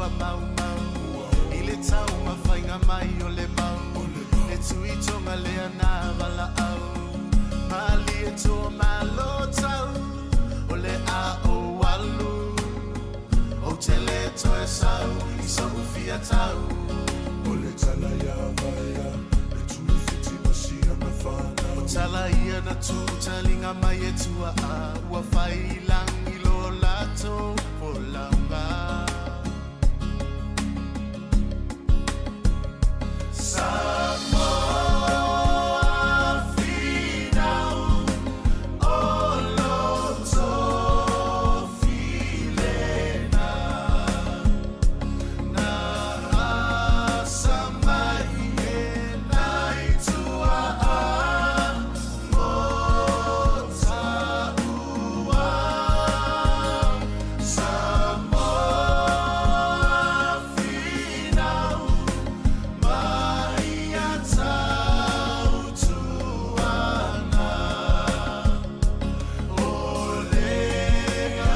ua maumau I le taumafaiga mai o le mau E tuitoga lea na valaau Malie toa malo tau O le a ou alu Ou te le toe sau I so'u fia tau O le tala ia Vaea le Tuifiti ma siana fanau. O tala ia na tu taliga mai e tuaa ua fai i lagi lo latou folauga. Samoa finau o lo tofi lena na asa mai e nai tuaa mo taua. Samoa finau mai ia tautuana o le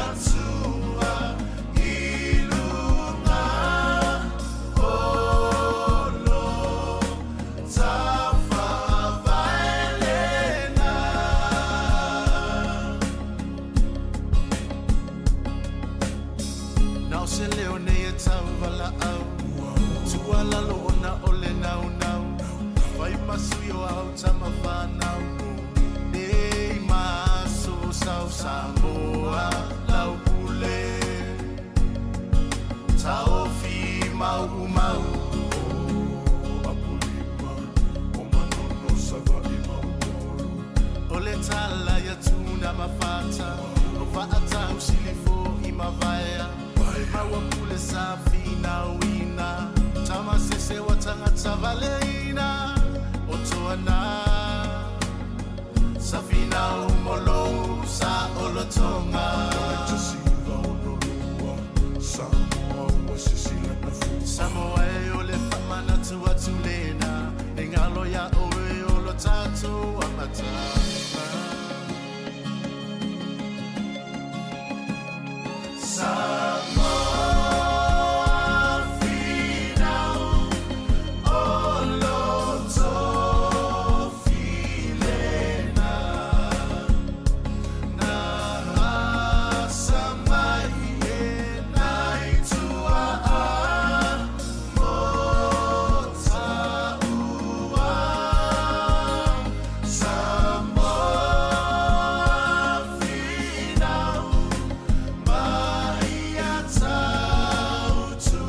Atua i luga o lo tafavae lena. Na o se leo nei e tauvalaau Tuualalo ona o le naunau Fai ma sui o au tama whanau Nei ma aso sau Samoa lau pule Taofi mau mau O Apolima o Manono Savaii ma Upolu O le tala ia Tuna ma Fata O Faatau Silifo i Mavaea Maua pule sa finauina Tamasese wa tagata valeina O Toana Sa finau mo lou sa olotoga. O le 1962, Samoa ua sisi lana fua. Samoa e o le faamanatu atu lena, e galo iā oe o lo tatou amataga. Samoa finau o lo tofi lena na asa mai e nai tuaa mo taua. Samoa finau mai ia tautuana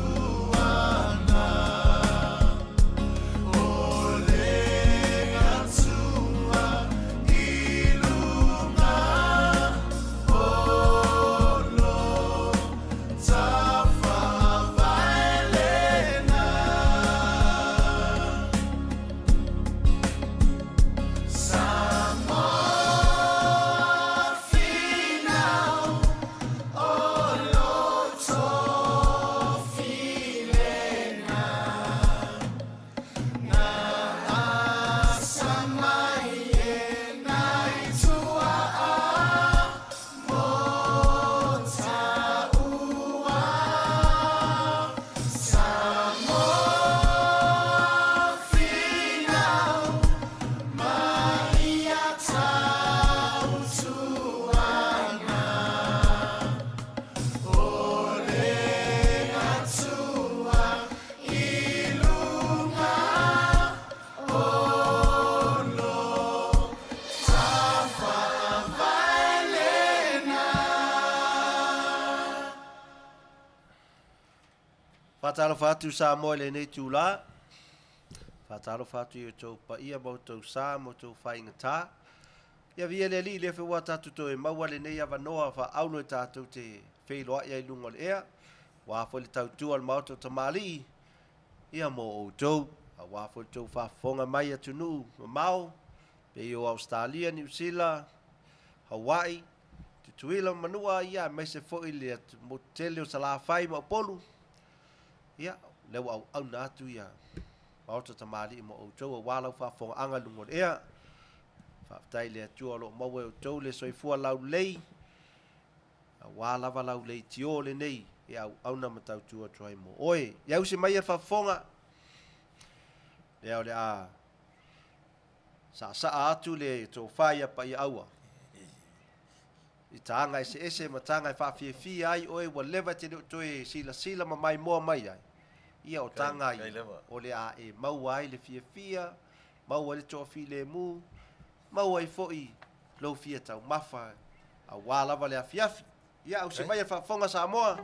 o le Atua i luga o lo tafavae lena. Samoa finau o lo tofi lena na asa mai e nai tuaa mo taua. Samoa finau mai ia tautuana o le Atua i luga o lo tafavae lena. Faatalofa atu Samoa i lenei itulā. Faatalofa atu i outou paia ma outou sa ma outou faigata. Ia viia le Alii lea foi ua tatou toe maua lenei avanoa faaauro e tatou te feiloai ai i luga o le ea. Aua foi le tautua a le Maota o Tamalii, ia mo outou. Aua foi le tou faafofoga mai i atunuu mamao, pei o Ausetalia, Niu Sila, Hawaii, Tutuila ma Manua, ia aemaise foi le motu tele o Salafai ma Upolu. Ia, lea ua auauna atu ia Maota Tamalii mo outou aua lau faafofogaaga i luga o le ea. Faafetai i le Atua o lo o maua e outou le soifua laulelei, aua lava lau leitio lenei. E auauna ma tautua atu ai mo oe. Ia usi mai e le faafofoga, lea o le a saasaa atu le tofa ia Paiaaua i taga eseese ma taga e faafiafia ai oe ua leva e te le o toe silasila ma maimoa mai ai. Ia o taga ia o le a e maua ai le fiafia, maua ai le toafilemu, maua ai foi lou fia taumafa aua lava le afiafi. Ia, ausi mai a faafofoga Samoa.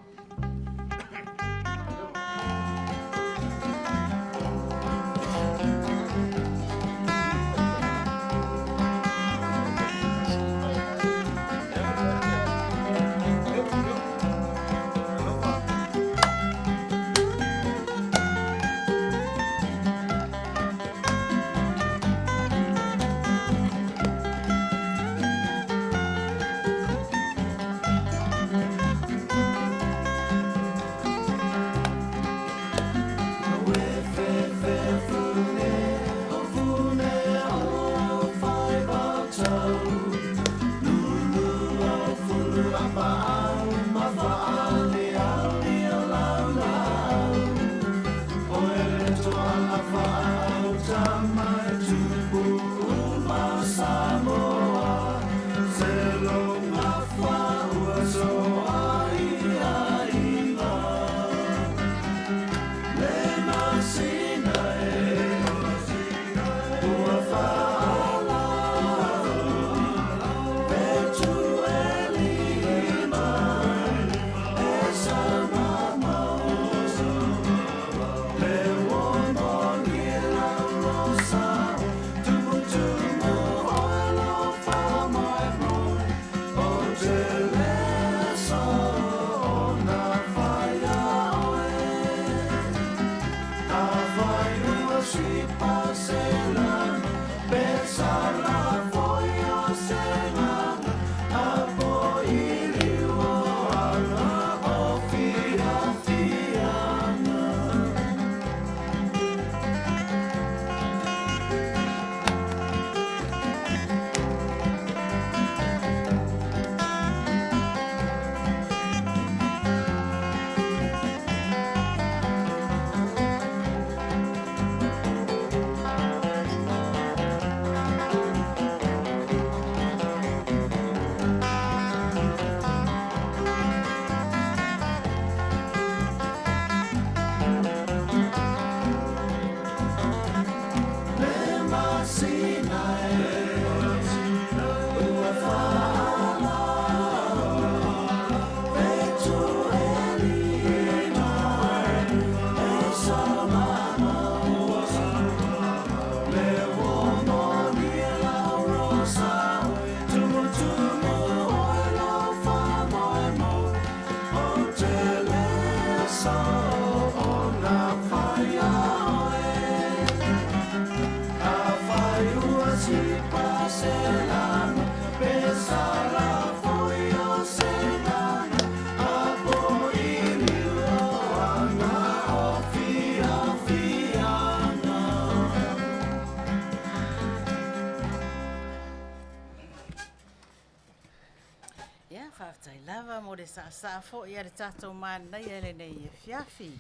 Ia, faafetai lava mo le saasaa foi a le tatou manaia i lenei afiafi.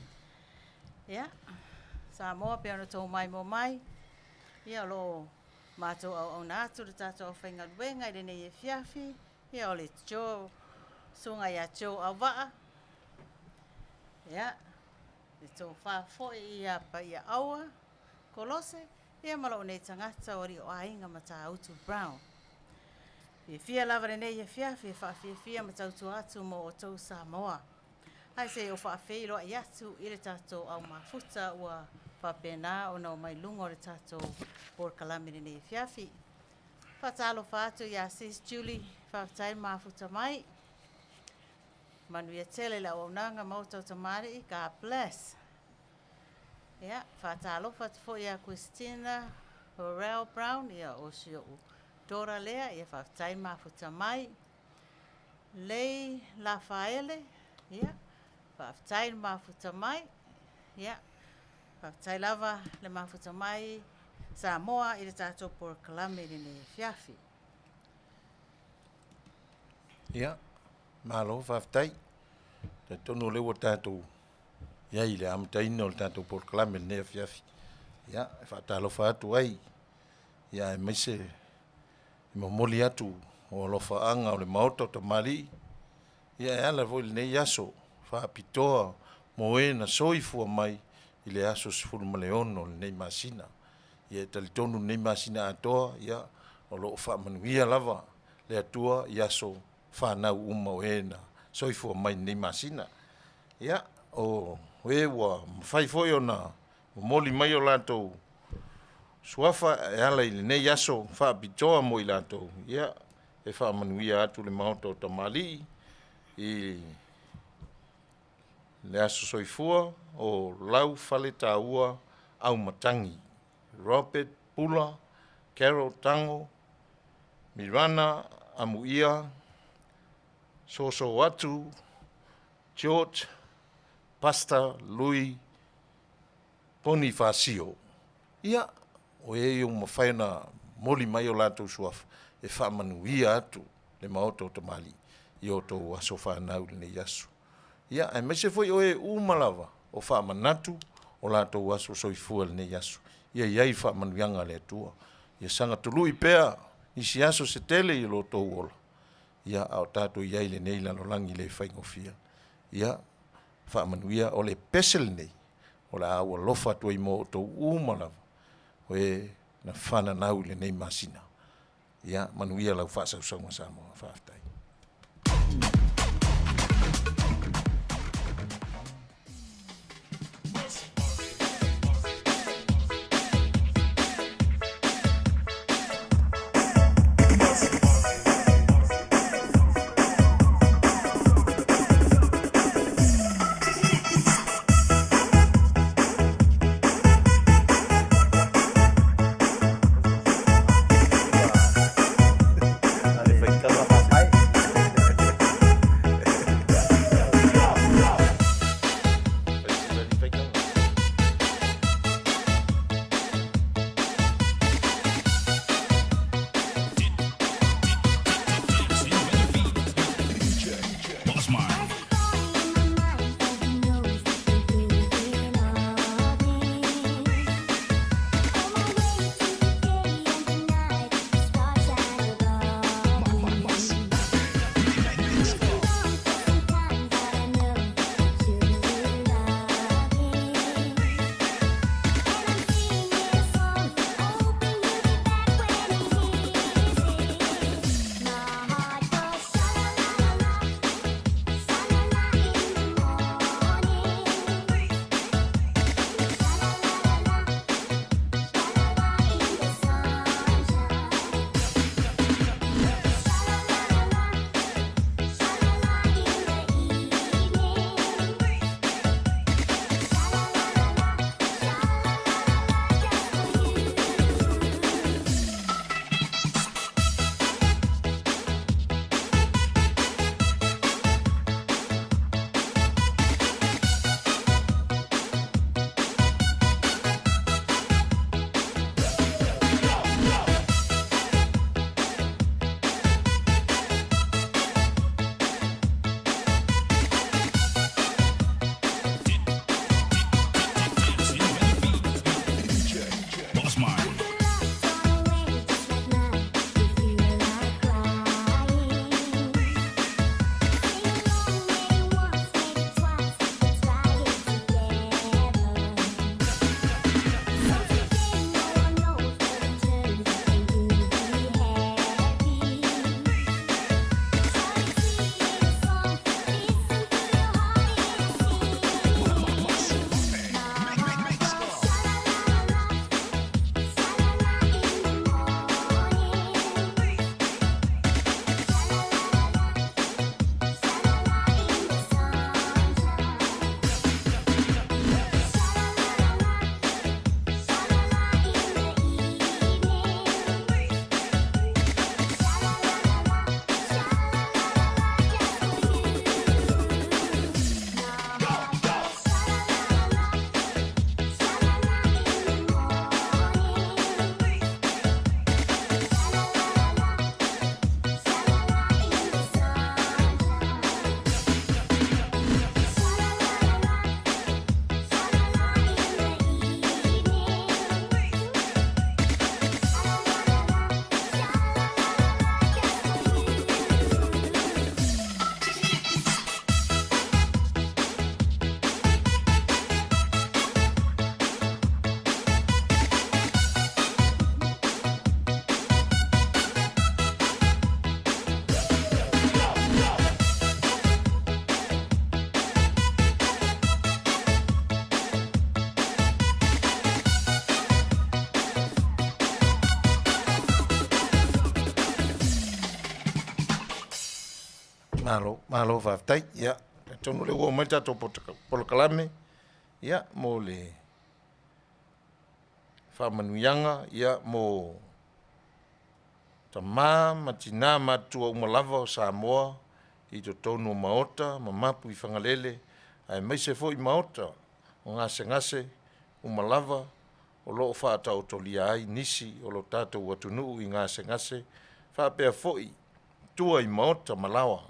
Ia, Samoa pei ona outou maimoa mai, ia o lo o matou auauna atu le tatou aufaigaluega i lenei afiafi, ia o le Joe, susuga ia Joe Auvaa, ia, le tofa foi ia Paiaaua Kolose, ia ma lou nei tagata o Alii o Aiga Matautu Brown. Fiafia lava lenei afiafi e faafiafia ma tautua atu mo outou Samoa. Ae se i ou faafeiloai atu i le tatou au mafuta ua faapena ona omai luga o le tatou polokalame i lenei afiafi. Faatalofa atu ia Sis Julie, faafetai le mafuta mai. Manuia tele le auaunaga ma outou tamalii, God bless. Ia, faatalofa atu foi ia Christina Horrell Brown, ia o si ou daughter lea, ia faafetai le mafuta mai. Lei Lafaele, ia, faafetai le mafuta mai. Ia, faafetai lava le mafuta mai Samoa i le tatou polokalame i lenei afiafi. Ia, malo faafetai. Talitonu o lea ua tatou i ai i le amataina o le tatou polokalame i lenei afiafi. Ia, e faatalofa atu ai, ia aemaise e momoli atu o alofaaga o le Maota o Tamalii, ia e ala foi i lenei aso faapitoa mo e na soifua mai i le aso 16 o lenei masina. Ia e talitonu lenei masina atoa, ia o lo o faamanuia lava le Atua i aso fanau uma o e na soifua mai i lenei masina. Ia, o e ua mafai foi ona momoli mai o latou suafa e ala i lenei aso faapitoa mo i latou, ia, e faamanuia atu le Maota o Tamalii i le aso soifua o Laufaletaua Aumatagi, Robert Pula Harold Tago, Mirana Amuia, Sosoatu George Pastor Lui Ponifasio. Ia, o e ua mafai ona momoli mai o latou suafa e faamanuia atu le Maota o Tamalii i o outou aso fanau i lenei aso. Ia, aemaise foi o e uma lava o faamanatu o latou aso soifua i lenei aso. Ia i ai faamanuiaga a le Atua, ia saga tului pea isi aso se tele i lo outou ola, ia a o tatou i ai i lenei lalolagi le faigofie. Ia faamanuia, o le pese lenei o le a ou alofa atu ai mo outou uma lava o e na fananau i lenei masina. Ia manuia lau faasausauga Samoa. Faafetai. Malo, malo faafetai. Ia, talitonu o lea ua oo mai le tatou polokalame, ia, mo le faamanuiaga, ia, mo tama ma tina matutua uma lava o Samoa i totonu o Maota ma mapu i Fagalele aemaise foi Maota o gasegase uma lava o lo o faataotolia ai nisi o lo tatou atunuu i gasegase, faapea foi tua i maota ma laoa,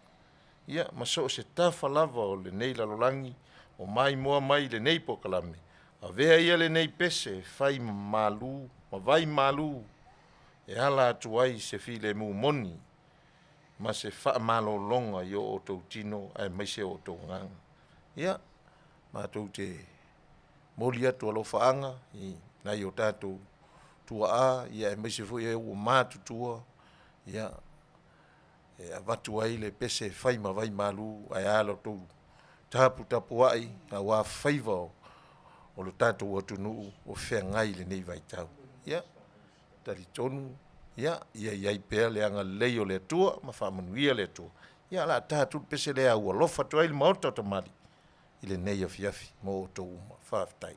ia ma so o se tafa lava o lenei lalolagi o maimoa mai i lenei polokalame. Avea ia lenei pese e fai ma malu ma vaimalu e ala atu ai se filemu moni ma se faamalologa i o outou tino aemaise o outou agaga. Ia, matou te momoli atu alofaaga i nai o tatou tuaa aemaise foi e ua matutua e avatu ai le pese e fai ma vaimalu, ae a la outou taputapuai aua faiva o le tatou atunuu o feagai i lenei vaitau. Ia, talitonu ia i ai pea le agalelei o le Atua ma faamanuia le Atua. Ia o le a ta atu le pese lea e aualofa atu ai le Maota o tamalii i lenei afiafi mo outou uma. Faafetai.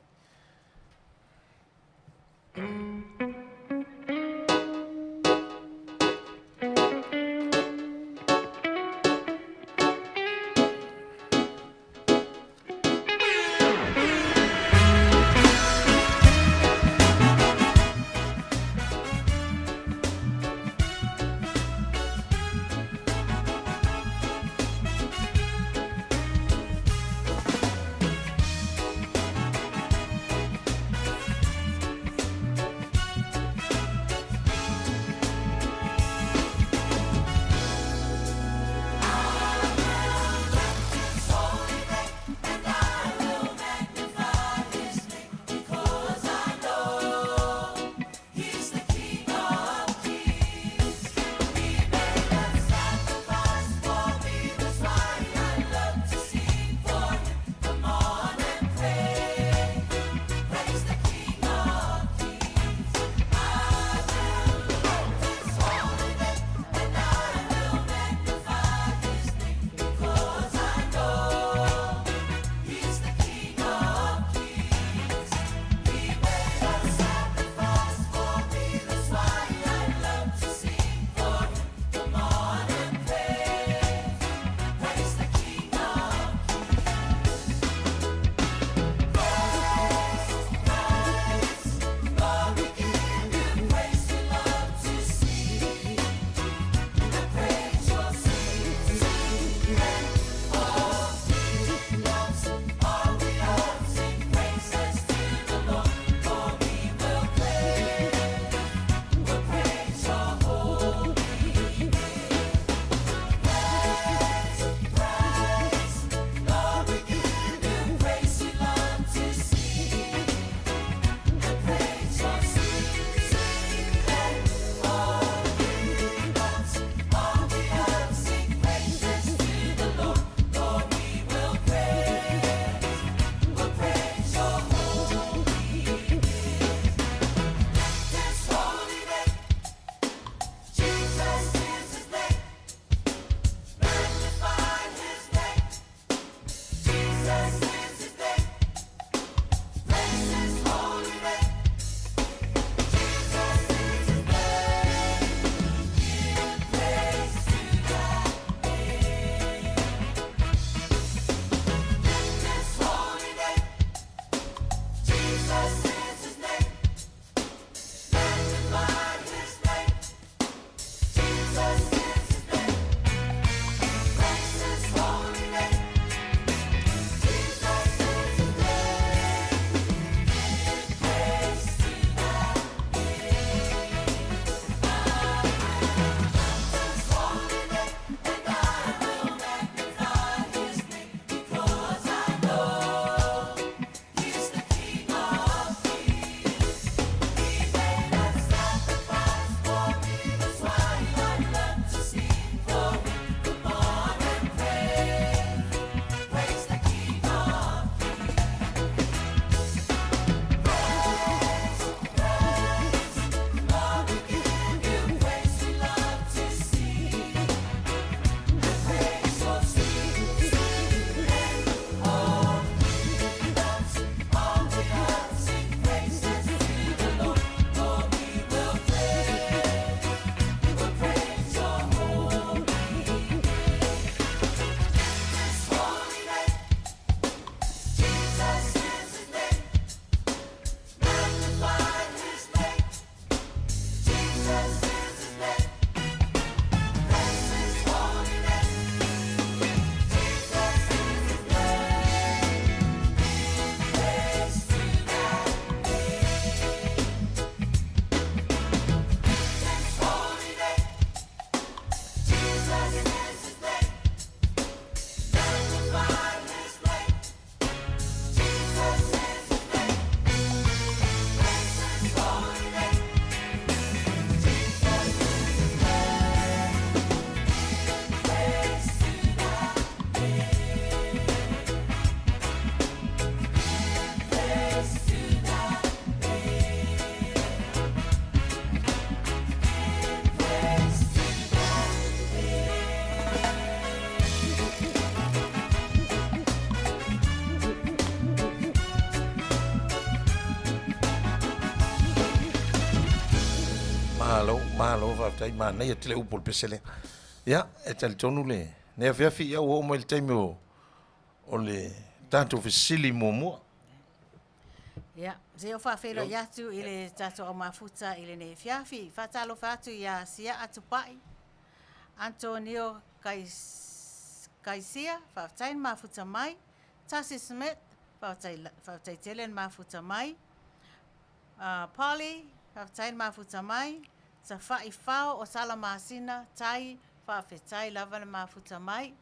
Malo, malo faafetai, manaia tele upu o le pese lea. Ia, e talitonu lenei afiafi, ia ua oo mai le taimi o o le tatou fesili muamua. Ia, se i ou faafeiloai atu i le tatou aumafuta i lenei afiafi. Faatalofa atu ia Siaa Tupai, Antonio Kaisia, faafetai le mafuta mai. Tasi Smith, faafetai, faafetai tele le mafuta mai. Polly, faafetai le mafuta mai. Tafa'i Fao o Salamasina, Tai, faafetai lava le mafuta mai.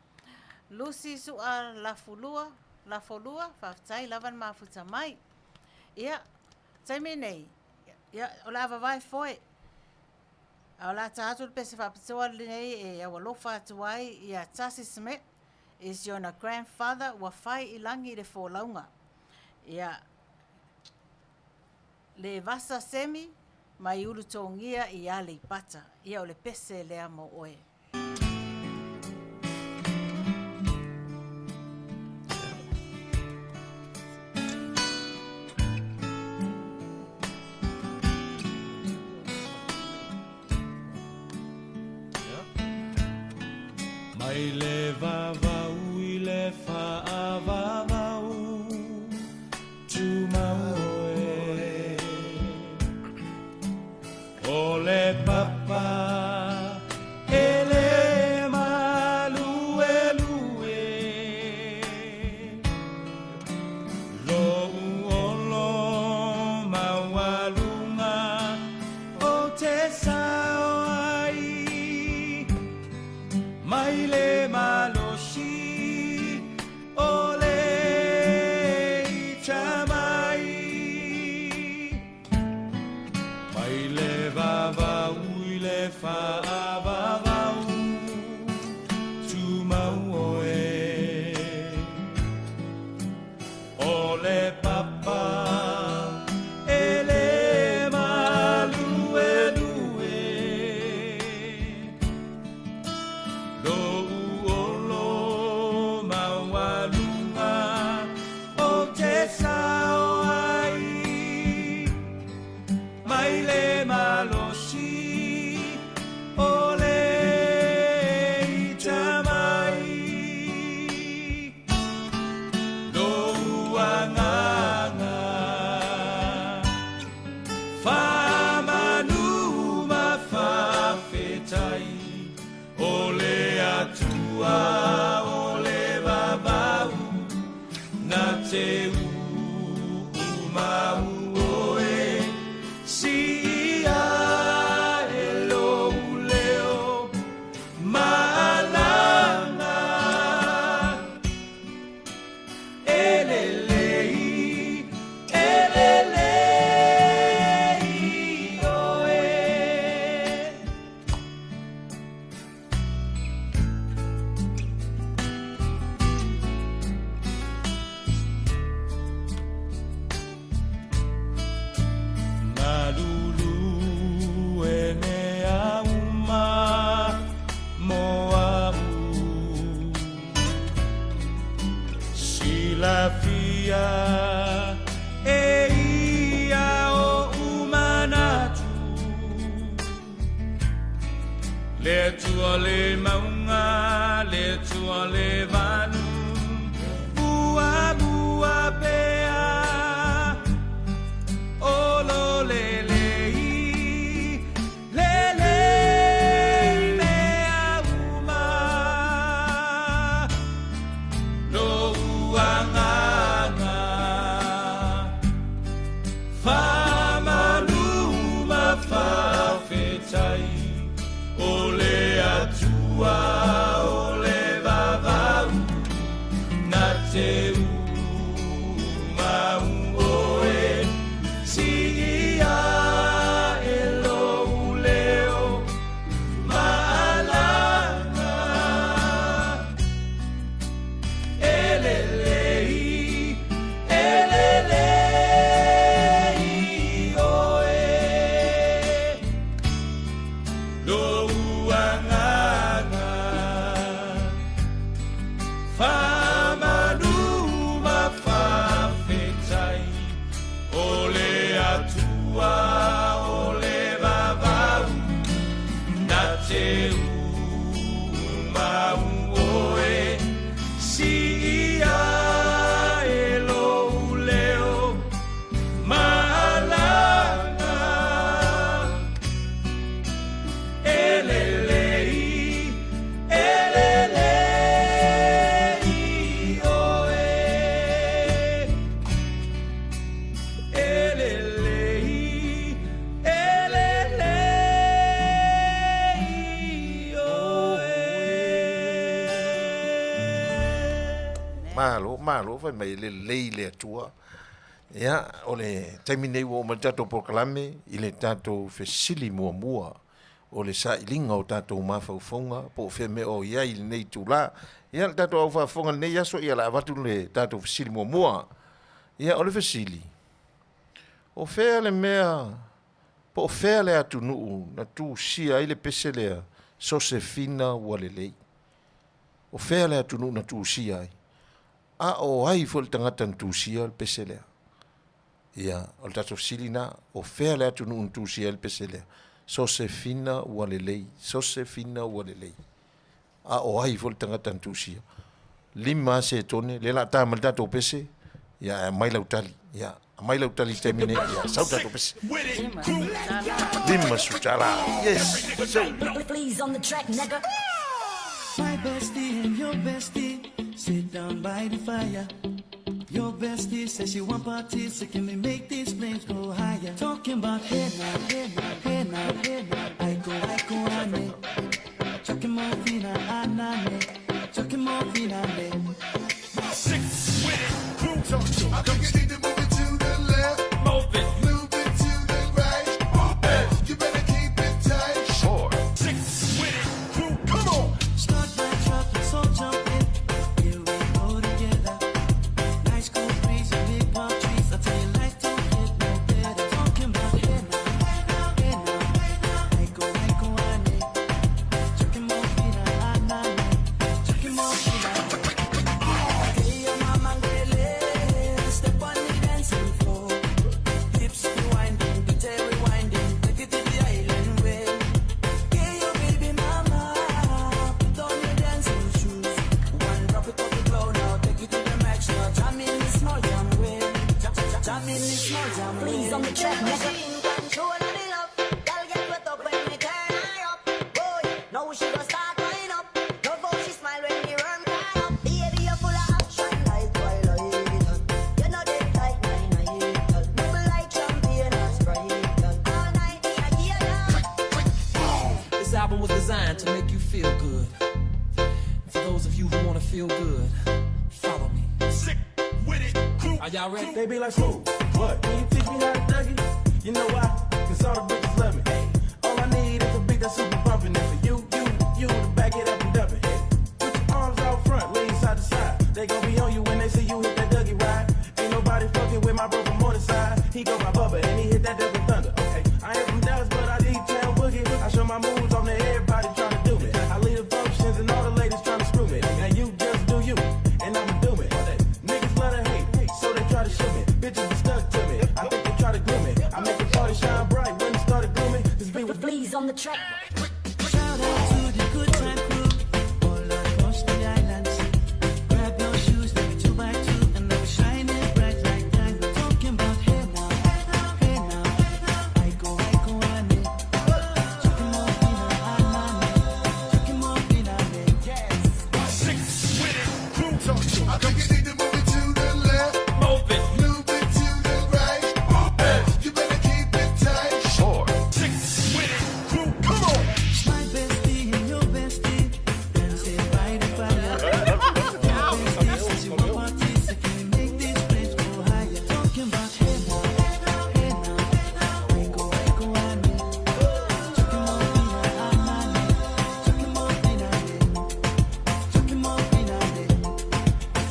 Lucy Su'a Lafulua, Lafolua, faafetai lava le mafuta mai. Ia, taimi nei, ia, o le a vavae foe. A o le a ta atu le pese faapitoa lenei e aualofa atu ai ia Tasi Smith i si ona grandfather ua fai i lagi le folauga. Ia, le Vasa Semi mai Ulutogia i Aleipata. Ia o le pese lea mo oe. Mai le vavau i le faavavau Tumau oe O le papa e le maluelue Lou olo maualuga o te sao ai Mai le malosi o le ita mai Mai le vavau i le faavavau Tumau oe O le papa e le maluelue Lou olo maualuga o te sao ai Mai le malosi o le ita mai Lou agaga faamanu ma faafetai O le Atua o le vavau Na te uumau oe Siia e lou leo Maalaga E lelei, e lelei oe. Malulu e mea uma mo a'u Silafia e ia o'u manatu Le Atua le mauga, le Atua le vanu Muamua pea O lo lelei, lelei mea uma Lou agaga Faamanu ma faafetai O le Atua o le vavau Na te umau oe Siia e lou leo Maalaga E lelei, e lelei oe Lou agaga Faamanu ma faafetai O le Atua o le vavau. Malo, malo, fai mai e lelei le Atua. Ia, o le taimi nei ua oo mai le tatou polokalame i le tatou fesili muamua o le sailiga o tatou mafaufauga po o fea mea o i ai i lenei itula. Ia, le tatou au faafofoga i lenei aso, ia o le a avatu le tatou fesili muamua. Ia, o le fesili, o fea le mea po o fea le atunuu na tusia ai le pese lea Sosefina ua lelei? O fea le atunuu na tusia ai? A o ai foi le tagata na tusia le pese lea? Ia, o le tatou fesili lena, o fea le atunuu na tusia ai le pese lea? Sosefina ua lelei, Sosefina ua lelei. A o ai foi le tagata na tusia? Lima lava setone, lea o le a ta mai le tatou pese, ia ae aumai lau tali. Ia, aumai lau tali i le taimi nei, ia sau le tatou pese. 50 tala. Yes. So. Please on the track, nigga. My bestie and your bestie sit down by the fire. Your bestie says she want parties, so can we make these flames go higher? Talking about hey now, hey now, hey now, hey now. I go, I go, ane. Chucking more fina, anane. Chucking more fina, ane. Sick with it, crew. I think you need to move it to the left. Move it. Move it to the right. You better keep it tight. Four. Sick with it, crew. Come on. Start my truck, let's all jump in. Here we go together. Nice cool breeze and big palm trees. I tell you, life don't get no better. Talking about hey now, hey now, hey now, hey now. I go, I go, ane. Chucking more fina, anane. Chucking more fina. Hey, your mama ngele, step on the dancing floor. Hips rewinding, DJ rewinding, take it to the island way. Hey, your baby mama, put on your dancing shoes. One drop it off the floor now, take it to the max now. Jam in the small jam way, jam, jam, jam in the small jam way. Please on the track, nigga. Control of the love. Girl get wet up when me turn her up. Boy, now she gonna start wind up. Love how she smile when the worm turn up. Baby, you full of action like twilight. You know they tight nine nine. Girl, bubble like champagne and Sprite. Girl, all night me a give you love. This album was designed to make you feel good. For those of you who want to feel good, follow me. Sick with it, crew. Are y'all ready? They be like, smooth, what? Can you teach me how to Dougie? You know why? Cause all the bitches love me. All I need is a beat that's super bumpin'. And for you, you, you to back it up and dump it. Put your arms out front, lean side to side. They gon' be on you when they see you hit that Dougie ride. Ain't nobody fucking with my bro from Morningside. He go by Bubba and he hit that devil thunder. Okay, I ain't from Dallas, but I deep town boogie. I show my moves on to everybody tryna do me. I lead the functions and all the ladies tryna screw me. Now you just do you, and I'ma do it. Niggas love to hate, so they try to shoot me. Bitches be stuck to me. I think they try to groom me. I make the party shine bright when it started glooming. This beat was Please on the track. Shout out to the good time crew all across the islands. Grab your shoes, let me two by two, and let me shine it bright like diamond. Talking about hey now, hey now, hey now, hey now. I go, I go, ane. Chucking more fina, anane. Chucking more fina, ane. Sick with it, crew. I think you need to move it to the left. Move it. Move it to the right. You better keep it tight. Four. Sick with it, crew. Come on. My bestie and your bestie dancing by the fire. Your bestie says you want parties, so can we make these flames go higher? Talking about hey now, hey now, hey now, hey now. I go, I go, ane. Chucking more fina, anane. Chucking more fina, ane. Chucking more fina, ane.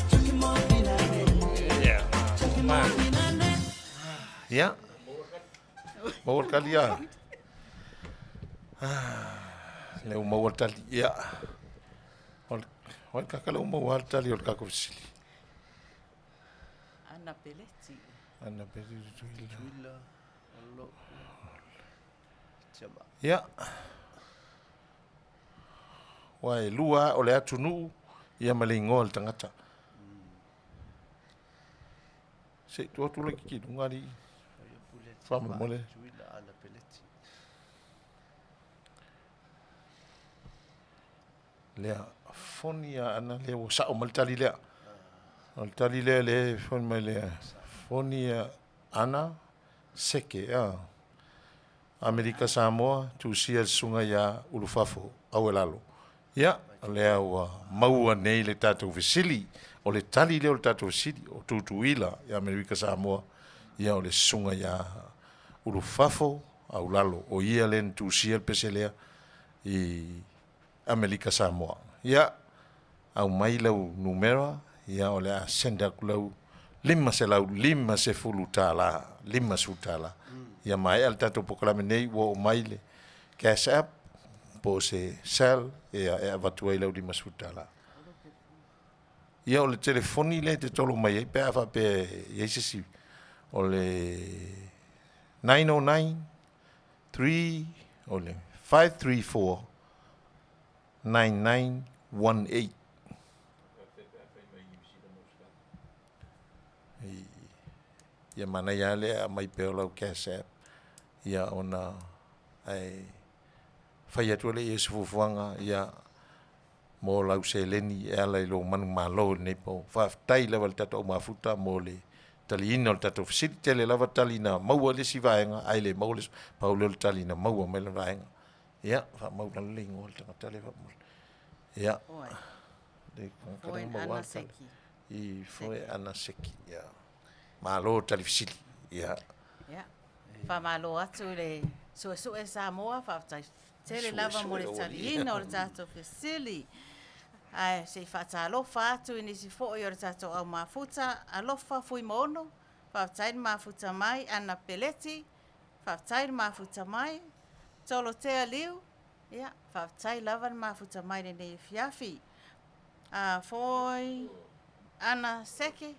Chucking more fina, ane. Chucking more fina, ane. Ia. Maua le tali a. Ah, lea ua maua le tali. Ia. O le, o ai le kaka lea ua maua le tali o le kako fesili? Ana Peleti. Ana Peleti Tutuila. Tutuila, o lo Tiama. Ia. Ua e lua o le atunuu ia ma le igoa o le tagata. Se i tuu atu laitiiti i luga alii. Faamolemole. Tutuila Ana Peleti. Lea foni a ana lea ua sao mai le tali lea. O le tali lea lea e foni mai lea. Foni a ana seke a. Amerika Samoa, tusia le susuga ia Ulufafo, Auelalo. Ia. o lea ua maua nei le tatou fesili. O le tali lea o le tatou fesili, o Tutuila i Amerika Samoa, ia o le susuga ia Ulufafo Aulalo, o ia lea na tusia le pese lea i Amelika Samoa. Ia, aumai lau numera, ia o le a send atu lau $550 tala, 50 tala. Ia maea le tatou polokalame nei, ua oo mai le Cash App po o se Zelle, ia e avatu ai lau 50 tala. Ia o le telefoni lea e te tolo mai ai pe a faapea e i ai se isi, o le 909 3 o le 534 9918. Ia manaia lava le aumai pea o lau Cash App ia ona ae fai atu ai lea i ai o se fuafuaga ia mo lau seleni e ala i lou manumalo i lenei po. Faafetai lava i le tatou au mafuta mo le taliina o le tatou fesili. Tele lava tali na maua i le isi vaega ae le maua le isi, pau lea o le tali na maua mai le vaega. Ia, faamau i lalo le igoa o le tagata lea faamolemole. Ia. Le tagata lea na maua le tali. I Foe Ana Seki. Ia. Malo tali fesili. Ia. Ia. Faamalo atu i le Suesue Samoa, faafetai tele lava mo le taliina o le tatou fesili. Ae se i faatalofa atu i nisi foi o le tatou au mafuta, Alofa Fuimaono, faafetai le mafuta mai, Ana Peleti, faafetai le mafuta mai, Tolotea Liu, ia, faafetai lava le mafuta mai i lenei afiafi. A Foi Ana Seke,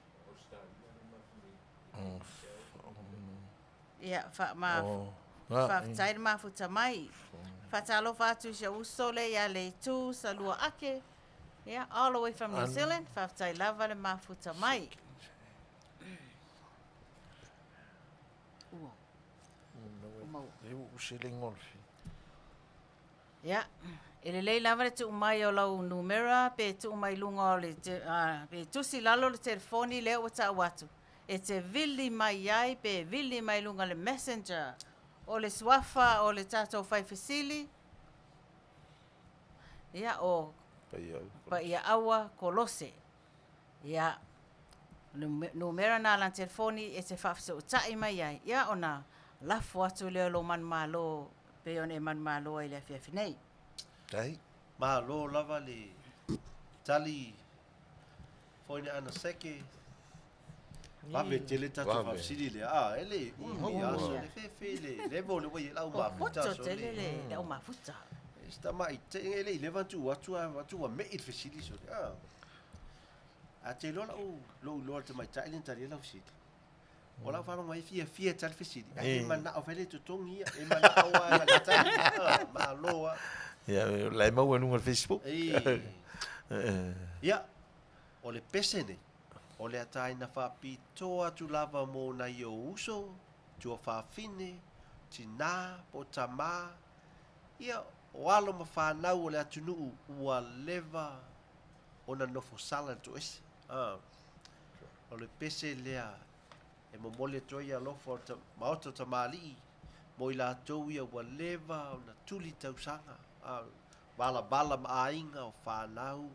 Ia, faafetai le mafuta mai. Faatalofa atu i si ou uso lea ia Leitu Salua Ake, ia, all the way from New Zealand, faafetai lava le mafuta mai. Ua. Ia, e lelei lava le tuu mai o lau numera pe tuu mai i luga o le, pe tusi i lalo le telefoni lea ua tau atu, e te vili mai ai pe vili mai i luga o le messenger o le suafa o le tatou fai fesili, ia, o Paiaaua Kolose. Ia, o le numera lena o lana telefoni e te faafesootai mai ai, ia ona lafo atu lea o lou manumalo e pei ona e manumalo ai i le afiafi nei. Faafetai. Malo lava le tali foi na ana seke. Vave tele tatou faafesili lea. Ah, e le umi aso le fefe le level le ua i ai le au mafuta. Poto tele le au mafuta. Si tamai te e le i leva ona tuu atu a atu ua me'i le fesili sole. Ah. A te iloa lau lou iloa i le tamaitai lea na talia lau fesili. O lau faalogo ai e fiafia e tali fesili, ae le manao fai le totogi ia, e manao lava e tali. Ah, malo lava. Ia, la e maua i luga o le Facebook. Ia, o le pese nei, o le ataina faapitoa atu lava mo nai ou uso, tuafafine, tinā po o tamā, ia, o alo ma fanau o le atunuu ua leva ona nofo sala le toese. A, o le pese lea e momoli atu ai alofa o le maota o tamalii mo i latou ia ua leva ona tuli tausaga, a, valavala ma aiga o fanau,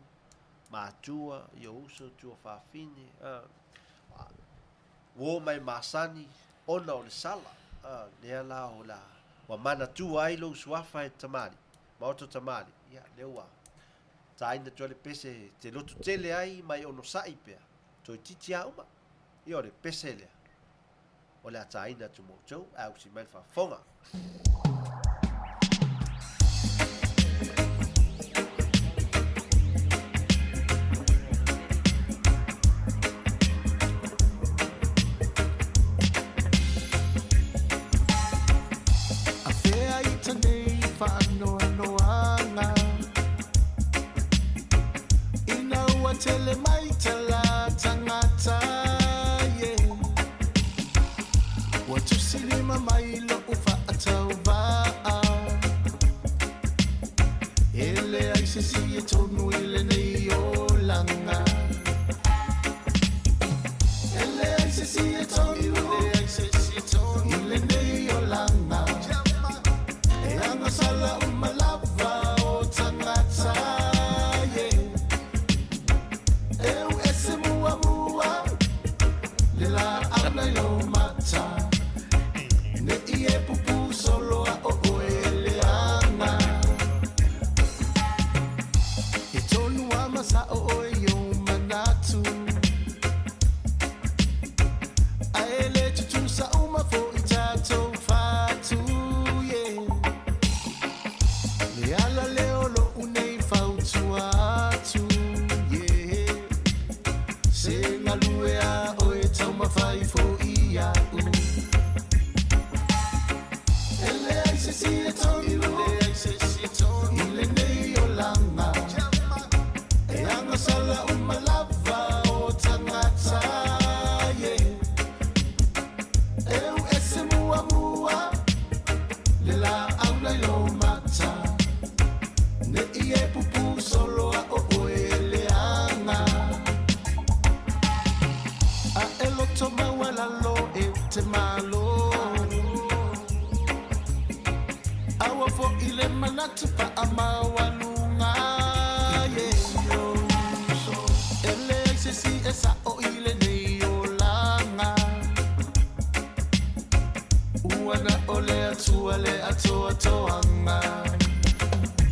matua, i o uso, tuafafine, a, uo mai masani ona o le sala. A, lea la o la, ua manatua ai lou suafa e tamalii, maota o tamalii, ia, lea ua Taina atu ai le pese te loto tele ai ma e onosai pea, toeitiiti a uma. Ia o le pese lea o le a taina atu mo outou, ae ausi mai le faafofoga. Afea i tenei faanoanoaga Ina ua tele mai tala tagata yeah. Ua tusilima mai lo'u faatauvaa E leai se isi e tonu i lenei olaga E leai se isi e tonu i lenei olaga E agasala uma lava o tagata. mafai foʻi iaʻu. E leai se isi e tonu i lenei olaga, e agasala uma lava o tagata, yeah. E uese muamua le laau nai lo mata, neʻi e pupu solo a o oe leaga. A e loto maualalo e te malo, a ua foʻi le manatu faamaualuga, yeah. E leai se isi e saʻo i lenei olaga, ua na o le Atua le atoatoaga.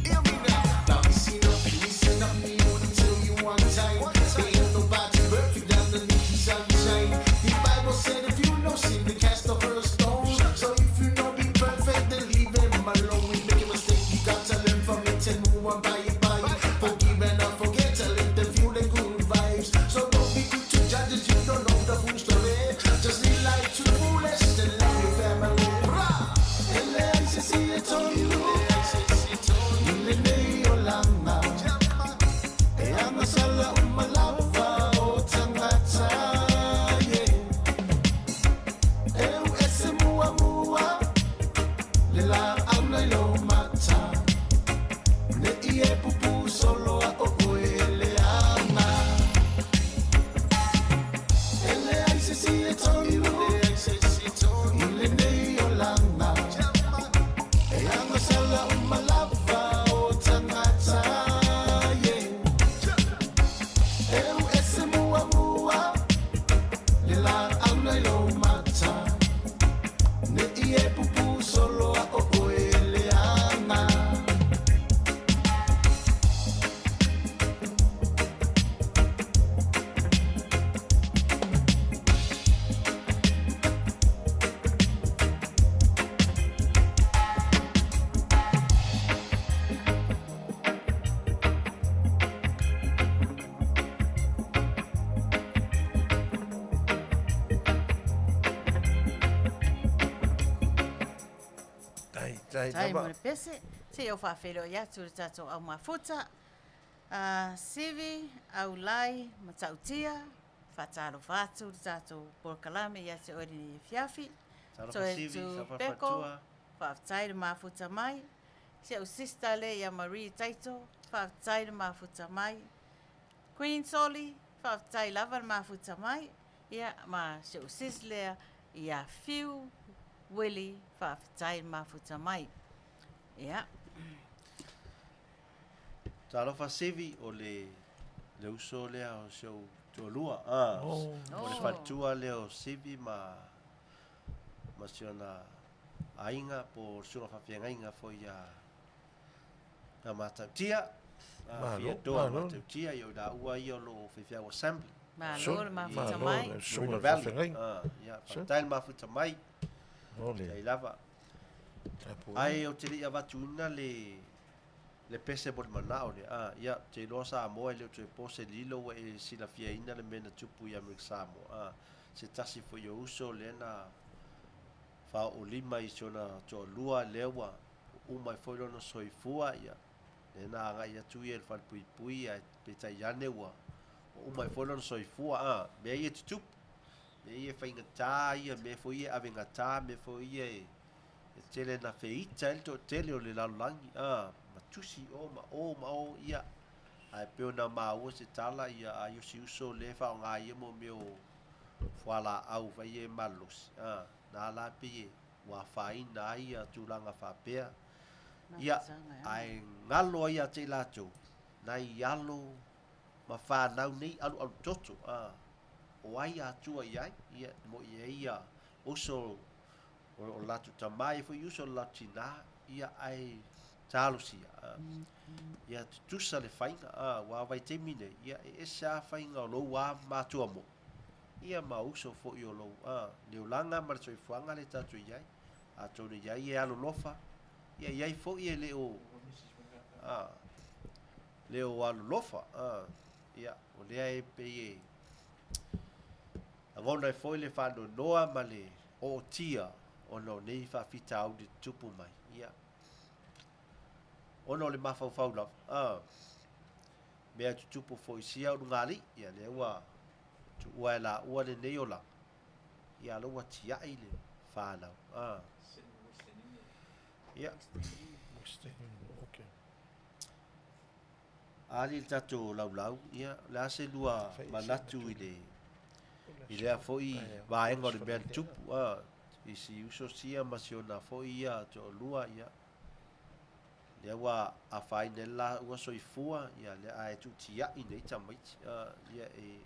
Hear me now. Now listen up, listen up, me wanna tell you one time. There ain't nobody perfect underneath the sunshine. The Bible said if you no sin, then cast the first stone. So if you no be perfect, then leave him alone. We make a mistake, you got to learn from it and move on by it by. Forgive and not forget to let them feel the good vibes. So don't be quick to judge it, you don't know the full story. Just live life to the fullest and love your family. Rah! E leai se isi e tonu i lenei olaga, e agasala uma lava o tagata, yeah. E uese muamua le laau nai lo mata, neʻi e pupu solo a o oe leaga. E leai se isi e tonu i lenei olaga, e agasala uma lava o tagata, yeah. E uese muamua le laau nai lo mata, neʻi e pupu solo a o oe leaga. Tai, tai Tai mo lava. le pese, se o faafeiloai atu i le tatou au mafuta, a Sivi, Aulai, Matautia, faatalofa atu le tatou polokalame ia te oe lenei afiafi. Talofa Toe Sivi, tu talofa Peko, Fatua. faafetai le mafuta mai. Si au sister le ia Marie Taito, faafetai le mafuta mai. Queen Soli, faafetai lava le mafuta mai. Ia, ma si au sis lea ia Fiu Willie, faafetai le mafuta mai. Ia. Talofa Sivi, o le le uso lea o si ou toalua. Ah, Oh. O le faletua lea o Sivi ma ma si ona aiga po o le susuga faafeagaiga foi ia ia Matautia. Ah, Malo, Fiatoa malo. Matautia, ia o laua ia o lo o faifeau assembly. Malo le mafuta Malo mai. le susuga Marina Valley. faafeagaiga. Ah, ia, faafetai le mafuta mai. O le Tai lava. tapuaiga. Ae ou te le i avatuina le le pese mo le manao lea. Ah, ia, ou te iloa Samoa e le o toe po se lilo ua e silafiaina le mea na tupu i Amerika Samoa. Ah, se tasi foi o uso lea na faaoolima i si ona toalua lea ua uma ai foi lona soifua, ia, lea na agai atu ia i le falepuipui ae peitai ane ua uma ai foi lona soifua. Ah, mea ia e tutupu, mea ia e faigata ia, mea foi ia e avegata, mea foi ia e e tele na feita ai le toatele o le lalolagi, ah, ma tusi o ma o ma o, ia, ae pei ona maua se tala, ia, ai o si uso lea e faaaoga ia mo mea o fualaau fai ia e malolosi, ah, na la pei e ua afaina ai ia tulaga faapea, ia, Mafutaga, ia. ae galo ai ia te i latou nai alo ma fanau nei alualu toto, ah, o ai Atua i ai, ia, moʻi ai ia uso o o latou tamā ia foi uso o le latou tinā, ia, ae talosia, ah, ia tutusa le faiga, ah, ua vaitaimi nei, ia, e ese lava faiga o lou a matua moʻi, ia ma uso foi o lou, ah, le olaga ma le soifuaga lea tatou i ai, atonu i ai e alolofa, ia i ai foi e le o, ah, le o alolofa, ah, ia, o lea e pei e Lagona ai foi le faanoanoa ma le ootia ona o nei faafitauli tutupu mai. Ia, ona o le mafaufau lava, a, mea tutupu foi i sia ulugalii, ia lea ua tuua e laua lenei olaga, ia a lea ua tiai le fanau. A. Ia. Ali le tatou laulau, ia, o le a se lua manatu i le i lea foi vaega o le mea na tupu, a, i si uso sia ma si ona foi ia toalua, ia, lea ua afaina ai le laua soifua, ia, lea ae tuutiai nei tamaiti, a, ia, e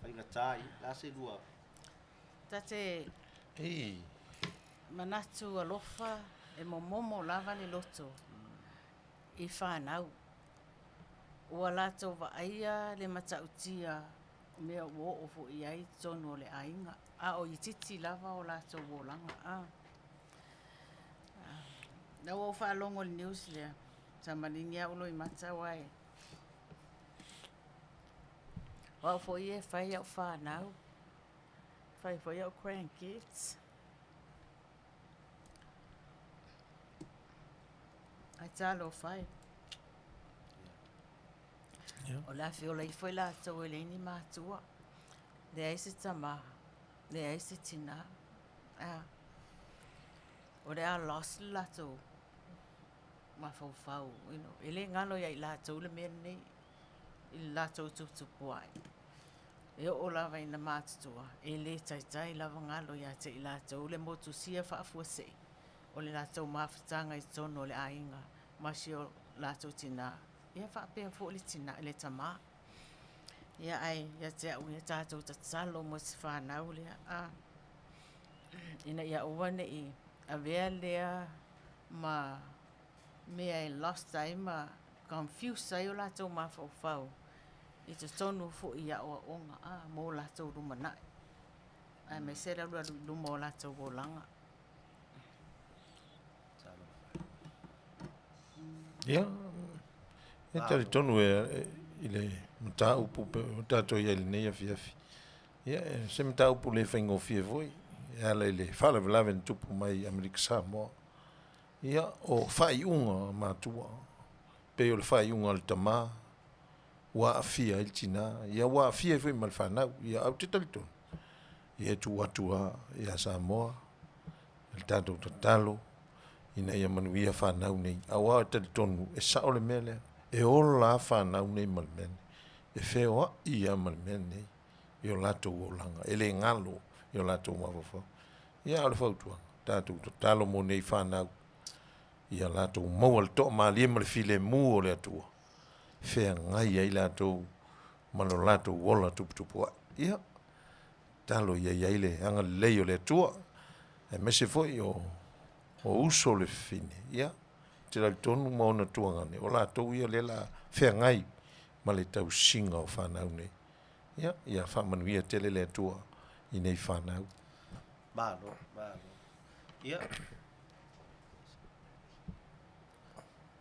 faigata ia. O le a se lua? Ta te manatu alofa e momomo lava le loto i fanau. Ua latou vaaia le matautia o mea ua oo foi i ai i totonu o le aiga, a o itiiti lava o latou olaga. A. Ina ua ou faalogo i le news lea, sa maligi lava ou loimata aua e o au foi ia e fai au fanau, fai foi au grandkids. Ae talofa e. O le a feola ifo i latou e leai ni matua, leai se tamā, leai se tinā. A. O le a lost le latou mafaufau, you know, e le galo ia i latou le mea lenei i le latou tuputupuae. E oo lava ina matutua, e le taitai lava galo ia te i latou le motusia faafuasei o le latou mafutaga i totonu o le aiga ma si o latou tinā, ia faapea foi le tinā, le tamā. Ia ae ia te au ia, tatou tatalo mo si fanau lea, a, ina ia aua ne i avea lea ma mea e lost ai ma confuse ai o latou mafaufau i totonu foi i aoaoga a mo latou lumanai, aemaise le alualu i luma o latou olaga. Ia, e talitonu e i le mataupu pe o tatou i ai i lenei afiafi. Ia, se mataupu le faigofie foi e ala i le faalavelave na tupu mai i Amerika Samoa. Ia, o faaiuga a matua, pei o le faaiuga a le tamā ua aafia ai le tinā, ia ua aafia ai foi ma le fanau. Ia, ae ou te talitonu, ia e tuu atu lava ia Samoa le tatou tatalo ina ia manuia fanau nei, aua e talitonu e sao le mea lea, e ola lava fanau nei ma le mea lenei, e feoai lava ma le mea lenei i o latou olaga, e le galo i o latou mafaufau. Ia, a o le fautuaga, tatou tatalo mo nei fanau, ia latou maua le toamalie ma le filemu o le Atua, e feagai ai latou ma lo latou ola tuputupuae. Ia, tatalo ia i ai le agalelei o le Atua, aemaise foi o o uso le fafine, ia, ou te talitonu ma ona tuagane, o latou ia lea o le a feagai ma le tausiga o fanau nei. Ia, ia faamanuia tele le Atua i nei fanau. Malo, malo. Ia,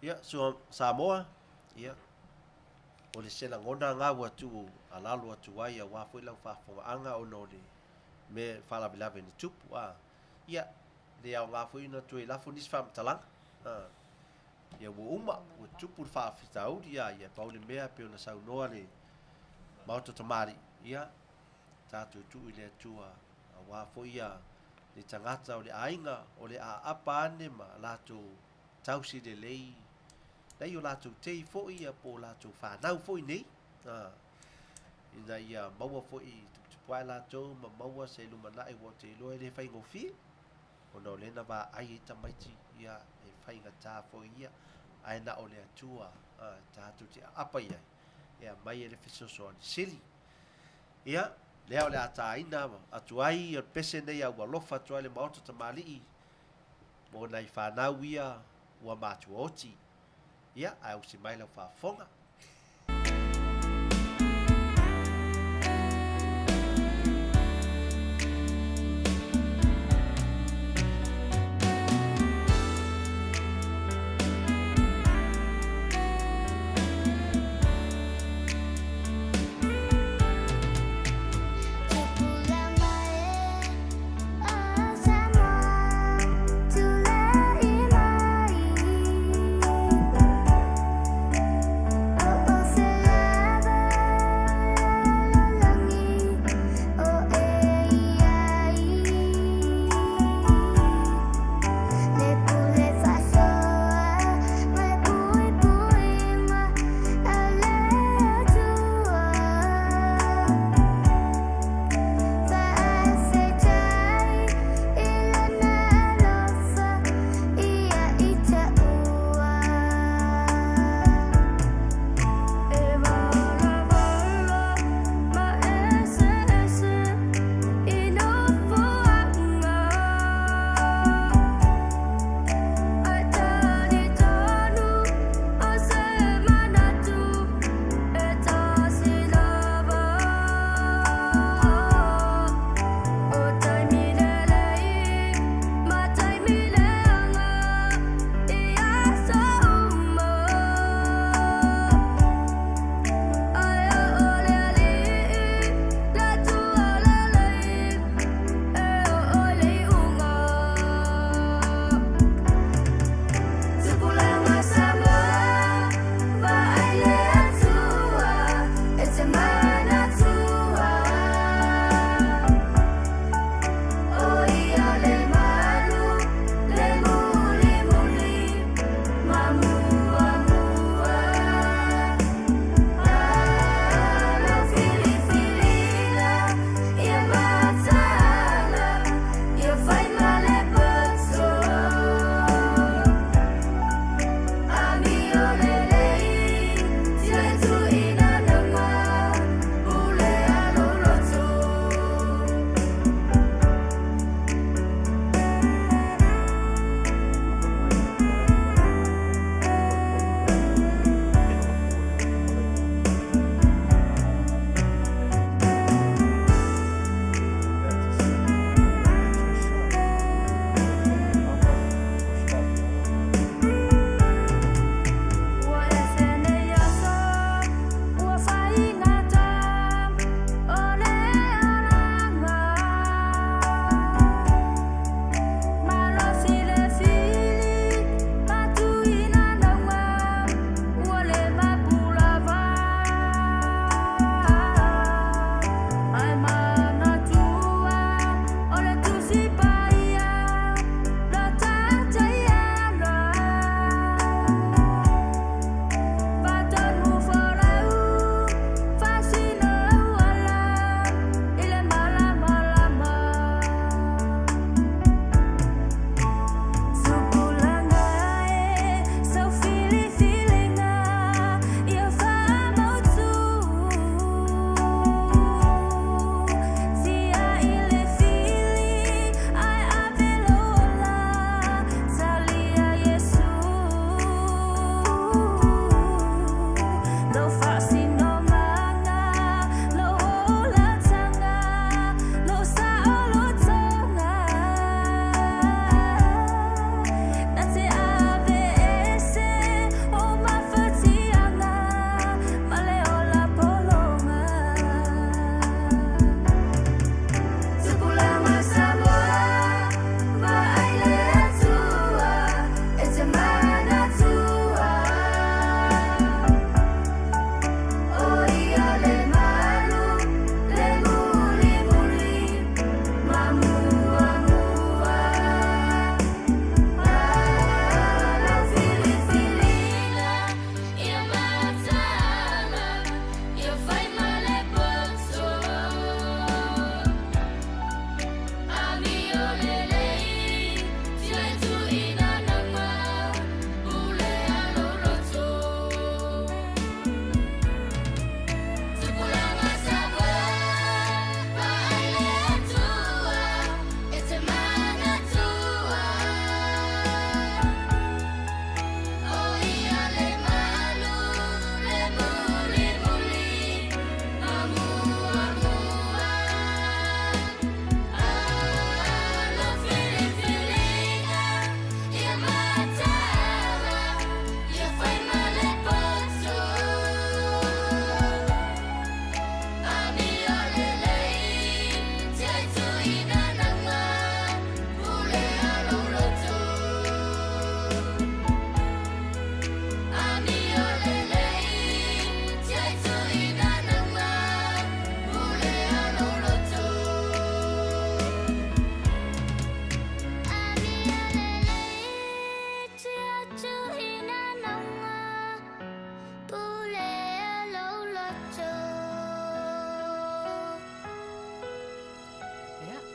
ia, so Samoa, ia, o le se lagona ga ua tuu alalo atu ai aua foi lau faafofogaaga ona o le mea faalavelave na tupu. A, ia, le aoga foi ona toe lafo nisi faamatalaga. A, ia ua uma, ua tupu le faafitauli, a, ia, pau le mea pei ona saunoa le Maota Tamalii, ia, tatou tuu i le Atua aua foi ia le tagata o le aiga o le aapa ane ma latou tausi lelei nai o latou tei foi ia po o latou fanau foi nei, a, ina ia maua foi tuputupuae latou ma maua se lumanai ua ou te iloa e le faigofie ona o lea na vaai ai tamaiti ia e faigata foi ia ae na o le Atua a, tatou te aapa i ai e aumai ai le fesoasoani sili. Ia, lea o le a taina atu ai o le pese nei a ua alofa atu ai le Maota Tamalii mo nai fanau ia ua matuaoti. Ia, ae usi mai lau faafofoga.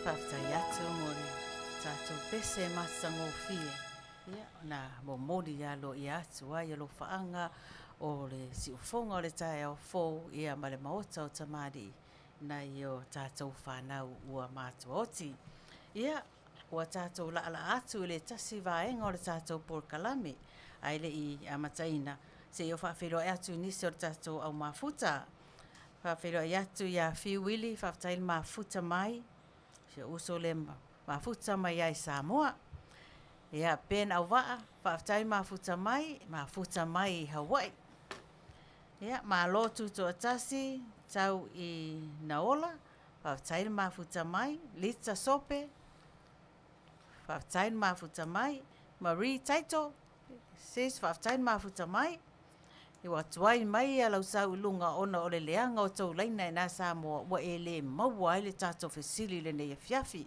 Faafetai atu mo le tatou pese matagofie, ia, na momoli aloaia atu ai alofaaga o le siufofoga o le taeao fou ia ma le Maota o Tamalii nai o tatou fanau ua matuaoti. Ia, ua tatou laalaa atu i le tasi vaega o le tatou polokalame, ae le i amataina, se i ou faafeiloai atu i nisi o le tatou au mafuta. Faafeiloai atu ia Fiu Willy, faafetai le mafuta mai, si ou uso lea mafuta mai ai Samoa. Ia Ben Auvaa, faafetai mafuta mai, mafuta mai i Hawaii. Ia malo tutoatasi, tau i Naola, faafetai le mafuta mai. Lita Sope, faafetai le mafuta mai. Marie Taito, sis faafetai le mafuta mai. Ua tuai mai a lau sau i luga ona o le leaga o tou laina i na Samoa ua e le maua ai le tatou fesili i lenei afiafi.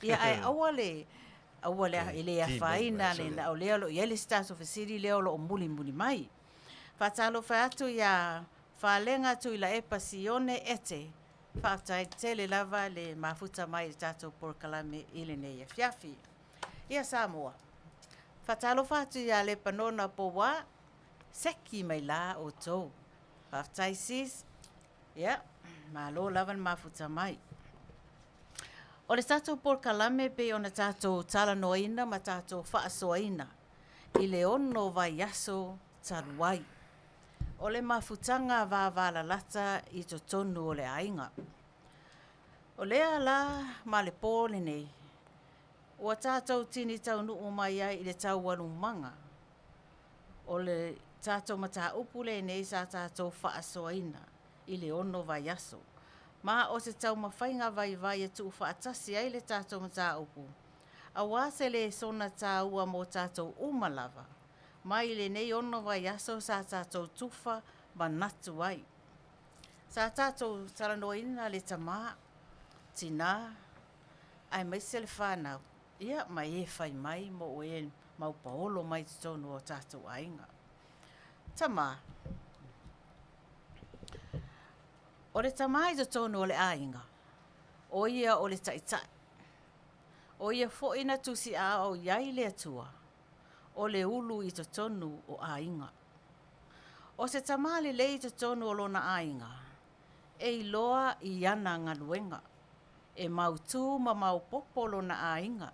Ia ae aua le aua le e le afaina le na o lea o lo o i ai le isi tatou fesili lea o lo o mulimuli mai. Faatalofa atu iā Falega Tuilaepa Sione Ete, faafetai tele lava le mafuta mai i le tatou polokalame i lenei afiafi. Ia Samoa, faatalofa atu iā Lepanona Pouā, seki mai la outou. Faafetai sis. Ia, malo lava le mafuta mai. O le tatou polokalame e pei ona tatou talanoaina ma tatou faasoaina i le 6 vaiaso talu ai. O le mafutaga vavalalata i totonu o le aiga. O lea la ma le pō lenei, ua tatou tini taunuu mai ai i le taualumaga o le tatou mataupu lenei sa tatou faasoaina i le 6 vaiaso, ma o se taumafaiga vaivai e tuufaatasi ai le tatou mataupu, aua se lesona taua mo tatou uma lava, mai lenei 6 vaiaso sa tatou tufa manatu ai. Sa tatou talanoaina le tamā, tinā, aemaise le fanau, ia ma e fai mai mo o e maupaolo mai totonu o tatou aiga. Tamā. O le tamā i totonu o le aiga, o ia o le taitai. O ia foi na tusiaao i ai le Atua, o le ulu i totonu o aiga. O se tamā lelei i totonu o lona aiga, e iloa i ana galuega, e mautū ma maopoopo lona aiga,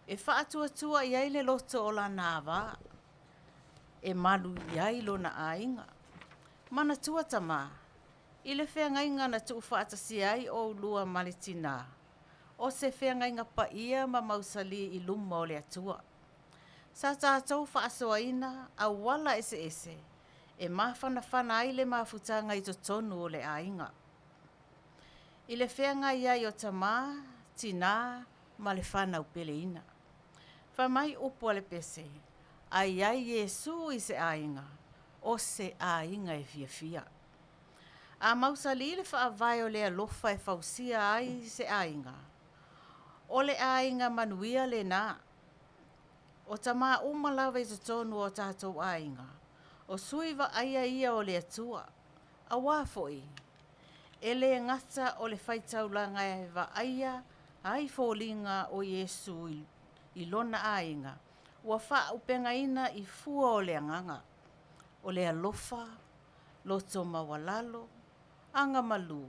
e faatuatua i ai le loto o lana avā, e malu i ai lona aiga. Manatua tamā, i le feagaiga na tuufaatasia ai oulua ma le tinā, o se feagaiga paia ma mausali i luma o le Atua. Sa tatou faasoaina auala eseese e mafanafana ai le mafutaga i totonu o le aiga. I le feagai ai o tamā, tinā ma le fanau peleina. Fai mai upu a le pese, A i ai Iesu i se aiga, o se aiga e fiafia. A mausali le faavae o le alofa e fausia ai se aiga, o le aiga manuia lena. O tamā uma lava i totonu o tatou aiga, o sui vaaia ia o le Atua, auā foi, e lē gata o le faitaulaga e vaaia ai foliga o Iesu i lona aiga, ua faaaupegaina i fua o le agaga, o le alofa, loto maualalo, agamalu,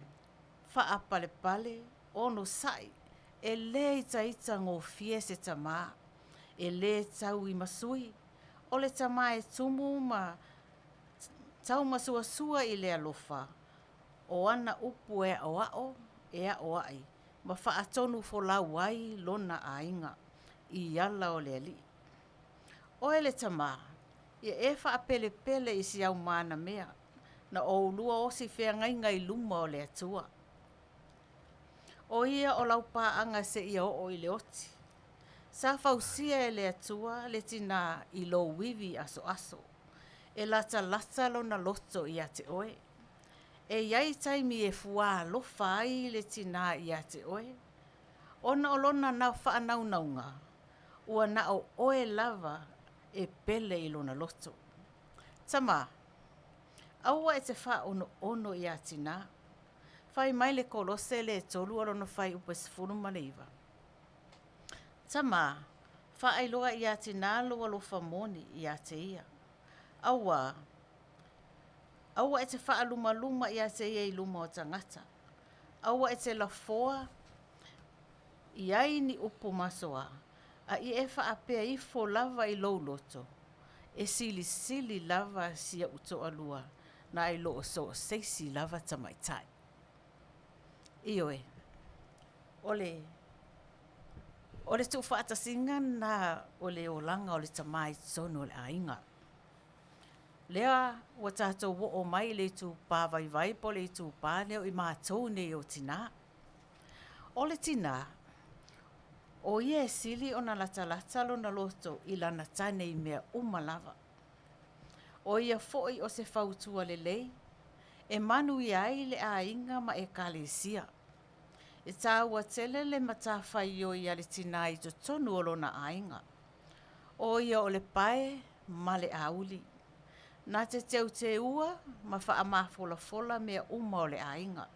faapalepale, onosai, e lē itaita gofie se tamā, e lē tauimasui, o le tamā e tumu ma taumasuasua i le alofa, o ana upu e aʻoaʻo, e aʻoaʻi, ma faatonufolau ai lona aiga i ala o le Alii. Oe le tamā, ia e faapelepele i si aumanamea, na oulua osi feagaiga i luma o le Atua. O ia o lau paaga seia oo i le oti. Sa fausia e le Atua le tinā i lou ivi asoaso, e latalata lona loto ia te oe. E i ai taimi e fuaalofa ai le tinā ia te oe, ona o lona faanaunauga, ua na o oe lava e pele i lona loto. Tamā, aua e te faaonoono iā tinā. Fai mai le Kolose le 3 o lona fuaiupu e 19. Tamā, faailoa iā tinā lou alofa moni iā te ia. Auā, aua e te faalumaluma iā te ia i luma o tagata. Aua e te lafoa i ai ni upu masoa, a ia e faapea ifo lava i lou loto, E silisili lava si o'u toalua nai lo o sooseisi lava tamaitai. Ioe, o le, o le tuufaatasiga lena o le olaga o le tama i totonu o le aiga. Lea ua tatou oo mai i le itupa vaivai po o le itupa lea o i matou nei o tinā. O le tinā, o ia e sili ona latalata lona loto i lana tane i mea uma lava. ʻO ia foʻi o se fautua lelei e manuia ai le aiga ma ʻekalesia. E tāua tele le matafaioi a le tinā i totonu o lona aiga. ʻO ia o le pae ma le auli. Na te teuteua ma faamafolafola mea uma o le aiga.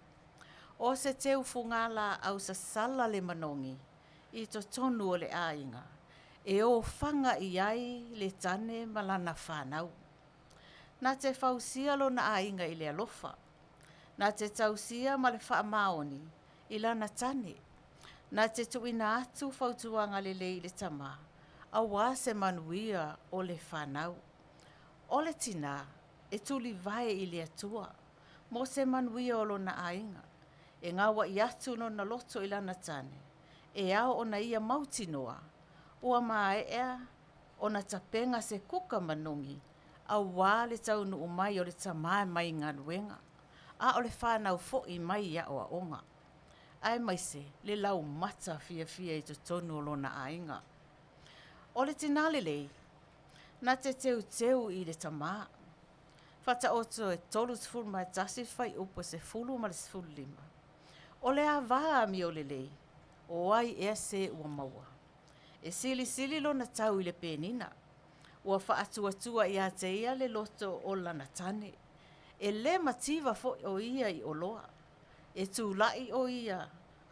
ʻO se teu fugalaau sasala le manogi i totonu o le aiga e ofaga i ai le tane ma lana fanau. Na te fausia lona aiga i le alofa. Na te tausia ma le faamaoni i lana tane. Na te tuuina atu fautuaga lelei i le tama, auā se manuia o le fanau. O le tinā e tulivae i le Atua mo se manuia o lona aiga. E gauaʻi atu lona loto i lana tane, e ao ona ia mautinoa ua maea ona tapena se kuka manogi auā le taunuu mai o le tama mai galuega, a o le fanau foʻi mai aʻoaʻoga, aemaise le laumata fiafia i totonu o lona aiga. O le tinā lelei, na te teuteu i le tama. Faataoto e 31 fuaiupu e 10 ma le 15. O le avā amio lelei, o ai ea se ua maua? E silisili lona tau i le penina. Ua faatuatua iā te ia le loto o lana tane. E lē mativa foʻi ʻo ia i oloa. E tulaʻi ʻo ia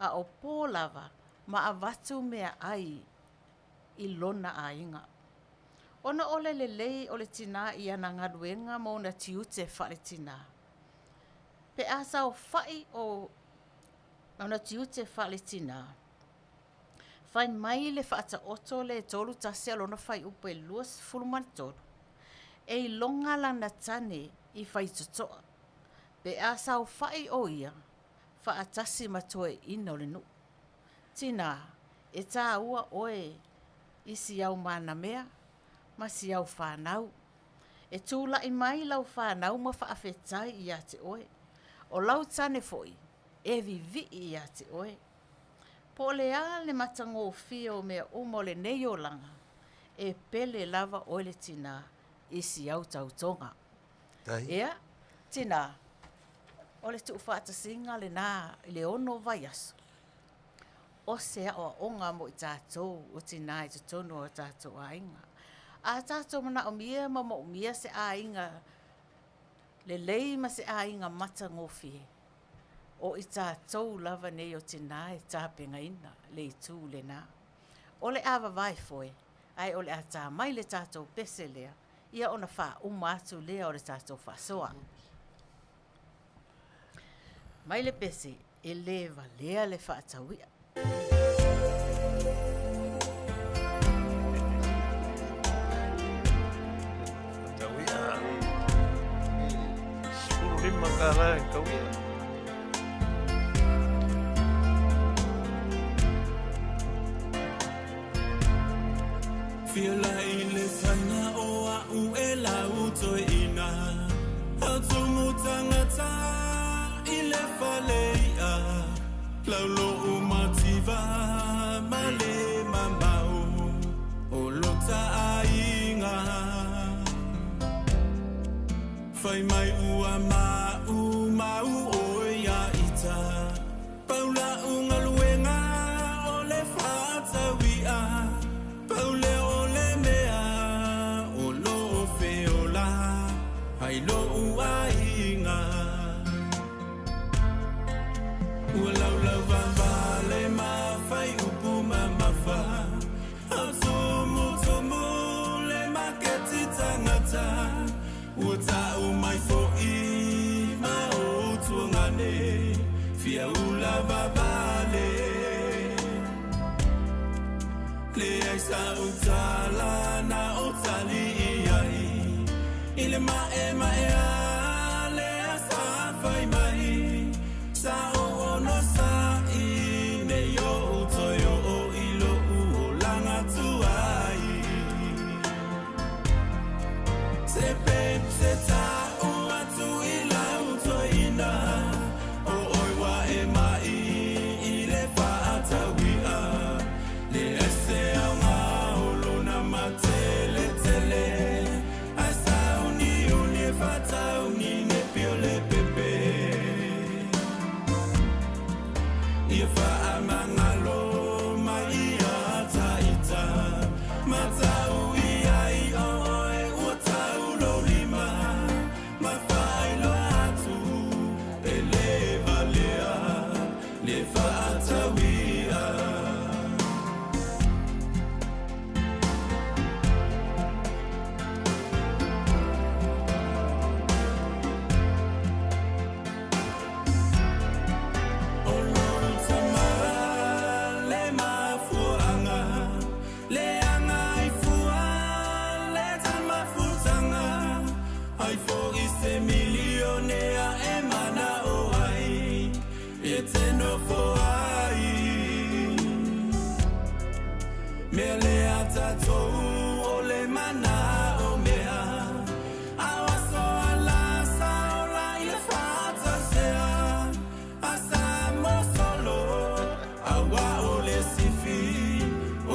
a o pō lava ma avatu meaʻai i lona aiga. Ona o le lelei o le tinā i ana galuega ma ona tiute faaletinā, pe a saofaʻi o ona tiute faaletinā, fai mai le Faataoto le 31 a lona fuaiupu e 23, e iloga lana tane i faitotoa, pe a saofaʻi ʻo ia faatasi ma toeaiina o le nuu. Tinā, e tāua ʻoe i si au manamea ma si au fanau. E tulaʻi mai lau fanau ma faafetai iā te ʻoe. ʻO lau tane foʻi, e viviʻi iā te ʻoe. Po o le a le matagofie o mea uma o lenei olaga, e pele lava ʻoe le tinā i si au tautoga. Ea, tinā, o le tuufaatasiga lenā i le ono vaiaso. O se aʻoaʻoga mo i tatou o tinā i totonu o tatou aiga. A tatou manaʻomia ma moʻomia se aiga lelei ma se aiga matagofie, o i tatou lava nei o tinā e tapenaina le itu lenā. O le a vavae foe, ae o le a tā mai le tatou pese lea, ia ona faauma atu lea o le tatou faasoa. Mai le pese, e lē valea le faataui'a. Taui'a. 15 tala e taui'a. Fia lai le fana o a'u e lau toeaina Tautumu tagata i le fale i'a Laulo'u mativa ma le mamao o lota aiga Fai mai ua maumau oe ia ita Pau la'u galuega o le faatau i'a Pau lea o le mea o lo'o feola ai lo'u aiga. Ua laulauvavale ma fai upu mamafa Au tumutumu le maketi tagata Ua ta'u mai fo'i ma ou tuagane Fia ula vavale Leai sa'u tala na ou tali i ai I le ma'ema'e a lea sa fai mai Sa ou onosa'i nei o'u toe o'o i lo'u olaga tuai Se babe se ta'u atu i lau toeaina O oe ua e ma'i i le fa'ataui'a Leai se aoga o lona mateletele Ae sauniuni e fa'atauni nepi o le pepe Ia fa'amagalo mai ia ta'ita Matau ia i o oe ua tau lou lima Ma fa'ailoa atu e lē valea le fa'ataui'a. O lou tama le mafuaaga le agaifua le tamafutaga ai fo'i se milionea e mana'o ai e te nofo ai. Mea lea tatou o le mana'o mea Ao aso ala sa ola i le fa'atasea A sa mosolo auā o le sifi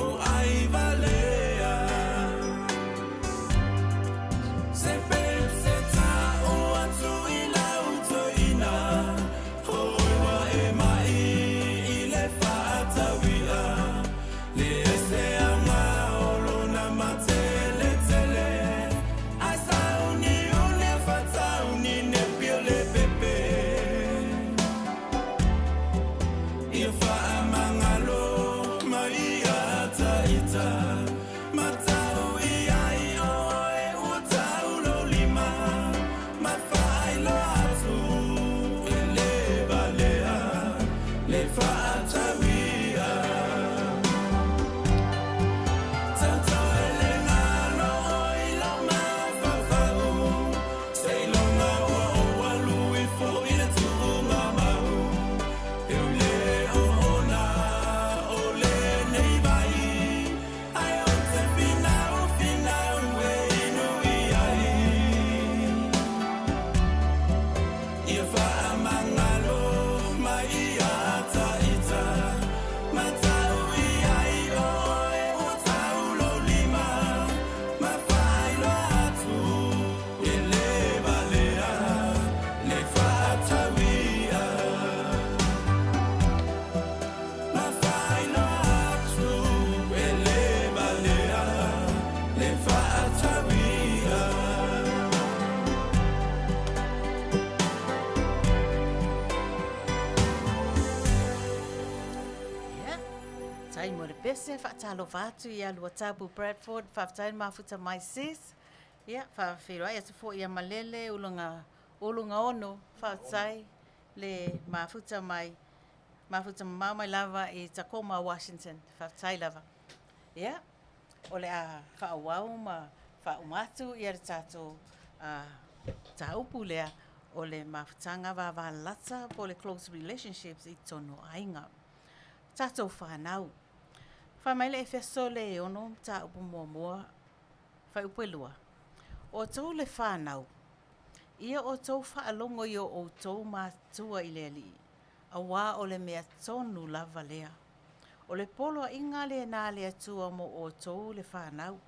o ai valea Se babe se ta'u atu i lau toeaina O oe ua e ma'i i le fa'ataui'a Leai se aoga o lona mateletele Ae sauniuni e fa'atauni nepi o le pepe Ia fa'amagalo mai ia ta'ita Matau ia i o oe ua tau lou lima Ma fa'ailoa atu e lē valea le fa'ataui'a Tauto'e le galo i lou mafaufau Seiloga ua ou alu ifo i le tuugamau E ui le oona o lenei vai Ae ou te finau finau e inu i ai Ia fa'amagalo mai ia ta'ita Matau ia i o oe ua tau lou lima Ma fa'ailoa atu e lē valea le fa'ataui'a Ma fa'ailoa atu e lē valea le fa'ataui'a. Ia, tai mo le pese, fa'atalofa atu ia Luatapu Bradford, fa'afetai le mafuta mai sis. Ia, fa'afeiloai atu fo'i ia Malele Uluga Ulugaono, fa'afetai le mafuta mai, mafuta mamao mai lava i Tacoma, Washington. Fa'afetai lava. Ia, o le a fa'aauau ma fa'auma atu ia le tatou mataupu lea o le mafutaga vavalalata po o le close relationships i totonu o aiga. Tatou fanau. Fai mai le Efeso le 6 mataupu muamua fuaiupu e 2. O outou le fanau, ia outou faalogo i o outou matua i le Alii, auā o le mea tonu lava lea. O le poloaiga lena a le Atua mo outou le fanau,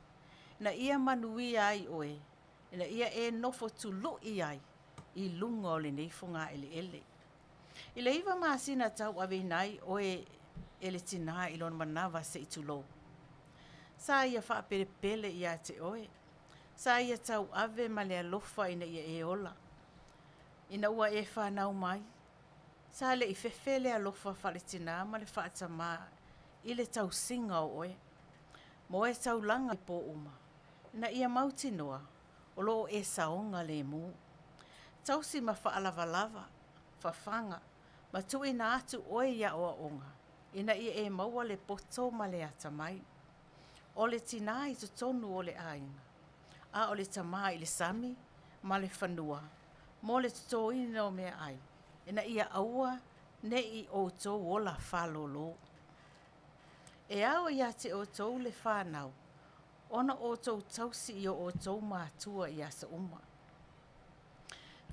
ina ia manuia ai oe, ina ia e nofo tulu'i ai i luga o lenei fogaeleele. I le 9 masina tauaveina ai oe e le tinā i lona manava se i tulou. Sa ia faapelepele ia te oe. Sa ia tauave ma le alofa ina ia e ola. Ina ua e fanau mai, Sa le i fefe le alofa faaletinā ma le faatamā i le tausiga o oe. Moe taulaga i pō uma, ina ia mautinoa o lo o e saoga lemu. Tausi ma faalavalava, fafaga, ma tuuina atu oe i aoaoga ina ia e maua le poto ma le atamai. O le tinā i totonu o le aiga, a o le tamā i le sami ma le fanua mo le totoina o meaai ina ia aua ne i outou ola faalolo. E ao ia te outou le fanau ona outou tausi i o outou matua i aso uma.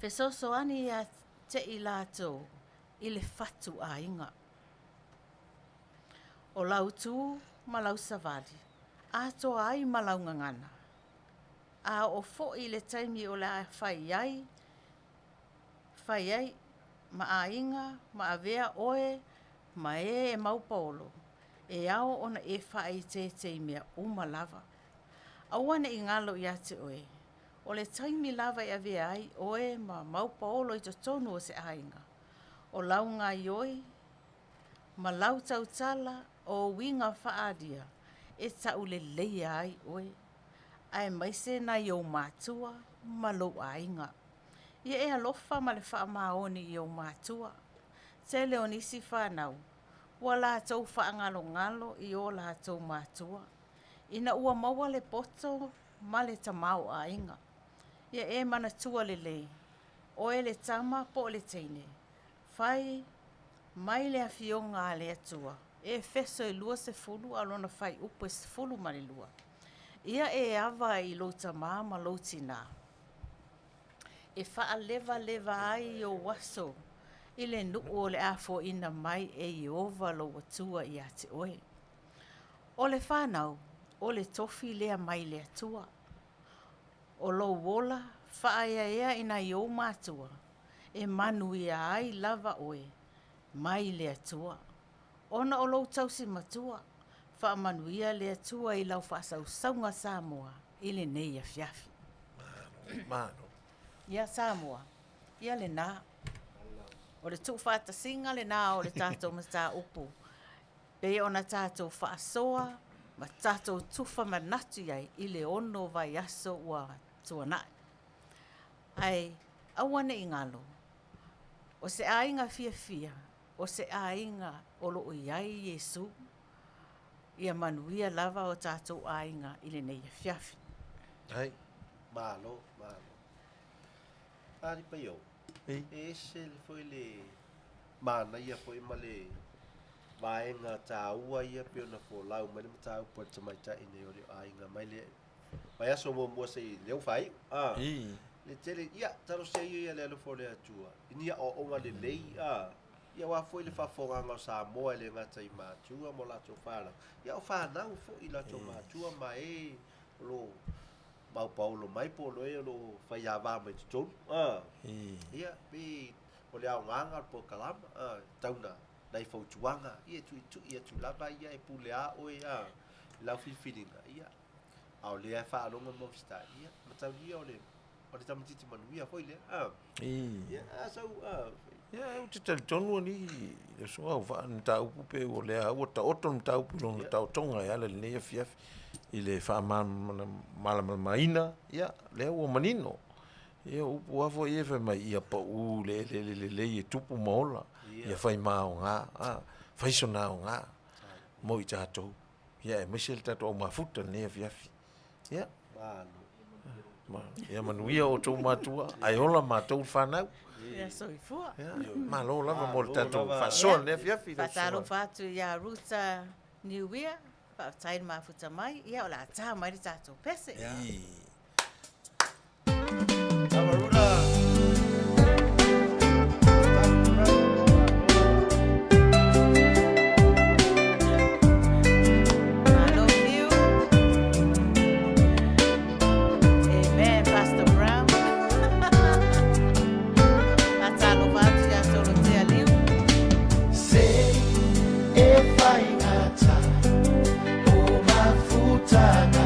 Fesoasoani ia te i latou i le fatu aiga. O lau tu ma lau savali, atoa ai ma lau gagana. A oo foi i le taimi o le a fai ai, fai ai ma aiga ma avea oe ma e e maupaolo, e ao ona e faaeteete i mea uma lava. Aua ne i galo ia te oe, o le taimi lava e avea ai oe ma maupaolo i totonu o se aiga, o lau gaoioi ma lau tautala o uiga faaalia e tauleleia ai oe, aemaise nai ou matua ma lou aiga. Ia e alofa ma le faamaoni i ou matua. Tele o nisi fanau ua latou faagalogalo i o latou matua ina ua maua le poto ma le tamaoaiga. Ia e manatua lelei, oe le tama po o le teine, fai mai le Afioga a le Atua, Efeso e 20 a o lona fuaiupu e 12, Ia e ava i lou tamā ma lou tinā, e faalevaleva ai ou aso i le nuu o le a foaiina mai e Ieova lou Atua ia te oe. O le fanau, o le tofi lea mai le Atua. O lou ola faaeaea i nai ou matua, e manuia ai lava oe mai le Atua. Ona o lou tausi matua, faamanuia le Atua i lau faasausauga Samoa i lenei afiafi. Malo. Ia Samoa, ia lena. O le tuufaatasiga lena o le tatou mataupu pei ona tatou faasoa ma tatou tufa manatu i ai i le 6 vaiaso ua tuanai. Ae aua ne i galo, o se aiga fiafia, o se aiga o lo o i ai Iesu. Ia manuia lava o tatou aiga i lenei afiafi. Ai. Malo, malo. A li paio. E ese le foi le manaia foi ma le vaega taua ia pei ona folau mai le mataupu a le tamaitai nei o le aiga mai le vaiaso muamua seia lea ua faaiu. A. Le tele, ia, talosia ia ia le alofa o le Atua i ni aoaoga lelei, a. Ia aua foi le faafofogaaga o Samoa e le gata i matua ma o latou fanau, ia o fanau foi i latou matua ma e o lo o maupaolo mai po o e o lo o faiava mai totonu. A. Ia, pei o le aogaga o le polokalama, a, e tau na nai fautuaga, ia e tuitui atu lava ia e pule a oe, a, i lau filifiliga, ia, a o lea e faalogo ma usitai, ia, mataulia o le, o le tamaitiiti manuia foi lea, a. Ia, a sau, a. Ia, ou te talitonu alii, le usuga o vaa mataupu pe ua lea ua taoto le mataupu i lona taotoga e ala i lenei afiafi i le faamalamalamaina, ia, lea ua manino. Ia, o upu lava foi ia fai mai, ia pau i le eleele lelei e tupu ma ola, ia fai ma aoga, a, fai sona aoga mo i tatou, ia aemaise le tatou au mafuta i lenei afiafi. Ia, ia manuia outou matua, ae ola matou le fanau. Ia soifua. Ia, malo lava mo le tatou faasoa i lenei afiafi. Faatalofa atu ia Ruta Niuia, faafetai le mafuta mai, ia o le a ta mai le tatou pese. Ia. Malo Fiu. Amen, Pastor Brown. Faatalofa atu ia Tolotea Liu. Se e faigata o mafutaga.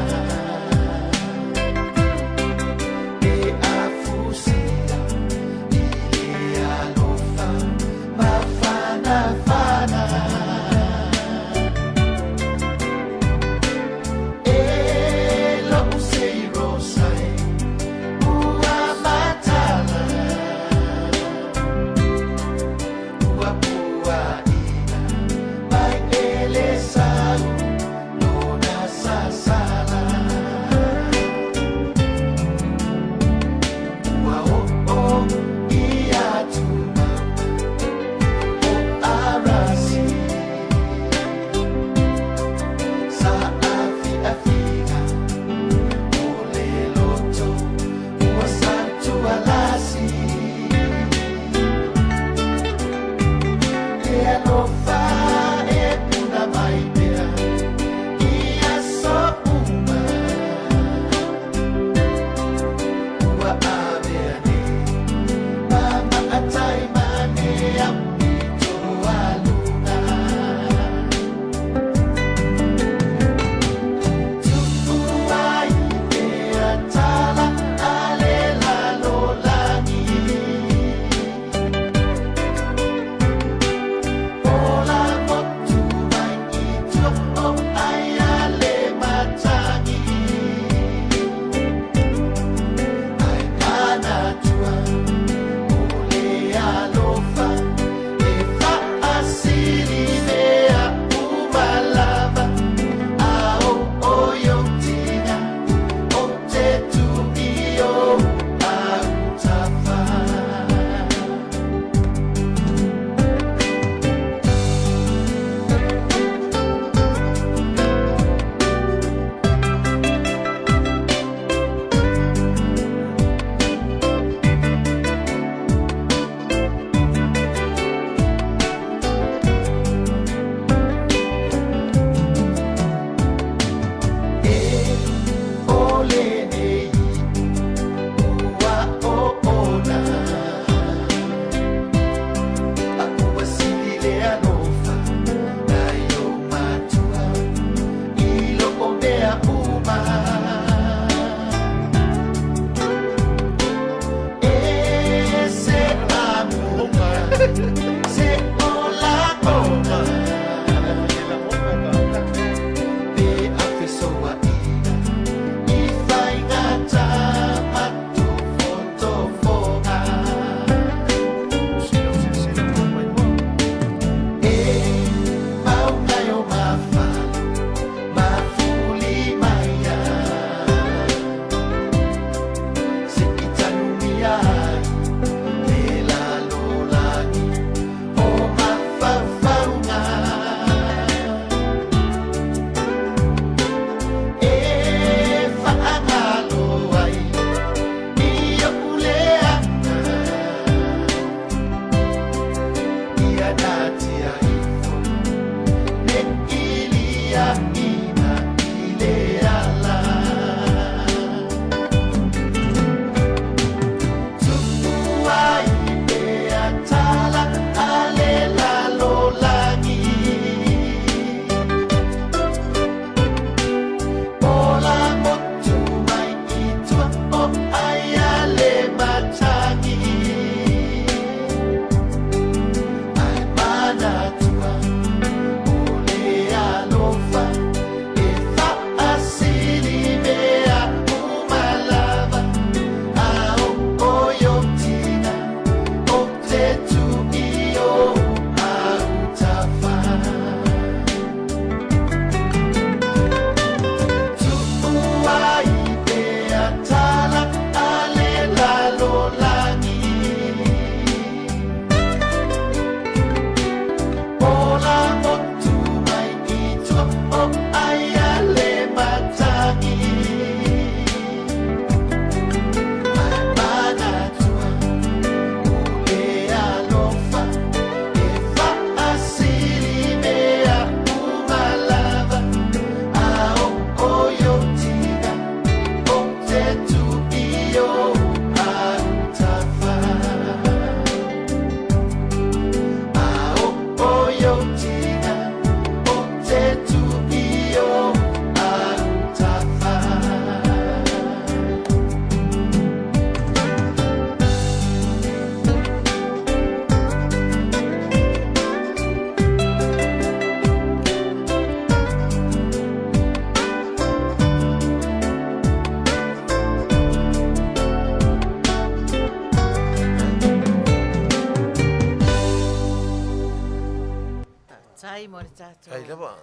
Faafetai mo le tatou. Ai lava.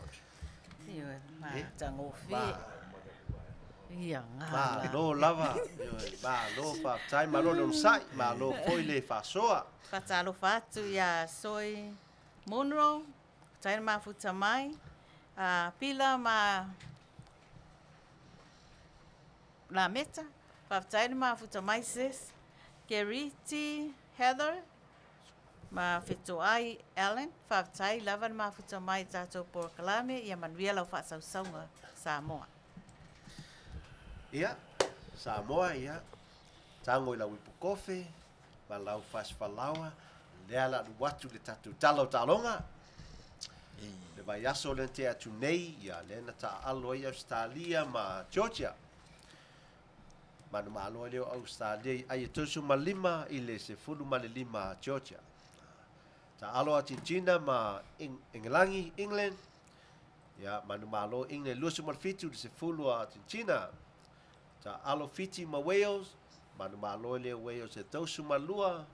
Ioe, matagofie. Ia, gala. Malo lava. Ioe, malo faafetai, malo le onosai, malo foi le faasoa. Faatalofa atu ia Soi Munro, faafetai le mafuta mai. Pila ma Lameta, faafetai le mafuta mai sis. Keriti Heather ma Fetoai Allen, faafetai lava le mafuta mai i tatou polokalame, ia manuia lau faasausauga Samoa. Ia, Samoa, ia, tago i lau ipu kofe, ma lau fasifalaoa, lea la alu atu le tatou tala o taaloga. Le vaiaso lea na tea atu nei, ia, lea na taaalo ai Ausetalia ma Georgia. Manumalo ai lea o Ausetalia i ai e 35 i le 15 a Georgia. Taaalo Argentina ma Engelagi, England. Ia, manumalo England 27 i le 10 a Argentina. Taaalo Fiti ma Wales, manumalo ai lea o Wales e 32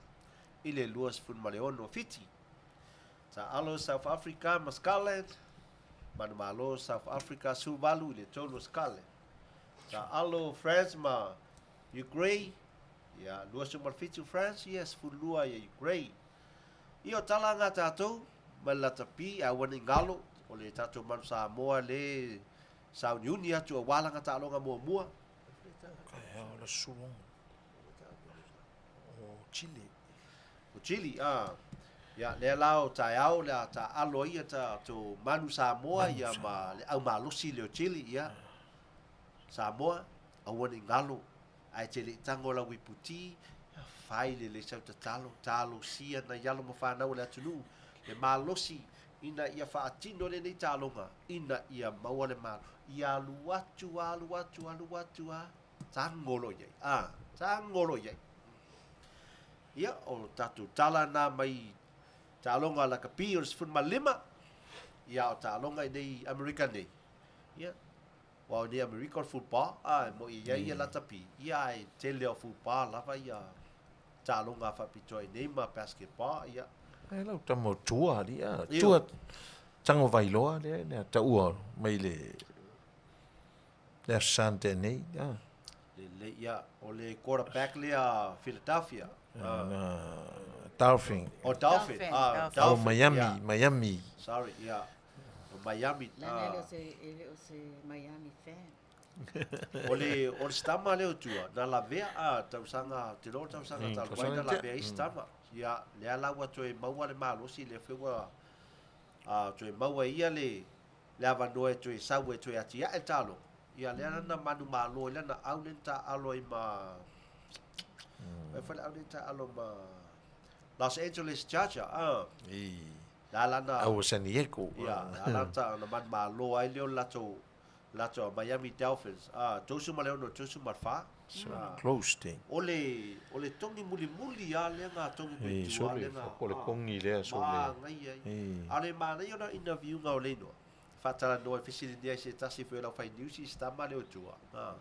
i le 26 a Fiti. Taaalo South Africa ma Scotland, manumalo South Africa 18 i le 3 a Scotland. Taaalo France ma Ukraine, ia, 27 France, ia, 12 ia Ukraine. Ia, o tala nga tatou, mai le latapi, aua ne i galo, o le tatou Manu Samoa le sauniuni atu aua lana taaloga muamua. Taeao le suoga o Chile. O Chile, a. Ia, lea la o taeao le a taaalo ai ia tatou Manu Samoa ia ma le au malosi lea o Chile, ia. Samoa, aua ne i galo, ae te le i tago lau iputi, fai lelei sau tatalo, talosia nai alo ma fanau a le atunuu, le malosi ina ia faatino lenei taaloga, ina ia maua le malo, ia alu atu, alu atu, alu atu a, tago loa i ai, a, tago loa i ai. Ia, o tatou tala na mai taaloga lakapi o le 15, ia o taaloga i nei Amerika nei, ia, Aua o nei Amerika o le football, a, e moi e i ai ia latapi, ia ae tele o football lava ia taaloga faapitoa i nei ma basketball, ia. Ai lau tama o Tua ali, a, Tua Tagovailoa lea na taua mai le le Aso Sa na tea nei, a. Lelei, ia, o le quarterback lea Philadelphia. Na Dolphin. O Dolphin, a, Dolphin. O Miami, Miami. Sorry, ia. O Miami. Leaga e le o se, e le o se Miami fan. O le, o le sitama lea o tua, na lavea a tausaga, te loa tausaga talu ai na lavea ai sitama. Ia, lea la ua toe maua le malosi, lea foi ua a, toe maua e ia le, le avanoa e toe sau e toe atiae le taaloga. Ia, lea la na manumalo ai lana au lea na taaalo ai ma, ai foi le au lea na taaalo ma Los Angeles Charger, a. La lana. Au San Diego. Ia, la lana ta na manumalo ai lea o le latou latou Miami Dolphins. A, 36, 34. So close thing. O le o le togi mulimuli a lea nga togi pe tua lea nga. O le kongi lea so le. Manaia ia. A o le manaia o lau interview nga o Leinoa. Faatalanoa e fesiligia ai se tasi foi o lau fai niusi i se tama lea o tua. A.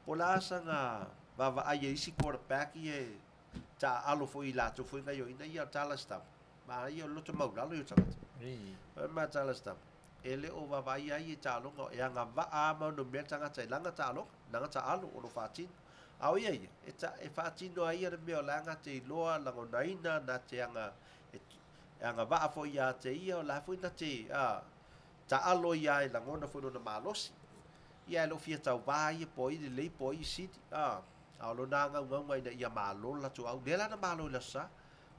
Po o le a saga vaavaai e isi quarterback ia e taaalo foi i latou foi gaioiga ia o Dallas tama. Manaia o le loto maulalo ia o tagata. Fai mai Dallas tama, e le o vaavaaia ai e taaloga, e agavaa a ma ono mea le tagata e laga taaloga, laga taalo o lo faatino. A o ia ia, e, ta, e faatino ai ia le mea o la na te iloa, lagonaina, na te aga, e, e agavaa foi ia te ia, o la foi na te, a, taalo ia e lagona foi lona malosi. Ia e le o fia tauvā ia po o ai lelei po o ai sili, a, a o lona agaugauga ina ia malo le latou au. Lea la na malo i le Aso Sa.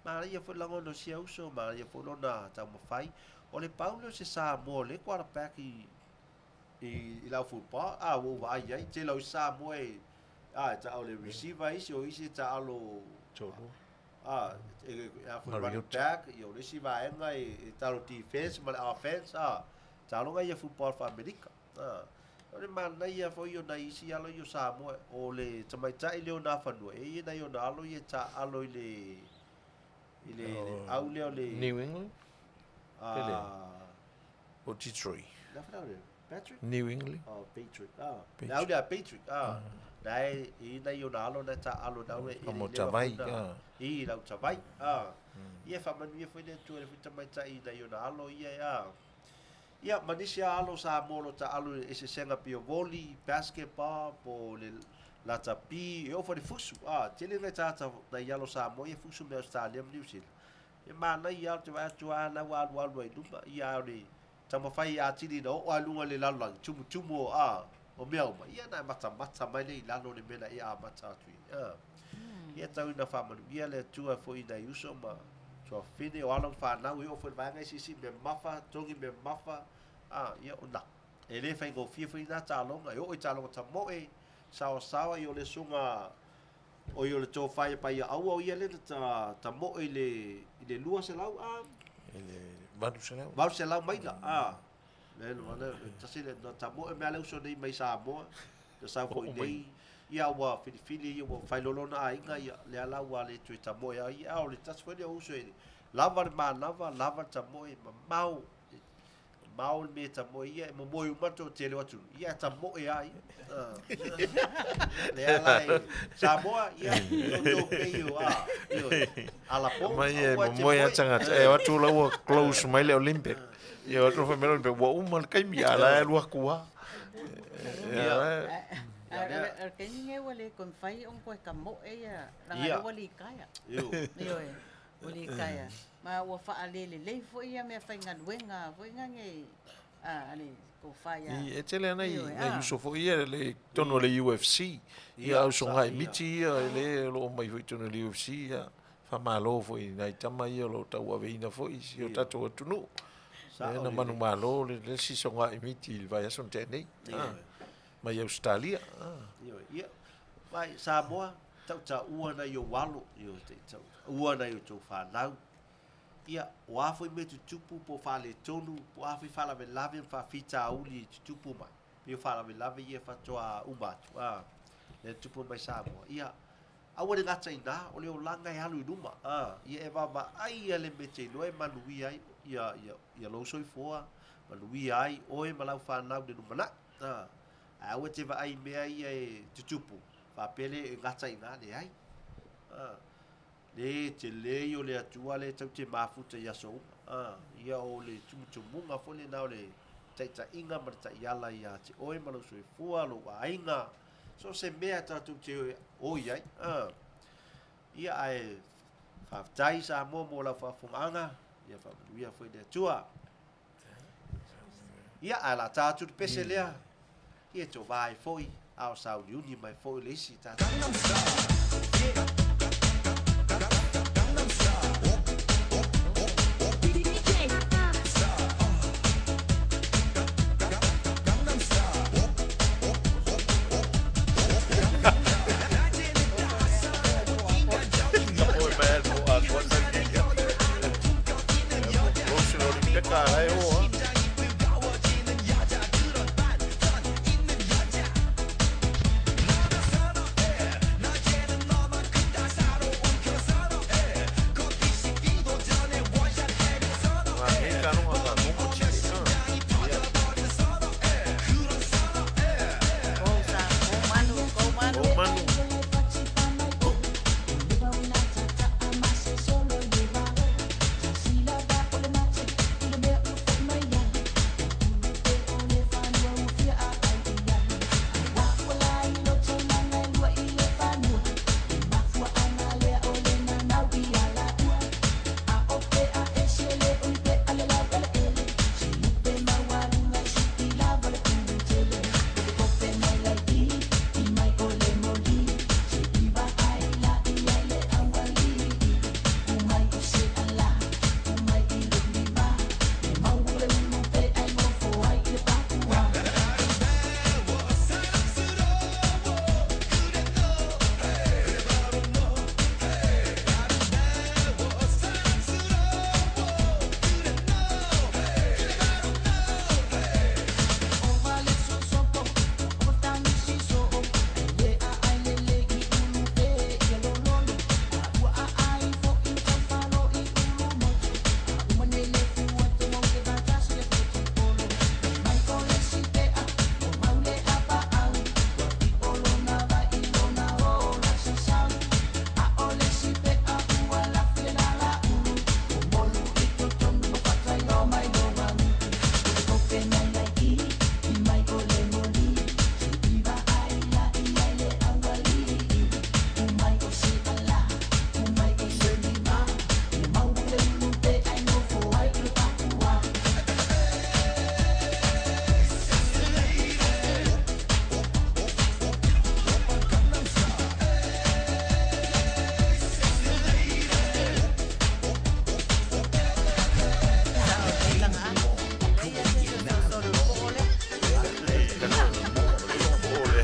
Manaia foi le lagona o sia uso, manaia foi lona taumafai. O le pau lea o se Samoa o lea e quarterback i, i, i lau football, a, ua ou vaai ai, tele o isi Samoa e, a, e taalo le receiver isi, o isi e taalo, a, e, e, a foi running back, ia, o le isi vaega e, e taalo defense ma le offense, a, taaloga ia football faa-Amerika. A, o le manaia foi o nai isi alo ia o Samoa, o le tamaitai lea o Nafanua, e i ai nai ona alo ia e taaalo i le, i le, le au lea o le... New England? A, Pele. O Detroit. Le a whanau lea? Patrick? New England. Oh, Patrick. Ah. Le au lea Patrick. Ah. Na e i ina i ona alo na ta alo na ue. A mo Tavai, ah. I lau Tavai. Ah. Ia whamanuia foi le Atua le foi tamaitai i nai ona alo ia ah. Ia, ma nisi a alo Samoa o lo ta alo i le eseesega pei o voli, basketball, po o le latapi, e oo foi i le fusu. Ah, tele nai tagata nai alo Samoa ia e fusu mai Ausetalia ma Niu Sila. E manaia lava ou te vaai atu lava la ua alualu ai i luma, ia a o le taumafai atili ina oo lava i luga i le lalolagi, tumutumu o, ah, o mea uma, ia ona e matamata mai lea i lalo o le mea na e amata atu i ai. Ah. Ia tau ina faamanuia le Atua foi i nai uso ma tuafafine, o alo ma fanau e oo foi i le vaega isiisi, mea mamafa, togi mea mamafa, ah, ia o na. E le faigofie foi na taaloga, e oo i taaloga tamoe, saoasaoa, ia o le susuga o ia o le tofa ia Paia Aua, o ia lea na tamoe i le, i le 200, ah? I le 800. 800 maila, ah. Le, le, le, tasi le, na tamoe mea le uso nei mai Samoa, na sau foi nei, ia ua filifili, ia ua failolo na aiga, ia lea la ua le toe tamoe ai, a o le tasi foi lea o uso e lava le manava, lava le tamoe, mamao, mamao le mea e tamoe ia, e momoe uma le toatele o atunuu, ia e tamoe lava ia. Lea la e Samoa, ia, outou pei o, a, ioe, alapo, Mai e aua e te momoe a moe. tagata, e o atu la ua close mai le Olympic. Ia o atu fai mai le Olympic, ua uma le taimi, a la e alu atu lava. Ia, A o le taimi lenei ua le toe mafai ona toe tamoe ia, leaga lea ua litaea. Ioe, ua litaea. Ma ua faalelelei foi ia meafaigaluega foi nane a le tofa ia. I, e tele ana i nai uso foi ia le tonu o le UFC. Ia au sogai miti ia e le o lo o mai foi tonu o le UFC ia. Faamalo foi i nai tama ia o lo o tauaveina foi i si o tatou atunuu. Lea na manumalo le isi sogai miti i le vaiaso na tea nei. Mai Ausetalia. Ia, mai Samoa, tautaua nai ou alo, tautaua nai outou fanau. Ia, o a foi mea tutupu po o faaletonu, po o a foi faalavelave ma faafitauli e tutupu mai, pei o faalavelave ia faatoa uma atu, a, lea e tutupu mai Samoa. Ia, aua le gata i ina, o le olaga e alu i luma, a, ia e vaavaai ia le mea e te iloa e manuia ai ia, ia, ia lou soifua, manuia ai oe ma lau fanau i le lumanai, a, ae aua e te vaai i mea ia e tutupu, faapea lea e gata i ina, leai. A. Le tele ia o le Atua lea tau te mafuta i aso uma. A, ia o le tumutumuga foi lena o le taitaiga ma le taiala ia te oe ma lou soifua, lou aiga, so o se mea tatou te o i ai. A, ia ae faafetai Samoa mo lau faafofogaaga, ia faamanuia foi le Atua. Ia, ae la ta atu le pese lea, ia to vae foi, a o sauniuni mai foi le isi tatou.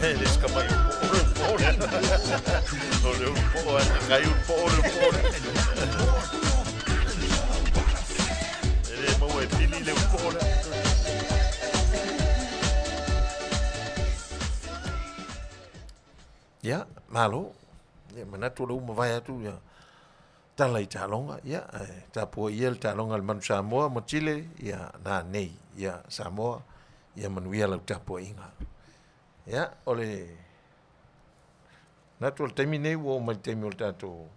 E le se tamai ulu po'o le ulu po'o lea. O le ulu po'o a kai ulu po'o le ulu po'o lea. E le maua e pili le ulu po'o lea. Ia, malo. Ia, manatu o lea ua mavae atu ia tala i taaloga, ia, ae tapuai ia le taaloga a le Manu Samoa ma Chile, ia, nanei. Ia, Samoa, ia manuia lau tapuaiga. Ia, o le manatu o le taimi nei ua oo mai le taimi o le tatou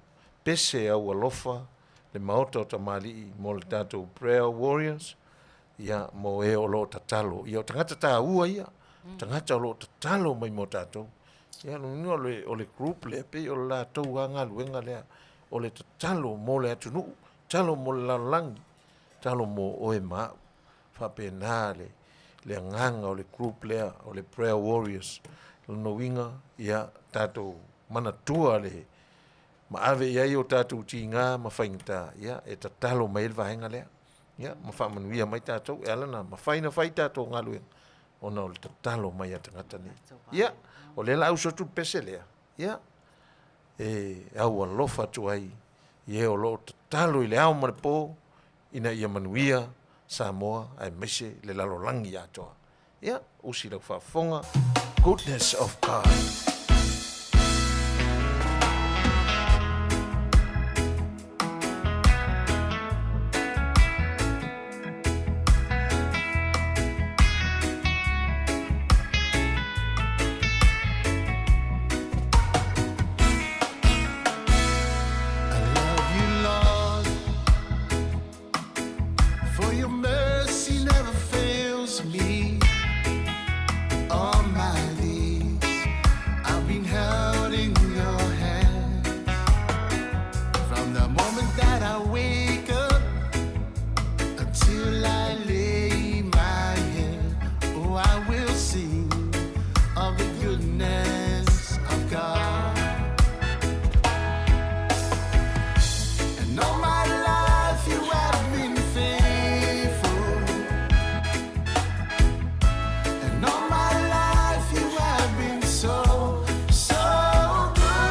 pese au alofa le maota o tamalii mo le tatou prayer warriors, ia, mo e o lo o tatalo. Ia, o tagata taua ia, tagata o lo o tatalo mai mo tatou. Ia, lona uiga o le, o le group lea, pei o le latou lava galuega lea, o le tatalo mo le atunuu, tatalo mo le lalolagi, tatalo mo oe ma au. Faapena le, le agaga o le group lea, o le Prayer Warriors. Lona uiga, ia, tatou manatua le, ma ave i ai o tatou tiga ma faigata, ia, e tatalo mai ai le vaega lea. Ia, ma faamanuia mai tatou, e ala ona mafai ona fai tatou galuega, ona o le tatalo mai a tagata nei. Ia, o lea o le a usu atu le pese lea, ia, e aualofa atu ai i e o lo o tatalo i le ao ma le po, ina ia manuia Samoa aemaise le lalolagi atoa. Ia, usi lau faafofoga, Goodness of God. I love you, Lord, for your mercy never fails me. All my days I've been held in your hand. From the moment that I wake up until I lay my head, oh, I will sing of the goodness of God. And all my life you have been faithful. And all my life you have been so, so good.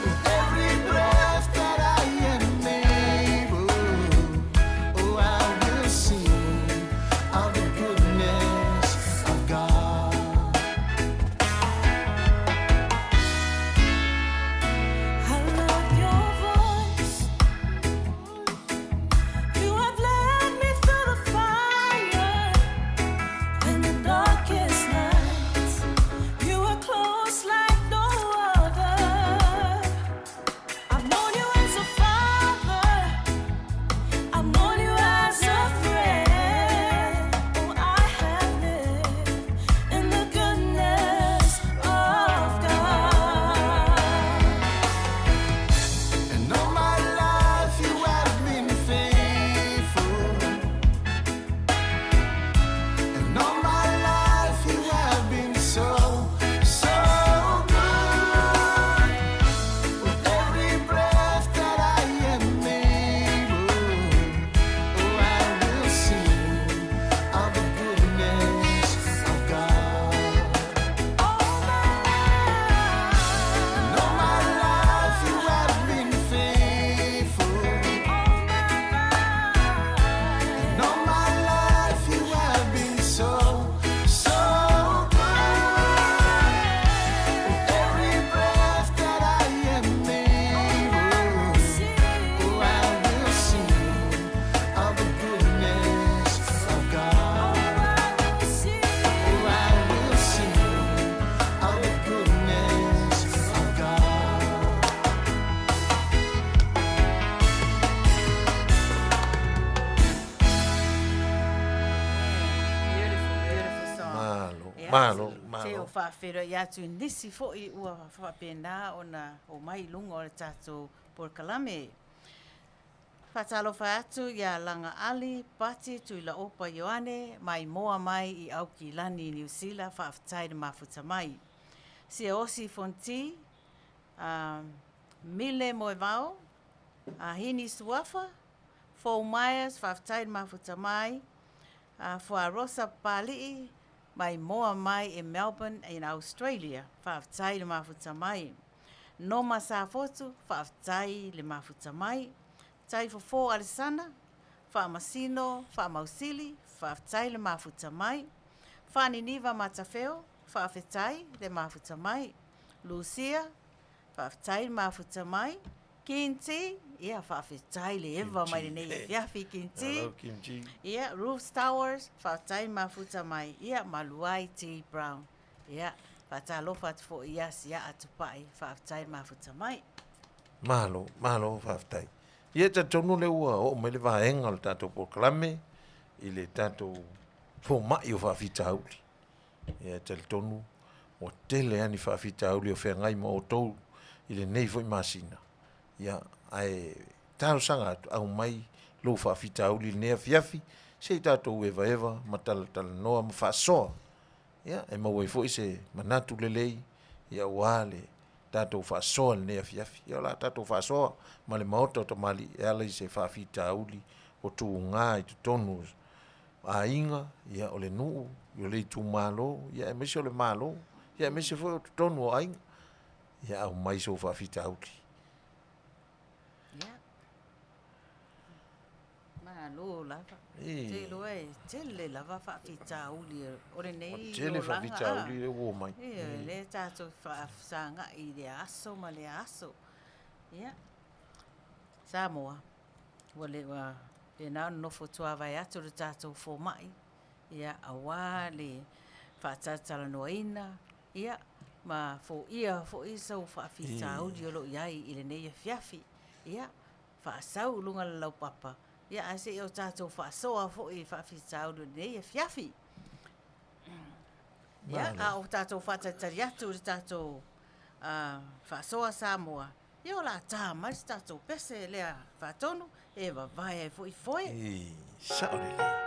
With every breath that I am able, oh, I will sing of the goodness of God. I love your voice. You have led me through the fire in the darkest nights. You are close like no other. I've known you as a father. I've known you as a friend. Oh, I have lived in the goodness of God. And all my life you have been faithful. And all my life you have been so, so good. With every breath that I am able, oh, I will sing of the goodness of God. And all my life you have been faithful. And all my life you have been so, so good. With every breath that I am able, oh, I will sing of the goodness of God. Oh, I will sing of the goodness of God. Beautiful, beautiful song. Malo, Ia, malo, Se malo. o faafeiloai atu i nisi foi ua faapena ona omai i luga o le tatou polokalame. Faatalofa atu ia Laga Ali, Pati Tuilaopa Ioane, maimoa mai i Aukilani, Niu Sila, faafetai le mafuta mai. Siaosi Fonti, uh, Mile Moevao, Ahini Suafa, Fou Myers, faafetai le mafuta mai. Uh, Fuarosa Papali'i, Maimoa mai i Melbourne in Australia, faafetai le mafuta mai. Noma Safotu, faafetai le mafuta mai. Taifofo Alesana, Faamasino Faamausili, faafetai le mafuta mai. Faaniniva Matafeo, faafetai le mafuta mai. Lucia, faafetai le mafuta mai. Kinti, ia faafetai le eva mai lenei afiafi Kinti. Hello, Kinti. Ia, Ruth Towers, faafetai mafuta mai. Ia, Maluai T. Brown. Ia, faatalofa atu foi ia Siaa Tupai, faafetai le mafuta mai. Malo, malo faafetai. Ia e talitonu lea ua oo mai le vaega o le tatou polokalame i le tatou fomai o faafitauli. Ia e talitonu ua tele lava ni faafitauli o feagai ma outou i lenei foi masina. Ia, ae talosaga atu, aumai lou faafitauli i lenei afiafi, se i tatou evaeva ma talatalanoa ma faasoa. Ia, e maua ai foi se manatu lelei, ia aua le tatou faasoa i lenei afiafi. Ia o le a tatou faasoa ma le Maota o Tamalii e ala i se faafitauli o tuga i totonu o aiga, ia o le nuu, o le itumalo, ia aemaise o le Malo, ia aemaise foi o totonu o aiga. Ia aumai sou faafitauli. Ia. Malo lava. Ou te iloa e tele lava faafitauli o lenei olaga. Tele faafitauli lea ua omai. Ioe, lea tatou te faafesagai i lea aso ma lea aso. Ia, Samoa, ua le ua faapena ona nofo tuavae atu le tatou fomai, ia, aua le faatalatalanoaina, ia, ma foia foi sou faafitauli o lo o i ai i lenei afiafi. Ia, faasau i luga o le laupapa, ia ae se i o tatou faasoa foi i faafitauli o lenei afiafi. Ia, a o tatou faatalitali atu i le tatou faasoa Samoa, ia o le a ta mai se tatou pese lea faatonu e vavae ai foi foe. E sao lelei.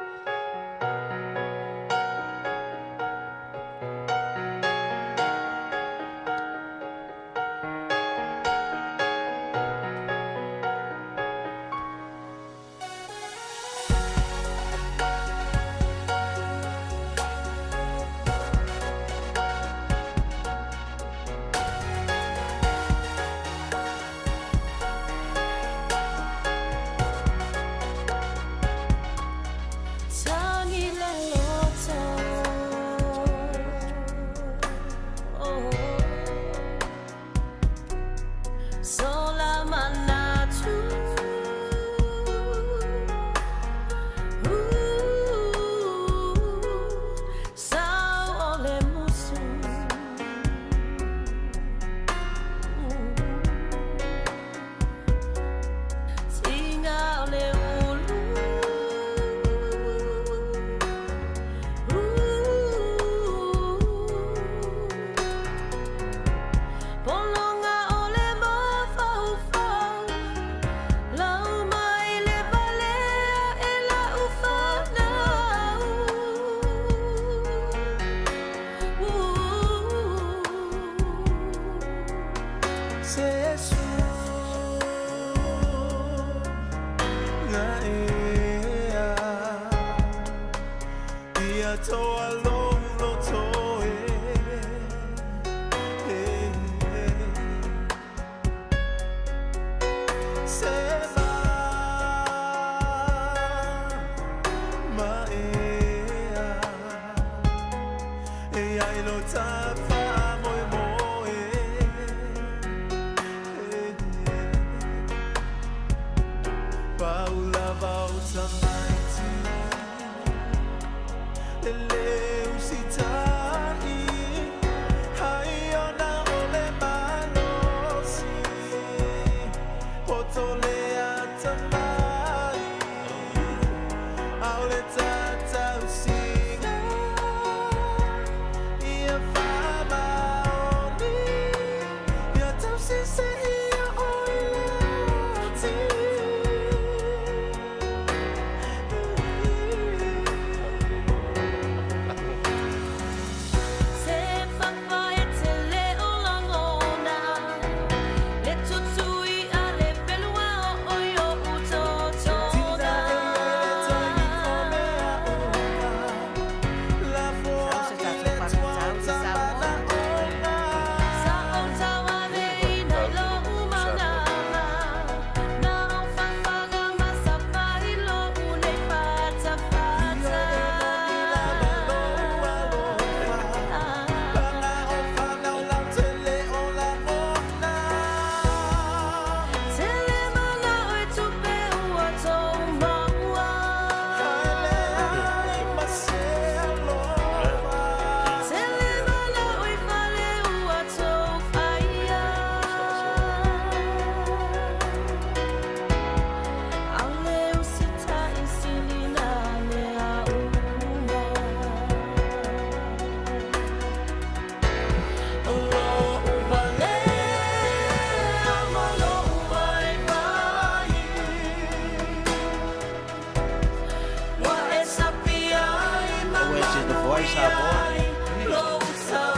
mai Samoa,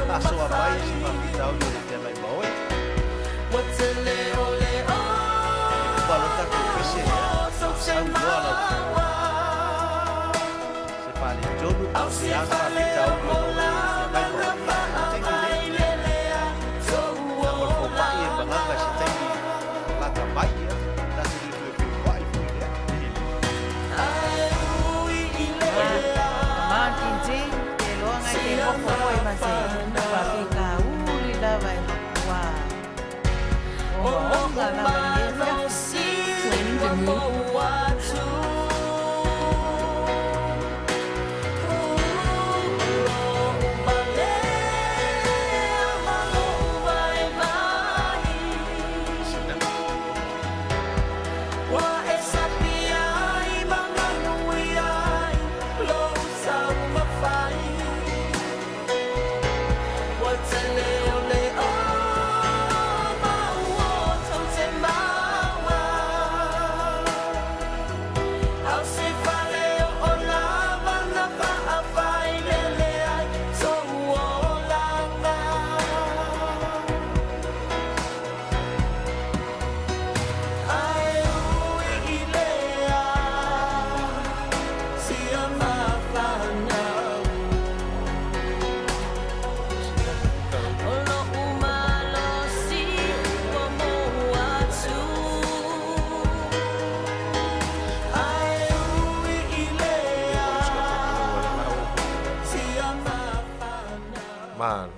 faasoa mai se faafitauli o le feagai ma oe. Uma loa tatou pese, ia, sau loa lau se faaletonu po o se a faafitauli o lo o feagai ma oe. Ia, o le taimi lenei, ia, mo le fomai e malaga i se taimi lata mai, ia, ta te le toe feiloai foi lea. Tama Kinti, te loa ngai te nofo foi ma se faafitauli lava e matua ogaoga lava i lenei afiafi. Planning the move. Malo.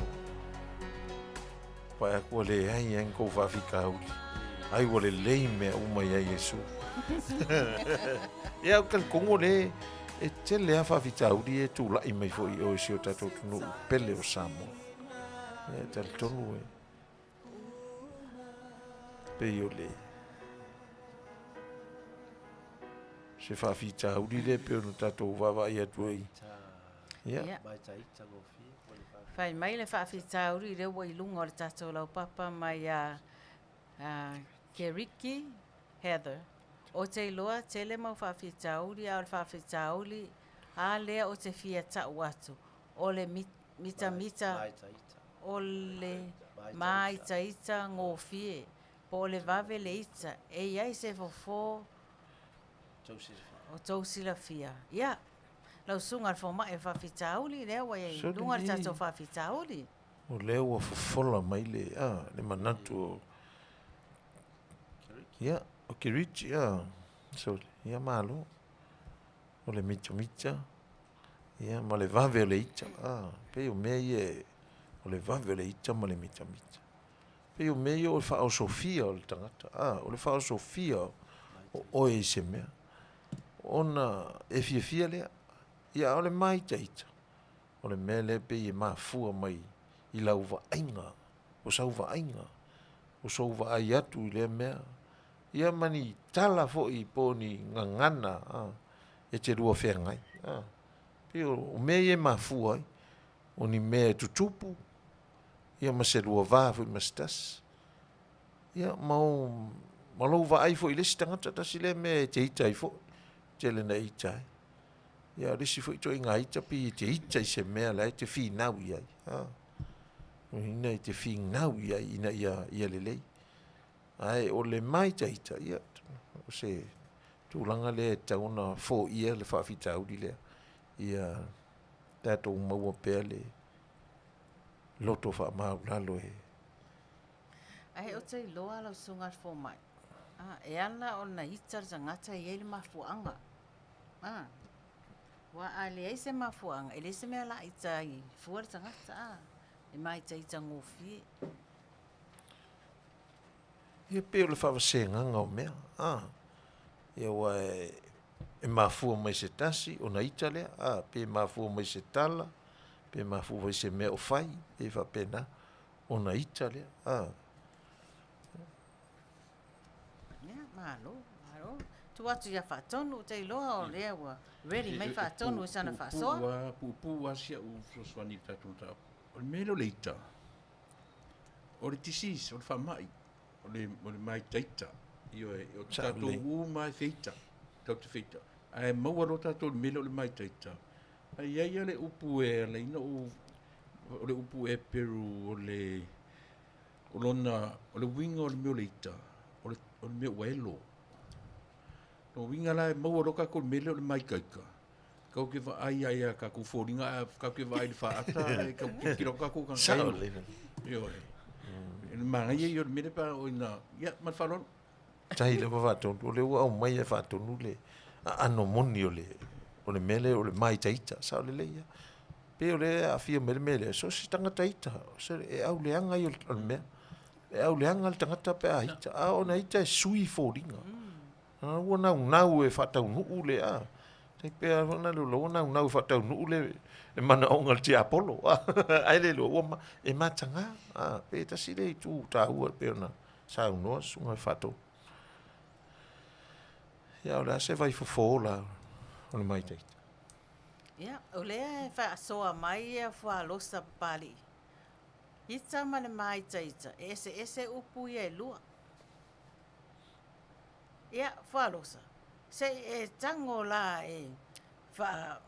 Pae aku ua leai ai ni kou faafitauli. Ai ua lelei mea uma iā Iesu. Ia, ou te talitonu o lea e tele lava faafitauli ia e tulai mai foi i o i si o tatou atunuu pele o Samoa. Ia, e talitonu e pei o le se faafitauli lea pei ona tatou vaavaai atu ai. Ia. Ia. Fai mai le faafitauli lea ua i luga o le tatou laupapa mai a Keriki Heather. Ou te iloa tele mau faafitauli a o le faafitauli a lea ou te fia tau atu o le mitamita o le māitaita gofie po o le vave le ita e i ai se fofo o tou silafia. Ia, lau susuga i le fomai o le faafitauli lea ua i ai i luga le tatou faafitauli. O lea ua fofola mai le, a, le manatu o, ia, o Kerichi, a, sorry, ia malo. O le mitamita, ia, ma le vave o le ita, a, pei o mea ia, o le vave o le ita ma le mitamita. Pei o mea ia o le faaosofia o le tagata, a, o le faaosofia o oe i se mea, ona e fiafia lea. Ia, a o le māitaita, o le mea lea pei e mafua mai i lau vaaiga, o sau vaaiga, o sou vaai atu i lea mea, ia ma ni tala foi po o ni gagana, a, e te lua feagai, a. Pei o mea ia e mafua ai, o ni mea e tutupu, ia ma se lua va foi ma se tasi. Ia, ma, o, ma lou vaai foi i le isi tagata, tasi lea mea e te ita ai foi, tele na ita ai. Ia, o le isi foi ituaiga ita pei e te ita i se mea la e te finau i ai. Ha. Ina e te finau i ai ina ia, ia lelei. Ae o le māitaita, ia, o se tulaga lea e tatau ona foia le faafitauli lea. Ia tatou maua pea le loto faamaualalo e. Ae ou te iloa lau susuga i le fomai, e ala ona ita le tagata e i ai le mafuaaga. A, aua a leai se mafuaaga, e leai se mea o le a ita ai fua le tagata, a, e māitaitagofie. Ia pei o le faavasegaga o mea, a, ia aua e, e mafua mai se tasi ona ita lea, a, pe mafua mai se tala, pe mafua mai se mea o fai, pe faapena ona ita lea, a. Ia, malo, malo. Tuu atu ia Faatonu, ou te iloa o lea ua ready mai Faatonu i sana faasoa. Puupuu puupuu lava si au fesoasoani i le tatou mataupu. O le mea lea o le ita, o le disease, o le faamai, o le, o le maitaita. Ioe, o tatou uma e feita, tatou te feita. Ae maua loa tatou i le mea lea o le maitaita, Ae i ai lava le upu e ala ai ona ou, o le upu eperu o le, o lona, o le uiga o le mea o le ita, o le, o le mea ua elo. O lona uiga la e maua loa tatou i le mea lea o le māikaika, tatou te vaai lava i a tatou foliga, ae tatou te vaai i le faata e tau tilotilo atu tatou tagata Sao elo. lelei. Ioe. O le manaia ia o le mea lea pe a oo ina, ia ma le faaaloalo. Faafetai lava faatonu, o lea ua aumai e faatonu le aano moni o le o le mea lea o le māitaita. Sao lelei lava. Pei o lea e aafia mai le mea lea, so o se tagata ita, e auleaga ia o le mea. E auleaga le tagata pe a ita, a oo ina ita e sui foliga. Ua naunau e faataunuu le a. Tai pei lava foi lena ua naunau e faataunuu le manaoga o le tiapolo. Ae le iloa, ua e mataga. Pe tasi lea itu taua e pei ona saunoa le susuga i le Faatonu. Ia o le a se vaifofo ola o le maitaita? Ia, o lea e faasoa mai ia fualosa Papalii. Ita ma le māitaita, e eseese upu ia e lua. Ia, fualosa, se i e tago la e faa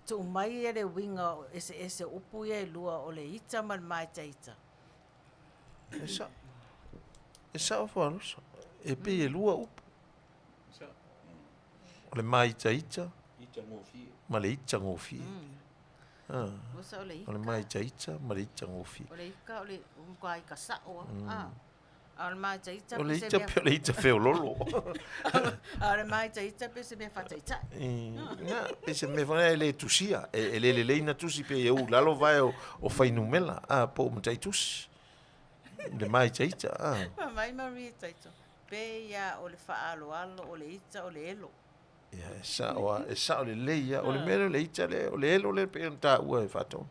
tuu mai ia le uiga eseese o upu ia e lua o le ita ma le māitaita. E sao. E sao fualosa. E pei e lua upu. O le māitaita ma le ita gofie. O le māitaita ma le ita gofie. O le ika o le matua ika sao lava. A o le māitaita O le ita pei o le ita feololo. A o le māitaita pei o se mea faataitai. Ina, pei se mea foi lea e le tusia, e le lelei ona tusi pei e u i lalo vae o fuainumera, a, po o mataitusi. Le māitaita, a. Fai mai Marie Taito, pei lava o le faaaloalo, o le ita, o le elo. Ia, e sao lava, e sao lelei lava. O le mea lea o le ita lea, o le elo lea pei ona taua e Faatoga.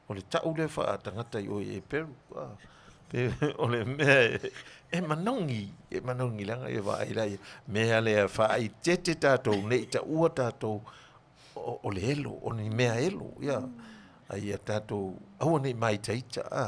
O le tau lea faatagata i o i Eperu, a, pe o le mea e, e manogi, e manogi leaga ia vaai la ia mea lea faaeteete tatou ne i taua tatou o, o le elo, o ni mea elo, ia. A ia tatou aua ne i māitaita, a,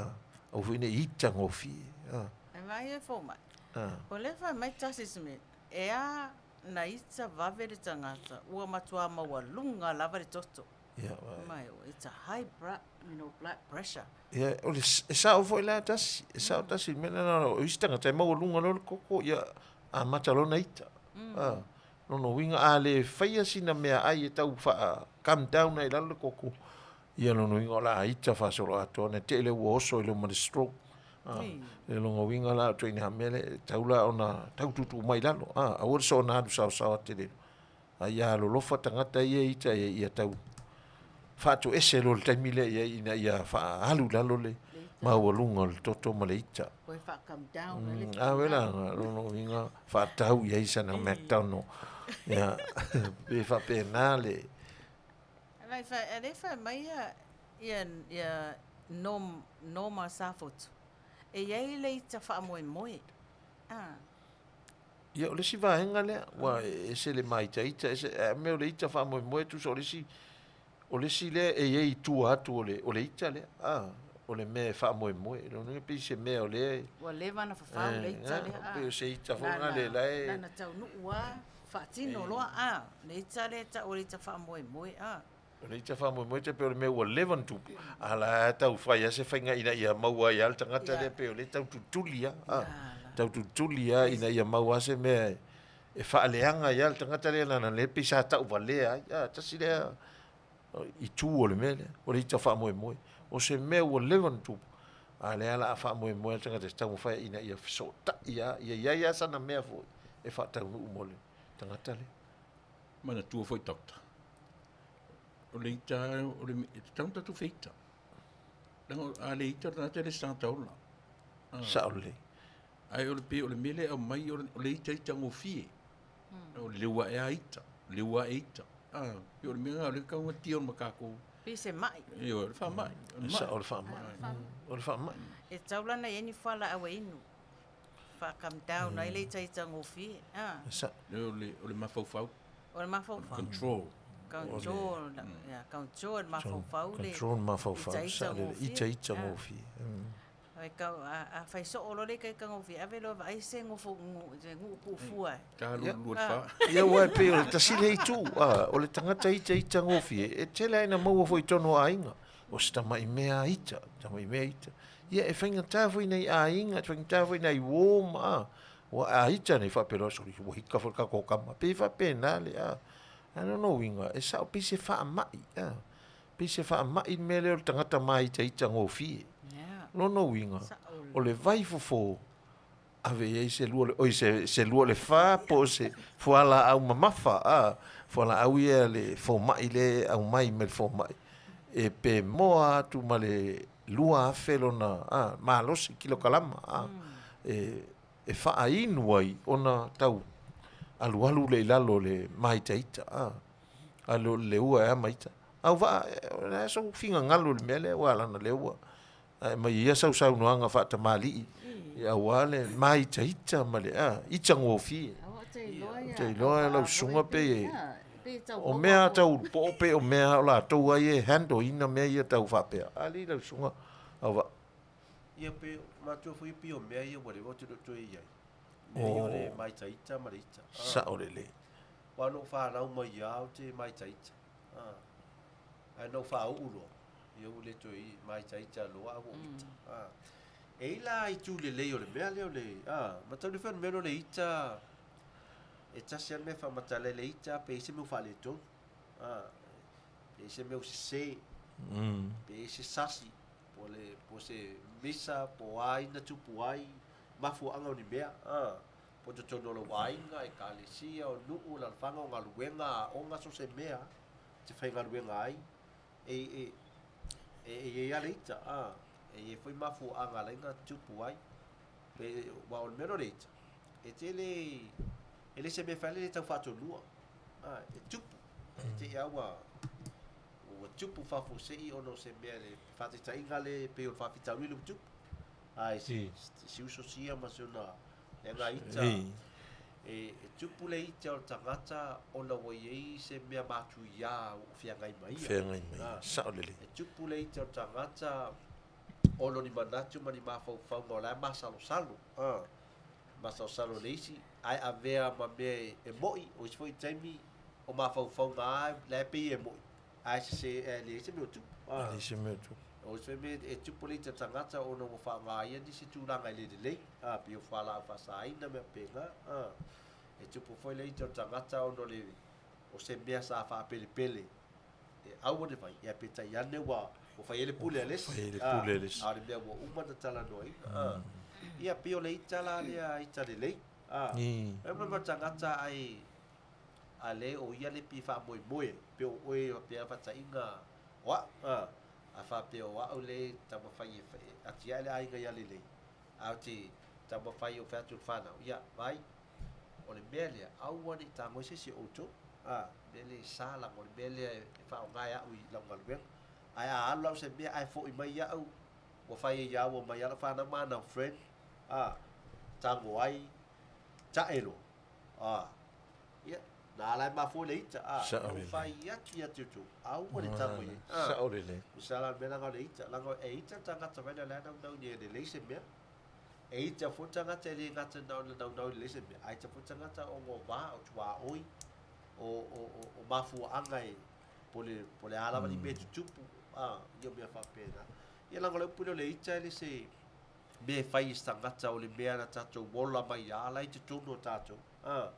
aua foi ne i ita gofie, a. E vaai e fomai. A. O lea fai mai tasi se mea, e a na ita vave le tagata, ua matua maualuga lava le toto. Ia, Mai, it's a high blood, you know, blood pressure. Ia, o le, e sao foi la tasi, e sao tasi le mea lena, o isi tagata e maualuga loa le koko, ia amata loa ona ita. A, lona uiga a le faia sina meaai e tau faa calm down ai i lalo le koko, ia lona uiga o le a ita faasoloatoa ona te i lea ua oso i luma le stroke. A, le lona uiga la o ituaiga mea lea, e tatau la ona tau tuutuu mai i lalo, a, aua le soona alu saosaoa tele. A ia alolofa tagata ia ita ia, ia tau faatoese loa le taimi lea i ai ina ia faaalu i lalo le maualuga o le toto ma le ita. Koe faa-calm down ai le A wela, lona uiga faatau i ai sana McDonald. Ia, pe faapena le... Alai fai, alai fai mai ia, ia, ia Norm, Norma Safotu. E i ai le ita faamoemoe. Ah. Ia, o le isi vaega lea, ua ese le māitaita, ese, a mea o le ita faamoemoe, tusa o le isi, o le isi lea e i ai i tua atu o le, o le ita lea, a, o le mea e faamoemoe. Lona uiga pei se mea o lea e... Ua leva ona fafau le ita lea, a. Pei o se ita foi lena lea la e... Na na taunuu lava, faatino loa, a, le ita lea e tau o le ita faamoemoe, a. O le ita faamoemoe te pei o le mea ua leva ona tupu, a la e tau fai lava se faiga ina ia maua ai lava le tagata lea, pei o lea e tau tulituli lava, a, tau tulituli lava ina ia maua lava se mea e faaleaga ai lava le tagata lea leaga o lea pei sa tauvalea ai, a, tasi lea itu o le mea lea, o le ita faamoemoe. O se mea ua leva ona tupu, a o lea o le a faamoemoe lava le tagata e taumafai ina ia fesootai lava, ia i ai lava sana mea foi e faataunuu mo le tagata lea. Manatua foi Doctor, o le ita, o le, e tatau ona tatou feita. Leaga a le ita le tagata e le se tagata ola. Ah. Sao lelei. Ae o le pei o le mea lea e aumai o le ita itagofie. O le leu ae a ita, leu ae ita. Ah, pei o le mea lena o lea e taugatia o le makakou. Pei se mai. Ioe, o le faamai. O le mai. Sao o le faamai. O le faamai. E tatau la ona i ai ni fualaau e inu. Faa-calm down ai le itaitagofie. Ah. Sao. O le, o le mafaufau. O le mafaufau. Control. Control, yeah, control le mafaufau le Control le mafaufau. itaitagofie. Itaitagofie. Ai tau a a fai soo loa le itaita gofie ave loa vaai se gofo se guu kuufua e. Ta lua lua le fa. Ia aua e pei o le tasi lea itu, a, o le tagata ita ita gofie, e tele lava ina maua foi i totonu o aiga, o se tamai mea ita, tamai mea ita. Ia e faigata foi i nai aiga, e faigata foi i nai uo ma, a, ua a ita nei faapea loa, sole, ua ita foi le tatou tama. Pei e faapena le, a, ae o lona uiga, e sao pei se faamai, a. Pei se faamai le mea lea o le tagata māitaita gofie. Lona uiga, o le vaifofo, ave i ai se lua, oi, se, se lua o le fa po o se fualaau mamafa, a, fualaau ia a le fomai lea e aumai mai le fomai, e pe moa atu ma le 2000 lona, a, malosi kilokalama, a, e, e faainu ai ona tau alualu lea i lalo o le māitaita, a. A le o le lehua e a ma ita. Au vaa, o le a sou finagalo i le mea lea ua ala ona lehua. Ae aumai ia sau saunoaga faatamalii aua le māitaita ma le a, ita gofie. Ou te iloa lau susuga pei e, o mea tau ulupoo pei o mea o latou ai e handle ina mea ia tau faapea. Alii lau susuga au vaa. Ia pe, matua foi pei o mea ia ua leva ou te le o toe i ai. Mea ia o le māitaita ma le ita. Sao lelei. Aua na ou fanau mai lava ou te māitaita. Ae na ou faauu loa, ia ua le toe māitaita loa ae ua ou ita. E i ai la itu lelei o le mea lea o le, mataulia foi o le mea lea o le ita, e tasi lava le mea e faamatala ai le ita pe i ai se mea ua faaletonu. Pe i ai se mea ua sese, pe i ai se sasi, po o le, po o se misa, po o a ina tupu ai, mafuaaga o ni mea. Po o totonu o lou aiga, ekalesia, o nuu, alalafaga, o galuega, aoga, so o se mea e te faigaluega ai, e, e, e, e i ai lava le ita, a, e i ai foi mafuaaga e ala ai ona tupu ai. Pe, aua o le mea lea o le ita, e te le, e le se mea e fai ai le tau faatonua, a, e tupu, e te i lava ua, ua tupu faafuasei ona o se mea, le faataitaiga lea e pei o le faafitauli lea ua tupu, a, e si, si uso sia ma si ona E ngā ita, e, e tupu le ita o le tagata ona ua i ai se mea matuiā ua feagai ma ia. Feagai ma ia, sao lelei. E tupu le ita o le tagata ona o ni manatu ma ni mafaufauga o la e masalosalo, masalosalo le isi, ae avea ma mea e mo'i, o isi foi taimi o mafaufauga lava la e pei e mo'i, ae sese, ae leai se mea o tupu. E leai se mea o tupu. O isi foi mea e tupu le ita o le tagata ona ua faaaoga ia nisi tulaga e le lelei, a, pei o fualaau faasaina mea faapena, a. E tupu foi le ita o le tagata ona o le, o se mea sa faapelepele e aua ne fai, ae peitai ane ua, ua fai ai le pule a le isi, Fai ai le pule a le isi. a o le mea ua uma ona talanoaina, a. Ia, pei o le ita la lea ita lelei, a. E uma ma le tagata ae, a le o ia le pei e faamoemoe, pei o oe faapea faataiga o au, a, a faapea o au le taumafai e atiae le aiga ia lelei, ae ou te taumafai e fai atu i le fanau, ia, vaai, o le mea lea, aua ne i tago ai se isi o outou, a, mea lea e sa leaga o le mea lea e faaaoga e au i lau galuega. Ae a alu la au i se mea ae foi mai au, ua fai ai lava ua omai lava lau fanau ma ana friend, a, tago ai, tae loa, a, ia, na ala e mafua le ita, a, Sao ua lelei. fai atu ia te outou, aua le tago i ai, a. Sao lelei. Tusa la o le mea leaga o le ita, leaga e ita le tagata mai lea o la e naunau ina ia lelei se mea. E ita foi le tagata e le gata na ona naunau ia lelei se mea, ae ita foi le tagata ona o va, o tuaoi, o, o, o, o mafuaaga e, po o le, po o le a lava ni mea e tutupu, a, ia o mea faapena. Ia leaga o le upu lea o le ita e le se mea e fai e se tagata, o le mea na tatou ola mai lava la e i totonu o tatou, a.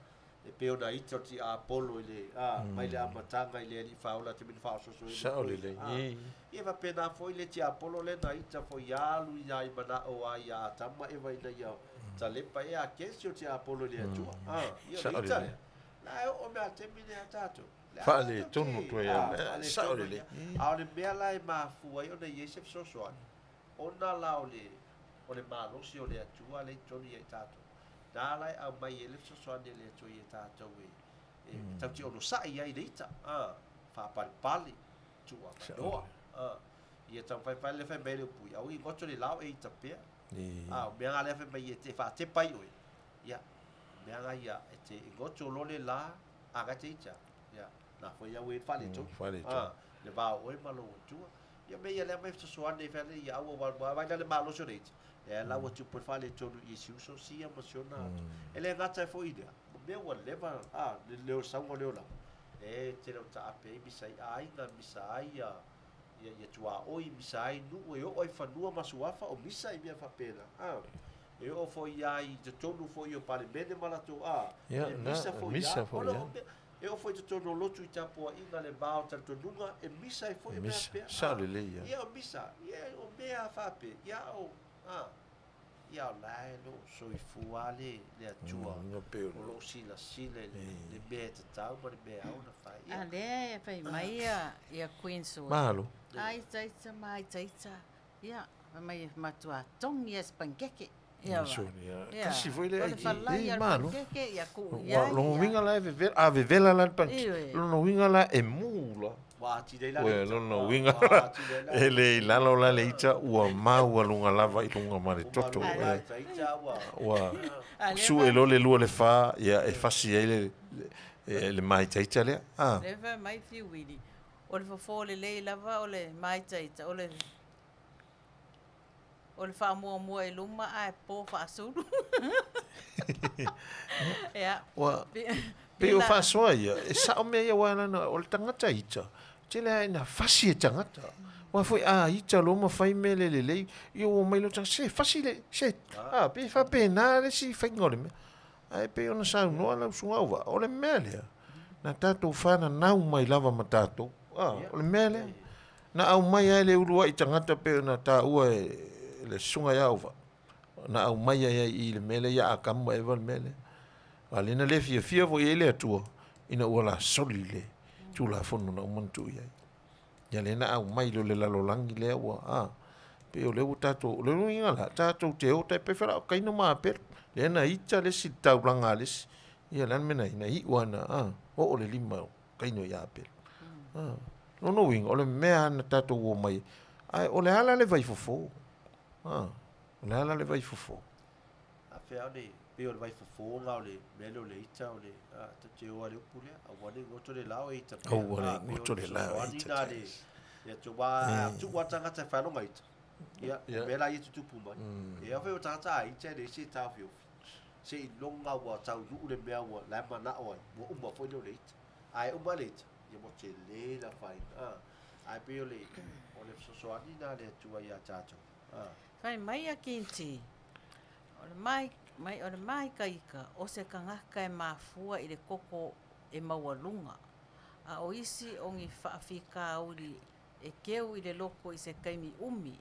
E pei ona ita o le tiapolo i le, a, mai le amataga i le Alii Faaola te mea na faaosoosoina Sao foi, lelei, a. ī. Ia e faapena foi le tiapolo lea na ita foi alu i nai manao a ia Atama ma Eva ina ia talepa ea a kesi o le tiapolo i le Atua, a. Ia o Sao le ita lelei. lea. La e oo mea taimi nei a tatou. Le a Faaletonu tatou te, atu ai a, lava. Sao faaletonu lelei. ai. A o le mea la e mafua ai ona i ai se fesoasoani, ona la o le, o le malosi o le Atua lea i totonu ia i tatou. Na la e aumai ai le fesoasoani a le Atua ia tatou e, e tatou te onosai ai i le ita, a, faapalepale, tuuavanoa, a, ia taumafai fai le fai mai le upu, aua i goto le lao e ita pea. A, o mea nga lea fai mai e te faatepa ai oe, ia, o mea nga ia e te goto loa le la, a ga te ita, ia, na foi au e faaletonu. Faaletonu. A, le va o oe ma lou Atua. Ia mea ia lea mai fesoasoani ai fai ia aua ua ua vaai la le malosi o le ita. Ia la ua tupu le faaletonu i si uso sia ma si ona atu. E le gata ai foi i lea, o mea ua leva a le leo sauga o le olaga, e tele o taape ai misa ai aiga, misa ai ia ia ia tuaoi, misa ai nuu e oo ai fanua ma suafa o misa i mea faapena. A e oo foi a i totonu foi o Palemene ma latou a Ia, e na, misa foi misa a foi, o lo ia. o mea E oo foi i totonu o lotu i tapuaiga le va o talitonuga, e misa ai foi E mea misa, pea. sao lelei ia. Ia o misa, ia o mea faape, ia o, a, ia o la e lo o soifua le, le Atua, Mm, ia pei o o lo o silasila i le, le mea e tatau ma le mea e ao ona fai. A Ia, lea e fai mai ia, ia Queen Sue. Malo. A ita ita ma ita ita. Ia, fai mai e matua togi ia se panikeke. Ia Ia, va. Ia. Kasi foi le O le ai, falai e, ia le malo. panikeke, ia kuu i Ua ai, lona ia. uiga la e vevela, a vevela la le panikeke, Ioe. lona uiga la e mu la. ua atili ai la Ua le ita. lona Ua- uiga ua la atili ai la e le i lalo la le ita ua maualuga lava i luga ma le Ua toto. malu la E, ita ita ua, ua A lea sue loa le lua le fa, ia e fasi ai le, le, le maitaita lea. Ah, Lea fai mai Fiuili, o le fofo lelei lava o le maitaita, o le o le faamuamua i luma ae po faasulu. Ia. ua, Pe- pei o pela- faasoa ia, e sao mea ia aua lana, o le tagata ita, tele lava ina fasi e tagata. Aua foi a ita loa ma fai mea le lelei, ia ua omai loa tagata, se fasi le, se, a, pei e faapena le isi faiga o le mea. Ae pei ona saunoa lau susuga Auvaa, o le mea lea, na tatou fananau mai lava ma tatou, a, o le mea lea. Na aumai ai le uluai tagata pei ona taua e le susuga ia Auvaa, na aumai ai ai i le mea lea ia Atamu ma Eva le mea lea. A lea na le fiafia foi i ai le Atua, ina ua lasoli le Tulafono na uma ona tuu i ai. Ia lea na aumai loa le lalolagi lea ua, a, pei o lea ua tatou, o le uiga la, tatou te o tai pei foi la o Kaino ma Apelo, lea na ita le isi i le taulaga a le isi. Ia o le a le mea na ai? Na iu lava ina, a, oo le lima o Kaino ia Apelo. A, lona uiga, o le mea lava na tatou omai ai, ae o le a la le vaifofo? A, o le a la le vaifofo? A fea o le, pei o le vaifofo na o le mea lea o le ita o le, a, ta te o lava i le upu lea, aua ne i goto le la o e ita pea. Aua ne A, i pei o goto le le la o e fesoasoani ita na pea. le, le Atua, aua a tuu lava tagata e faaloga ita, ia, o mea la ia e tutupu mai. Ia foi o tagata a ita e leai se taofiofi, seiloga ua taunuu le mea ua la e manao ai, ua uma foi lea o le ita. Ae uma le ita, ia ua tele le afaina. A, ae pei o le, o le fesoasoani lena a le Atua ia tatou. A. Fai mai a Kinti, o le mai, mai, o le māikaika o se tagata e mafua i le koko e maualuga, a o isi o ni faafitauli e keu i le loko i se taimi umi,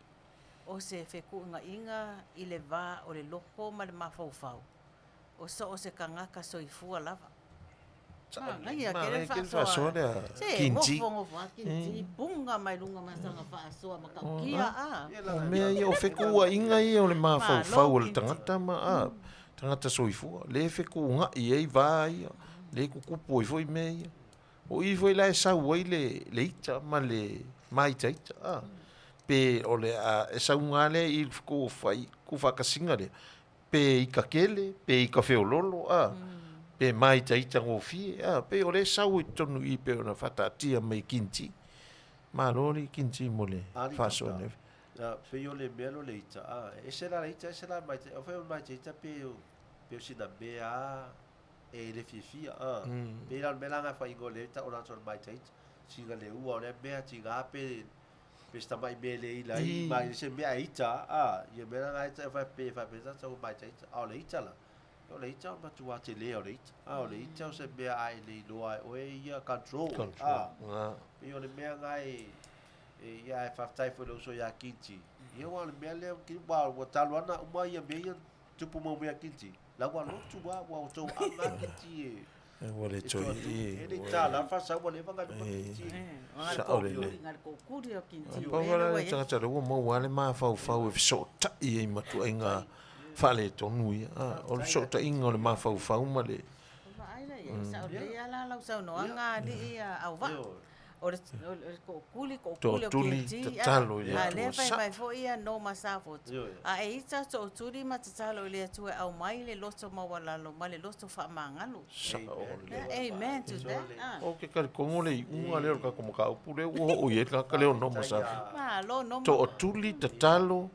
o se fetuunaiga i le va o le loko ma le mafaufau, o so o se tagata soifua lava. Manaia tele le Manaia tele faasoa faasoa. lea, Se, Kinti. gofo gofo a Kinti, puga mai luga ma sana faasoa matautia a. O mea ia, o fetuuaiga ia o le mafaufau Malo o le Kinti. tagata ma a, tagata soifua. Le fetuugai ai va ia, le tutupu ai foi mea ia. O i foi la e sau ai le, le ita ma le maitaita. A. Pe o le a, e sauga lea i ku fai, ku faakasiga lea. Pe ika kele, pe ika feololo, a. Pe maitaita gofie, a. Pe o le sau i totonu i pei ona faataatia mai e Kinti. Malo le Kinti mo le Ali faasoa tata. nei. A, pei o le mea lea o le ita, a, e ese la le ita, ese la le maitaita. O fai o le maitaita pe o, pe o sina mea lava e le fiafia, a. Pei la o le mea la na e faaigoa lea e tau atu o le maitaita. Sina le ua o lea mea, tiga pe, pe se tamai mea e le ila ai, ma e se mea e ita, a. Ia mea la na e tau fai pe faapea tatou o maitaita. A o le ita la, o le ita o le matua tele o le ita. A o le ita o se mea a e le iloa e oe ia control, Control. a. A. Pei o le mea na e, e ia e faafetai foi i le uso ia Kinti. Ia aua o le mea lea, ki- ua ua talu lava ona uma ia mea ia tupu mau mea Kinti. La ua lotu lava, ua outou aga Kinti e E ua le e toe toatu. i, E le ua i tāla faasau ua leva ona luma E. Kinti. O Sao lelei. le koukuli o Kinti. Pau la le tagata lea ua maua lava le mafaufau e fesootai ai ma ituaiga faaletonu ia. A, o le fesootaiga o le mafaufau ma le Vaai la i ai, sao lelei lava la lau saunoaga alii ia Auvaa. Ioe. O le o le tootuli, tootuli o Tootuli, Kinti, a, tatalo i le a lea Atua. fai Sa- mai foi ia Noma Safotu. Ioe. A e ita tootuli ma tatalo i le Atua e aumai le loto maualalo ma le loto faamagalo. Sao lelei. Yeah, amen to that. Ah. O ke talitonu le iuga lea o le tatou mataupu lea ua oo i ai le tagata lea o Noma Safotu. Malo Noma. Tootuli, tatalo,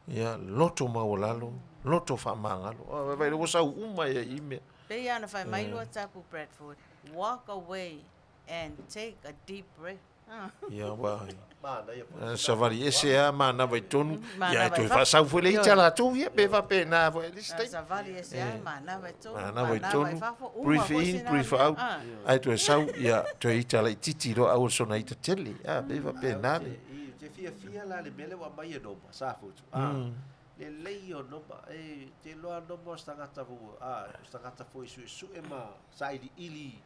ia, loto maualalo, loto faamagalo. Ah, vaai lea ua sau uma ia i mea. Pei lava ona fai mai lua Tapu Bradford, walk away and take a deep breath. Ah. Ia, ua Manaia foi. savali ese lava manava i tonu, ia e Manava i toe fafo. faasau foi le ita Ioe. latou, ia pe faapena foi i le isi Ah, taimi. savali ese lava manava i tonu, Manava i manava i tonu, fafo, uma breathe foi in, sina breathe mea. out, Ah. ae toe sau, ia, toe ita laitiiti loa aua le sona ita tele. Ah, pe faapena le. I te fiafia la le mea lea ua aumai e Noma Safotu. Ah, lelei o Noma, e te iloa Noma o se tagata foi, ah, o se tagata foi e suesue ma sailiili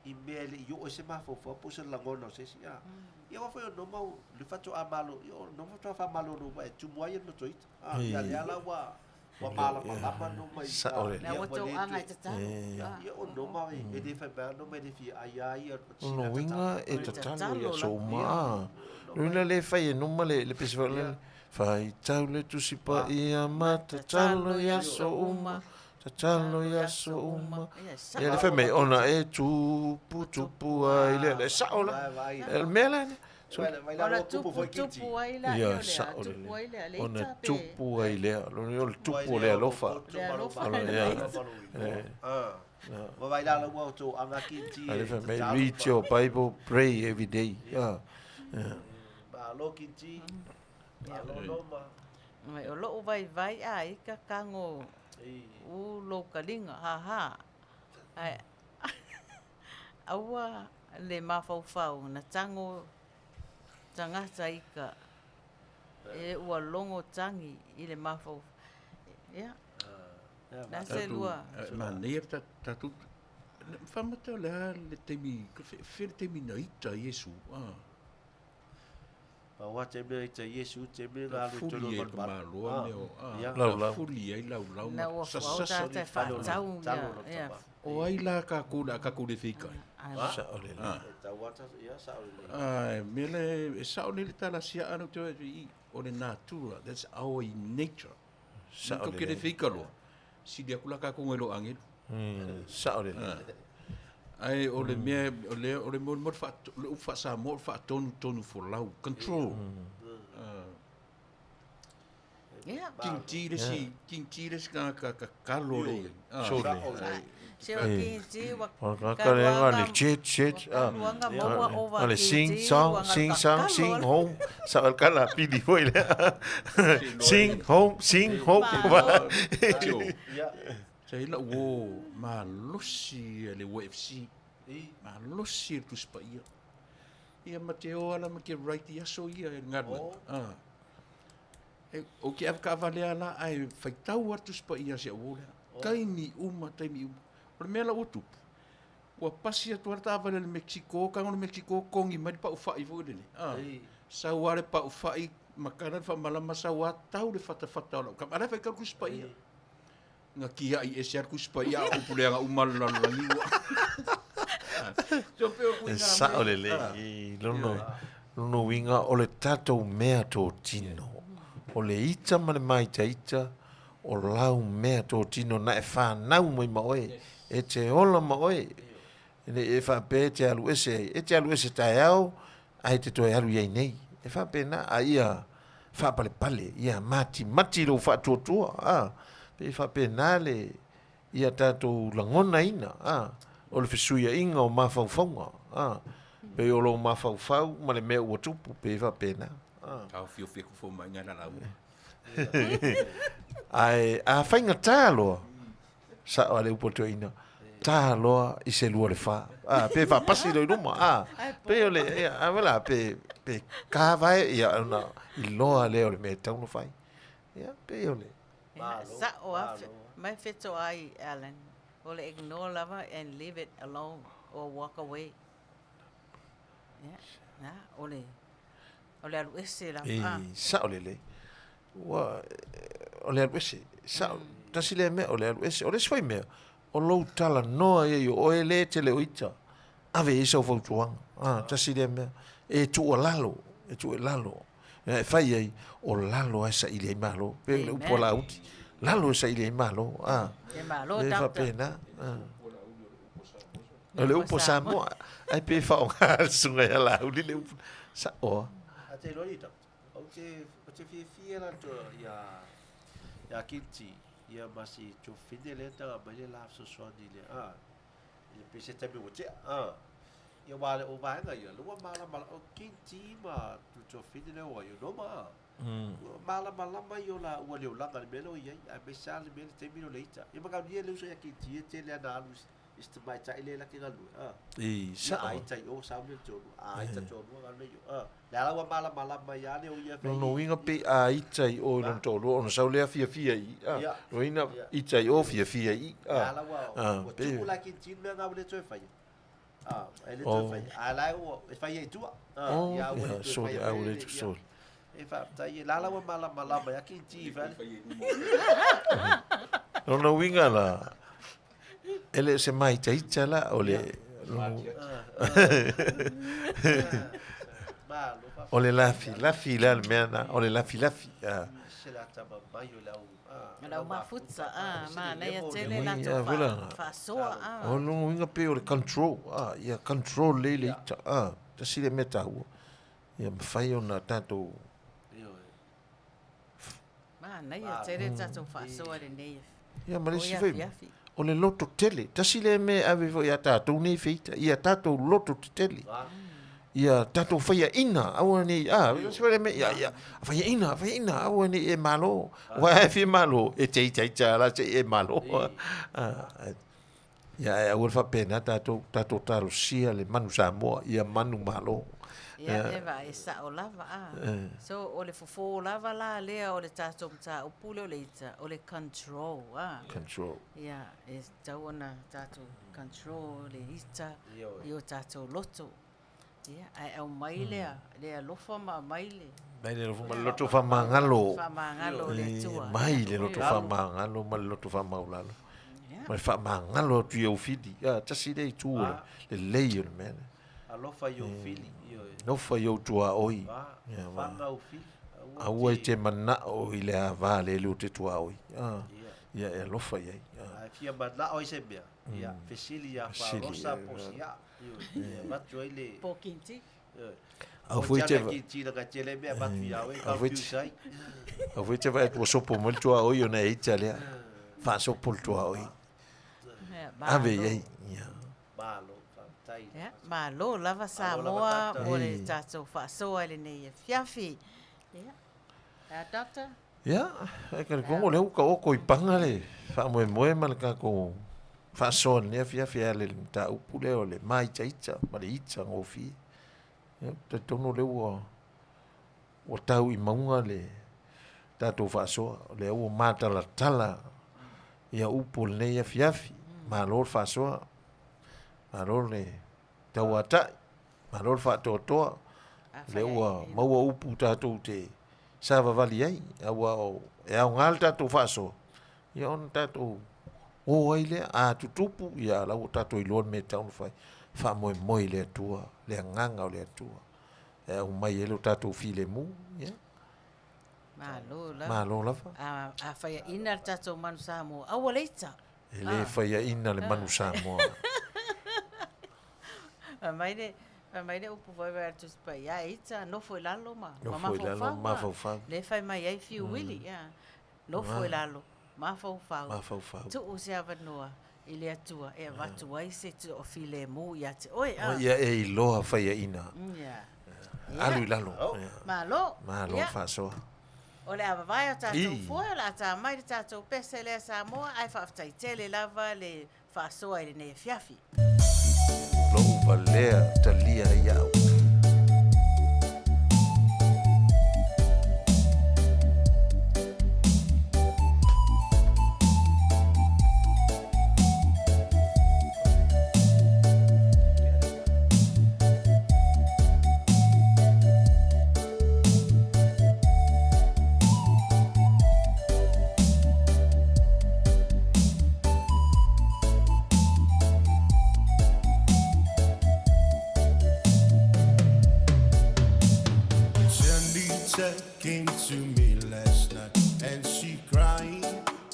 i mea e le i oo ai se mafaufau po o se lagona o se isi. Ah, ia aua foi o Noma o le faatoa malo, ia o Noma faatoa faamalolo mai e tumu ai e le lotoita. Ah, ia lea la ua ua malamalama Noma i Sao ah, lelei. Na ia ua ua tou le aga toe e tatalo. Ah. ia o Noma e le fai mai lava Noma e le fia ai a ia o O sina lona tatalo. uiga e O le tatalo tatalo i aso la. uma. Ah. Lona uiga lea e fai e Noma le le pese foi lele, faitau le Tusi Paia ma tatalo i aso uma, tatalo i aso uma. Ia, e Ia le sao. fai mai ona e tupu tupu ai lea, le sao la. Vai, vai. E le mea la lea. So, Vai, vai lá Ona no tupu tupu foi kinti. tupu ai la, ia ia o le a, sao tupu ai lea, lelei. le Ona ita pe. tupu ai lea. Lona uiga o le tupu o le alofa. Le alofa. Ia. Ah. Vai lá no auto anga kinti. A le fai mai, read your Bible, pray every day. Ah. Malo kinti. Malo noma. Mai o lou vaivai a i ka kago Ei. u lou kaliga hahā ae aua le mafaufau na tago tagata ika e ua logo tagi i le mafau ia la se lua Manaia le tatou faamata o le a le taimi fea le taimi na ita Iesu ah. Pa wa te mea i te Iesu te mea Na ngā lu fuli tolo ai mal ka mal. maloa mea o ah, Ia. Lau, na lau. fuli ai laulau na ma ua fuau sasasa tagata e faatau ia ia O ai la kākou le a kākou le feikai. Ai, Sao lelei. E tau ata ia sa o le. Ah, mea le e sao lele tala siaa na te i o le natura, that's our nature. Sao Sao ke le lelei. feika loa. Sili aku la kākou ngai lo angelu. Sao lelei. Ai o le mea o le o le mo mo fa le u fa sa mo fa tonu tonu folau control. ia King T le si King T le si ka ka ka kalo le. Ah, Sole. se o kinti ua O le tagata lea na le chet chet ah. kaluaga maua ova O le sing kinti song ua sing song kakalo sing la. home. Sao le kala pili foi lea. Sing home sing home. Malo. Tio. Ia. Sa ila wo malosi le UFC. I. Malosi le Tusi Paia. Ia ma te o ala ma ke right i aso ia e galuega. Ah. E, o ke avakavalea la ae faitau atu Tusi Paia si au lea. Taimi uma, taimi uma. O le mea la ua tupu. Ua pasi atu ala taavale le Mexico, kago le Mexico kogi mai le paufai foi lele. Ah. Sau lava le paufai, makana le faamalama sau lava tau le fatafata o lau kama. A la e faitau le Tusi Paia. Ga kia'i ese a le Tusi Paia a o upu leaga uma le lalolagi ua. So pei o E kuiga sao mea. lelei. Lono lono uiga o le tatou mea totino. O le ita ma le maitaita o lau mea totino na e whanau mai ma oe. E te ola ma oe. E le e whaapea e te alu ese ai. E te alu ese taeao, ae te toe alu iai nei. E whaapea a ia whaapalepale, ia mati mati lou whaatuatua. Ah, pe e whaapea nā le ia tātou langona ina. Ah, o le fesuiaiga o mafaufauga. Ah, pe o lou mafaufau ma le mea ua tupu pe e faapena. Ah. Taofiofi aku fou mai ngai lalau. Ae a faigatā loa, sa'o a le upu o le toeaina, tā loa i se lua le fā. Ah, pe faapasi loa i luma. Ah, pe o le, ia, a wala, pe, pe kāvae, ia, ona, iloa lea o le mea e tatau ona fai. Ia, pe o le. Ia, sa'o a mai fetoai Alan o le ignore lava and leave it alone or walk away. Ia, na, o le o le alu ese lava. E, Ah. sa'o lelei. Ua, o le alu ese, sa'o, tasi lea mea o le alu ese. O le isi foi mea, o lou talanoa ia i o oe lē tele o ita. Ave i ai sau fautuaga. A, tasi lea mea. E tuualalo, e tuu i lalo. E fai ai, o lalo lava e saili ai malo. Pei o le upu a Laauli, lalo e saili ai malo. A, E malo, e doctor. faapena. A. O le upu a Samoa, ai pe faaaoga e le susuga ia Laauli le upu. Sa'o lava. A te iloa doctor, ou te, ou te fiafia latou ia, ia Kilti, ia ma si Tuafafine lea na taga mai le la fesoasoani i le, a, Ia pei se taimi ua tea, a. Ia aua o vaega ia, lea ua malama, o Kinti ma Tuafafine lea ua i Noma, a. Ua malamalama ia o laua i le olaga i le mea lea ua i ai, aemaise lava le mea le taimi lea o le ita. Ia manaomia le uso ia Kinti e tele ana alu i si tamaitai lea la te galue, a. I, Ia sa'o. a ita i o sau le toalua, a ita toalua galue i o, a. Lea la ua malamalama ia le o ia fai. Lona uiga pe a ita i o i lona toalua ona sau lea fiafia i i, a. Lona uiga ita i o fiafia i i, a. Lea la ua, ua tupu la Kinti le mea lena ua le toe faia. A, e le toe faia. A la ua, e fai ai i tua. A, ia ua le toe faia. Sorry, a ua le toe, sorry. E faafetai, la la ua malamalama ia Kinti fai. Lona uiga la, E le o se māitaita la, o le... O le lafilafi la le mea na, o le lafilafi. O le au mafuta, a, manaia tele latou faasoa. O lona uiga pei o le control, a, ia control lelei le ita, a, tasi lea mea taua, ia mafai ona tatou Manaia tele le tatou faasoa i lenei Ia ma le isi foi mea, o le loto tele. Tasi lea mea e ave foi ia tatou nei feita, ia tatou loto tetele. Ia tatou faiaina, aua ne i, a, isi foi lea mea, ia, ia, faiaina, faiaina, aua ne i e malo. Aua a e fia malo, e te itaita lava la se i e malo. A, ia, ae aua le faapena tatou, tatou talosia le manu Samoa, ia manu malo. Ia, e vaai, e sao lava, a. So, o le fofo lava la lea o le tatou mataupu lea o le ita, o le control, a. Control. Ia, e tatau ona tatou control le ita i o tatou loto. Ia, ae aumai lea, le alofa ma aumai le... Mai le alofa ma le loto faamagalo. Faamagalo o le Atua. Mai le loto faamagalo ma le loto faamaulalo. Ma le faamagalo atu i ou fili. Ia, tasi lea itu o le lelei o le mea lea. Alofa i ou fili. Alofa i ou tuaoi. Faga ou fili. Aua e te manao i le ava le lua te tuaoi. Ia e alofa i ai. A e fia manao ai se mea, ia fesili ia Faarosa po o Siaa. Ia avatu ai le... Po o Kinti. Au foi te... Kinti na ka tele mea avatu ia oe, confuse ai. Au foi te vaai atu ua sopo mai le tuaoi ona e ita lea. Faasopo le tuaoi. Ave i ai. Ia. Malo, faafetai. Ia, malo lava Samoa mo le tatou faasoa i lenei afiafi. Ia, Doctor? Ia, e talitonu o lea ua taoto i paga le faamoemoe ma le tatou faasoa i lenei afiafi e ala i le mataupu lea o le māitaita ma le ita gofie. Ia, ou te talitonu o lea ua ua tau i mauga le tatou faasoa, o lea ua matalatala ia upu o lenei afiafi. Malo le faasoa, malo le tauatai, malo le faatoatoa, o lea ua maua upu tatou te savavali ai, aua o, e aoga le tatou faasoa, ia ona tatou o ai lea, a tutupu, ia la ua tatou iloa le mea e tatau ona fai, faamoemoe i le Atua, le agaga o le Atua, e aumai ai lo tatou filemu, ia. Malo lava. Malo lava. A, a faiaina le tatou manu Samoa, aua le ita. E le faiaina le manu Samoa. Fai mai le, fai mai le upu foi a le Tusi Paia, e ita, nofo i lalo ma, ma Nofo i lalo, mafaufau. mafaufau. Lea e fai mai ai Fiu Willy, ia. Nofo i lalo, mafaufau. Mafaufau. Tuu se avanoa i le Atua e avatu ai se toafilemu ia te oe. A. Ia e iloa faiaina. Ia. Alu i lalo. Ia. Malo. Malo Ia. faasoa. O le a vavae o tatou I. foe, o le a ta mai le tatou pese lea Samoa, ae faafetai tele lava le faasoa i lenei afiafi. Lou valea talia ai au. Lisa came to me last night and she crying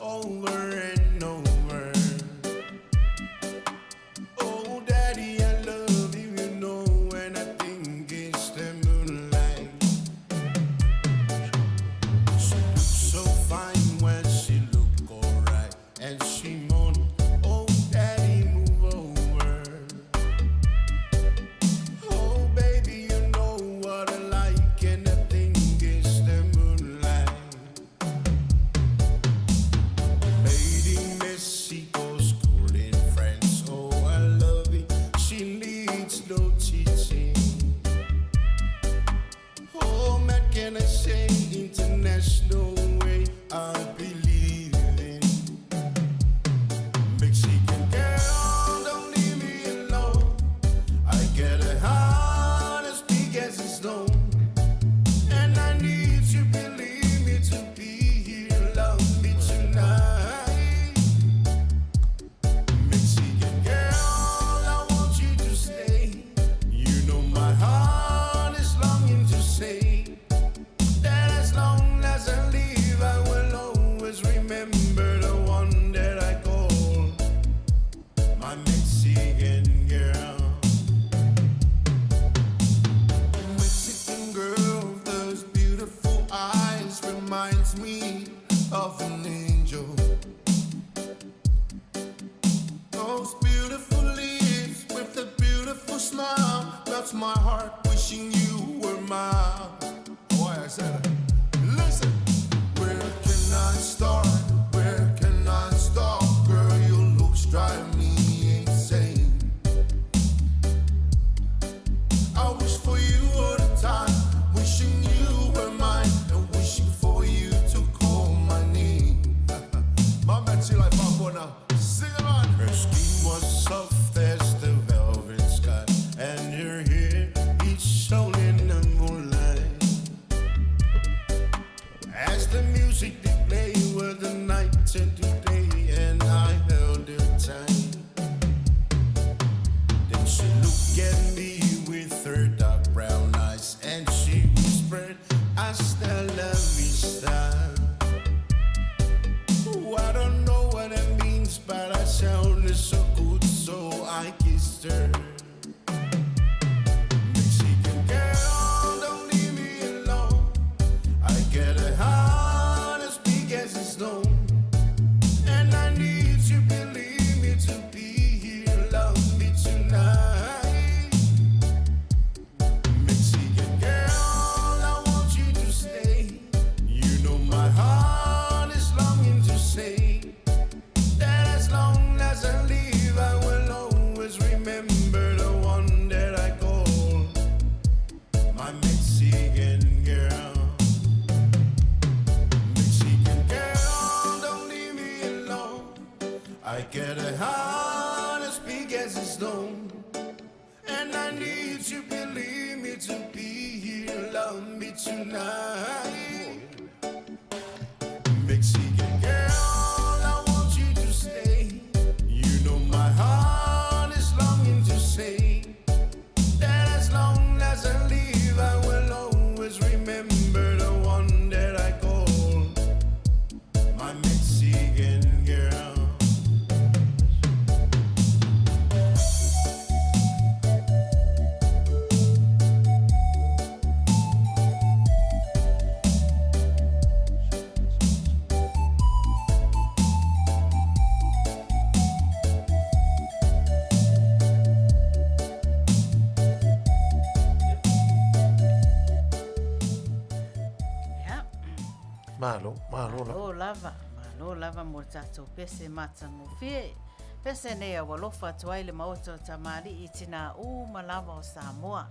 over and over. Oh, daddy, I love you, you know, and I think it's the moonlight. She looks so fine when she look alright, and she moaned, oh, daddy, move over. Oh, baby, you know what I like, and I think it's the moonlight. Made in Mexico, school in France. Oh, I love it. She needs no teaching. Oh, man, can I say international way I believe in? Mexican girl, don't leave me alone. I get a heart as big as a stone. And I need you, believe me, to be here. Love me tonight. Mexican girl, I want you to stay. You know my heart is longing to say that as long as I live, I will always remember the one that I call my Mexican girl. Mexican girl, those beautiful eyes reminds me of an angel. Those beautiful lips with the beautiful smile melts my heart, wishing you were mine. Why I said it. Listen, where can I start? Where can I stop? Girl, your looks drive me insane. I wish for you all the time, wishing you were mine, and wishing for you to call my name. My man, she like Papua Sing along. Her skin was soft as the velvet sky, and her hair it shone in the moonlight. As the music did play, where the night turned to day, and I held her tight. Then she looked at me with her dark brown eyes and she whispered, Hasta la vista. Oh, I don't know what it means, but I sounded so good, so I kissed her. Mexican girl, don't leave me alone. I get a heart as big as a stone. And I need you, believe me, to be here. Love me tonight. Mexican girl, I want you to stay. You know my heart is longing to say that as long as I live, I will always remember the one that I call my Mexican girl. Mexican girl, don't leave me alone. I get a heart as big as a stone. And I need you, believe me, to be here. Love me tonight. Mexican girl, I want you to stay. You know my heart is longing to say that as long as I live, I will always remember the one that I call my Mexican girl. Ia. Malo, malo lava. Malo lava, malo lava mo le tatou pese matagofie. Pese nei ua alofa atu ai le Maota o Tamalii i tinā uma lava o Samoa.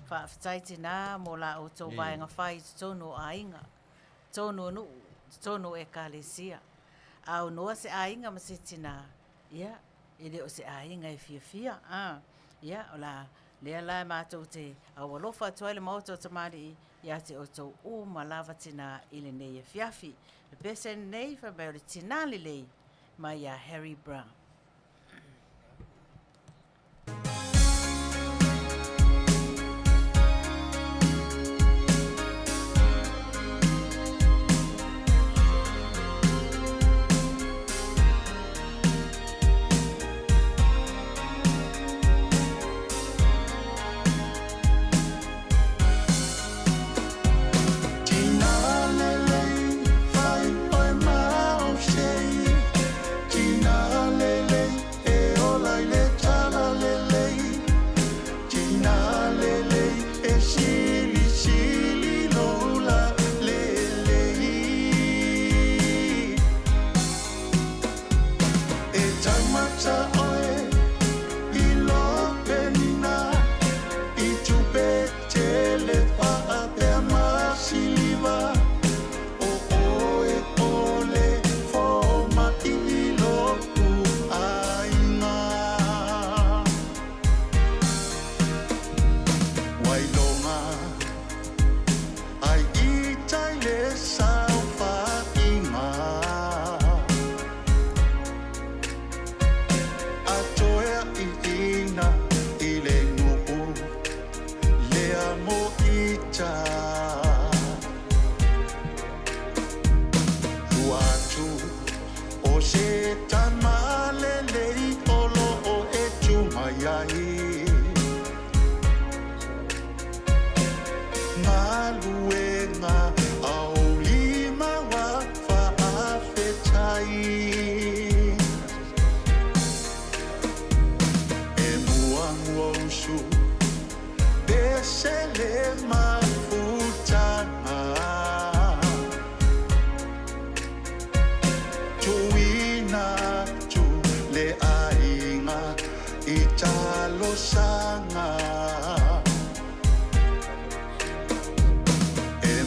Faafetai tinā mo la outou vaega fai i totonu o aiga, totonu o nuu, totonu o ekalesia. A aunoa se aiga ma se tinā, ia, e le o se aiga e fiafia, a. Ia, o la lea la e matou te aualofa atu ai le Maota o Tamalii ia te outou uma lava tinā i lenei afiafi. Le pese lenei fai mai o le tinā lelei mai iā Harry Brown. galuega aulima wa faafetai. E muamua usu pese le mafutaga. Tuina atu le aiga i talosaga. E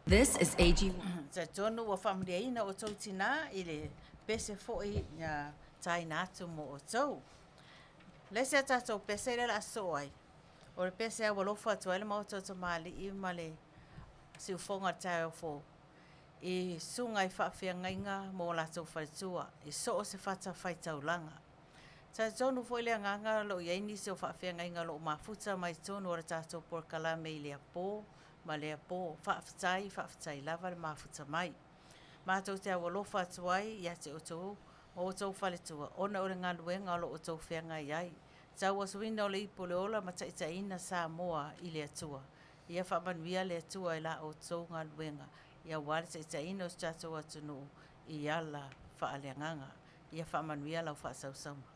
This is AG. Talitonu ua faamalieina outou tinā i le pese foi na taina atu mo outou. Le isi a tatou pese lea o le a sosoo ai, o le pese e aualofa atu ai le Maota o Tamalii ma le Siufoga o le Taeao Fou i susuga i faafeagaiga ma o latou faletua i so o se fatafaitaulaga. Talitonu foi le agaga o lo o i ai nisi o faafeagaiga o lo o mafuta mai totonu o le tatou polokalame i lea po ma lea po. Faafetai, faafetai lava le mafuta mai. Matou te aualofa atu ai ia te outou ma outou faletua ona o le galuega o lo o outou feagai ai, tauasuina o le ipu o le ola ma taitaiina Samoa i le Atua. Ia faamanuia le Atua i la outou galuega aua le taitaiina o si tatou atunuu i ala faaleagaga. Ia faamanuia lau faasausauga.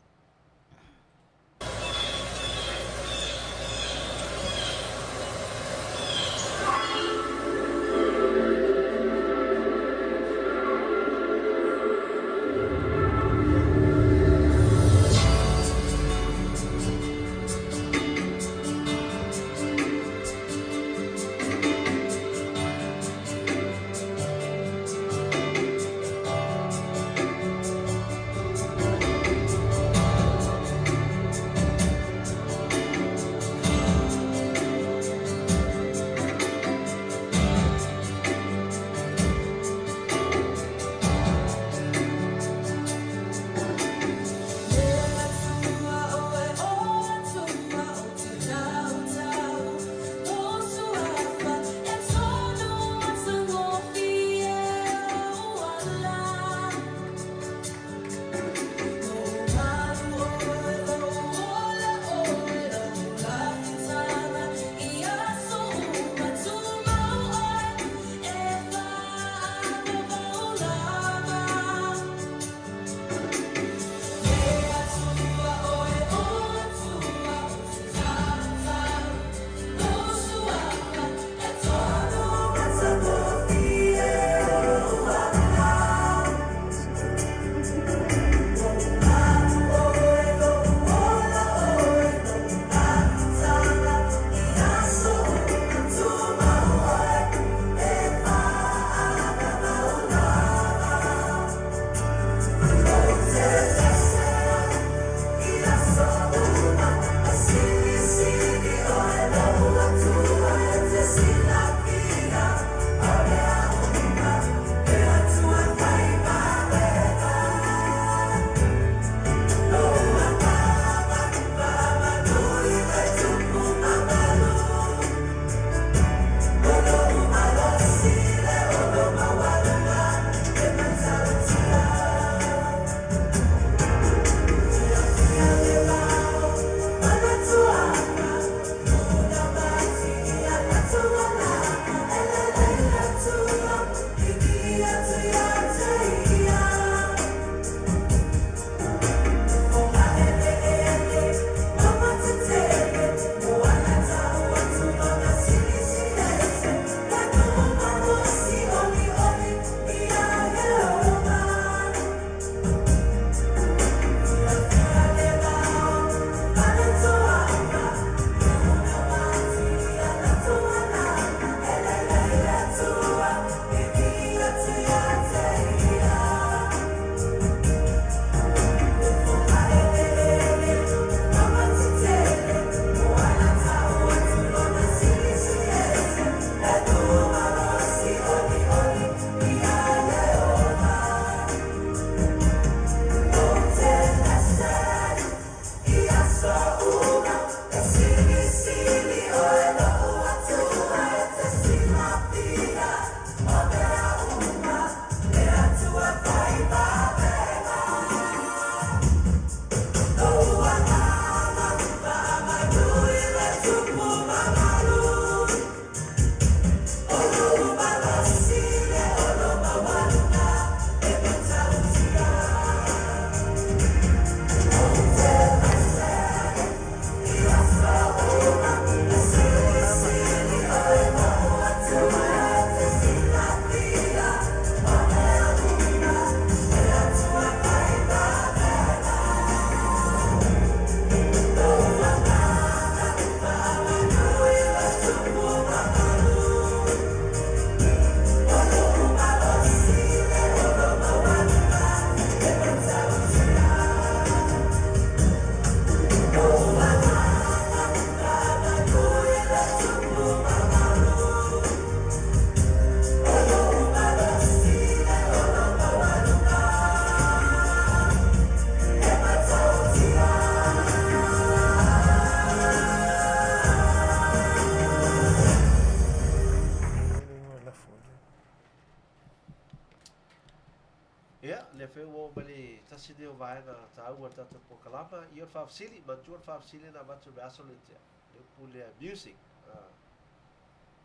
Ia, lea foi ua oo mai le tasi lenei o vaega taua o le tatou polokalama, ia o le faafesili, manatua le faafesili na avatu i le aso lea tea, le upu lea music.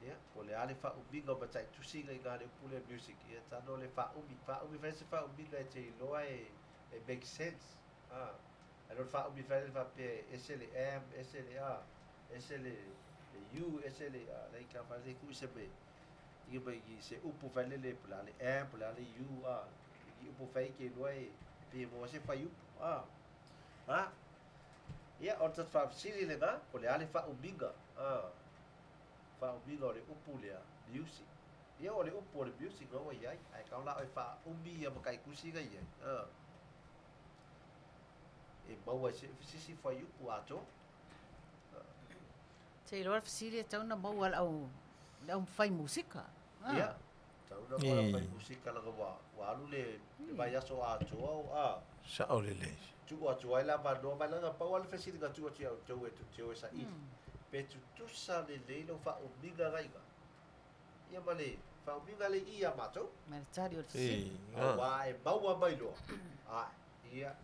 Ia, po o le a le faaumiga o mataitusiga i ina le upu lea music, ia tago le faaumi, faaumi fai se faaumiga e te iloa e, e make sense. Ae le o le faaumi fai lea faapea e ese le M, ese le A, ese le, le U, ese le A, le ka fai le kui se me. Ia mai i se upu fai lele po o le a le M, po o le a le U, a. I upu fai ke iloa e pe maua se fuaiupu, a. A. Ia, o le tatou faafesili lena, po o le a le faaumiga, a. Faaumiga o le upu lea, music. Ia o le upu o le music na ua i ai, ae kau la oe faaumi ia mataitusi na i ai, a. E maua ai se isi fuaiupu atoa. Te iloa le fesili e tatau ona maua e le au, le au fai musika. Ah. Ia, tatau ona maua e le au fai musika leaga ua, ua alu le, le vaiaso atoa o, a. Sao lelei. Tuu atu ai le avanoa mai leaga pau lava le fesili na tuu atu ia outou e tou te o e saili. Pe tutusa lelei lau faaumiga na i ina. Ia ma le faaumiga le i ia matou. Ma le tali o le fesili. Aua e maua mai loa. Ae, ia.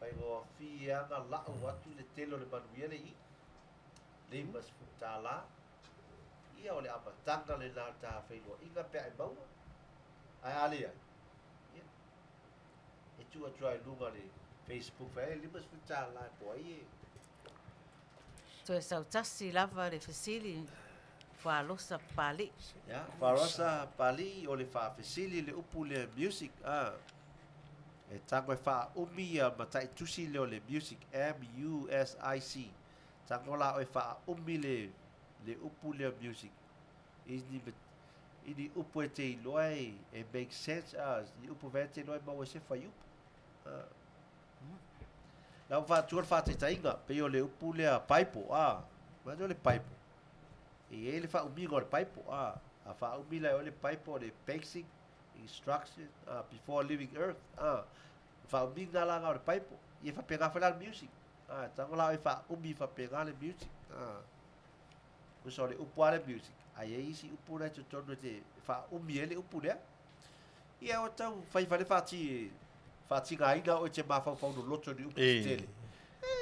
Faigofie lava ona lau atu le tele o le manuia le i. $50. Ia o le amataga lena o le ta feiloaiga pe a e maua. Ae a leai, ia, e tuu atu lava i luga o le Facebook fai ai $50 po o ai e. Toe sautasi lava le fesili Falosa Papalii. Ia, Falosa Papalii o le faafesili le upu lea music a. E tago e faaumi ia mataitusi lea o le music, M-U-S-I-C. Tago la oe faaumi le, le upu lea music. I ni, i ni upu e te iloa e, e make sense, a, ni upu e te iloa e maua ai se fuaiupu. A. La ua faatu le faataitaiga, pei o le upu lea paipo, a, manatua o le paipo. E i ai le faaumiga o le paipo, a, a faaumi la e oe le paipo o le basic instruction before leaving earth faaumiga la na o le paipo ia faapena foi la le music tago la oe faaumi faapena le music tusa o le upu a le music ae i ai isi upu la i totonu e te faaumi ai le upu lea ia o tau fai fale faati faatigaina oe te mafaufau loloto ni upu tetele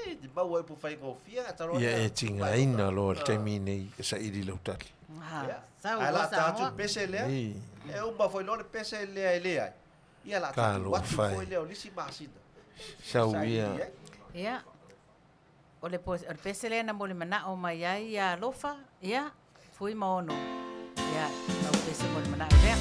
e te maua upu faigofie a talo Ia e tigaina loa i le taimi nei e saili lau tali. Sau Ae loa la ta atu Samoa. le pese lea, e uma foi loa le pese lea e leai, ia la ta atu atu Talofa e. foi lea o le isi masina. Sau Saili ia. ai. Ia, o le, o le pese lea na molimanaʻo mai ai ia Alofa, ia, Fui ma Ono. Ia, lau pese molimanaʻo lea.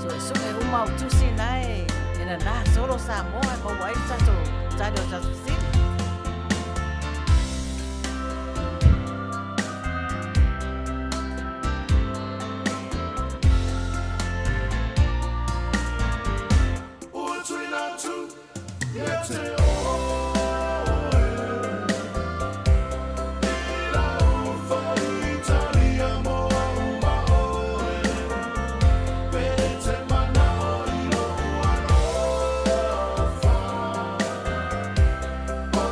Suʻesuʻe uma au tusi na e, e nanā solo Samoa e maua ai le tatou tali o tatou fesili. Ua tuina atu ia te oe I lau faitalia mo au ma oe Pe te manao i lou alofa O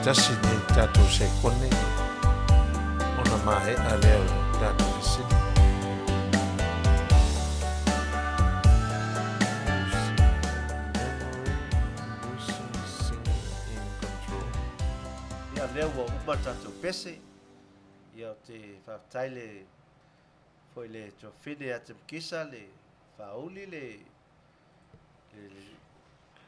tasi nei tatou sekone ona maea lea o le tatou fesili. Ia lea ua uma le tatou pese. Ia ou te faafetai le foi le tuafine ia Timkisa le faauli le le le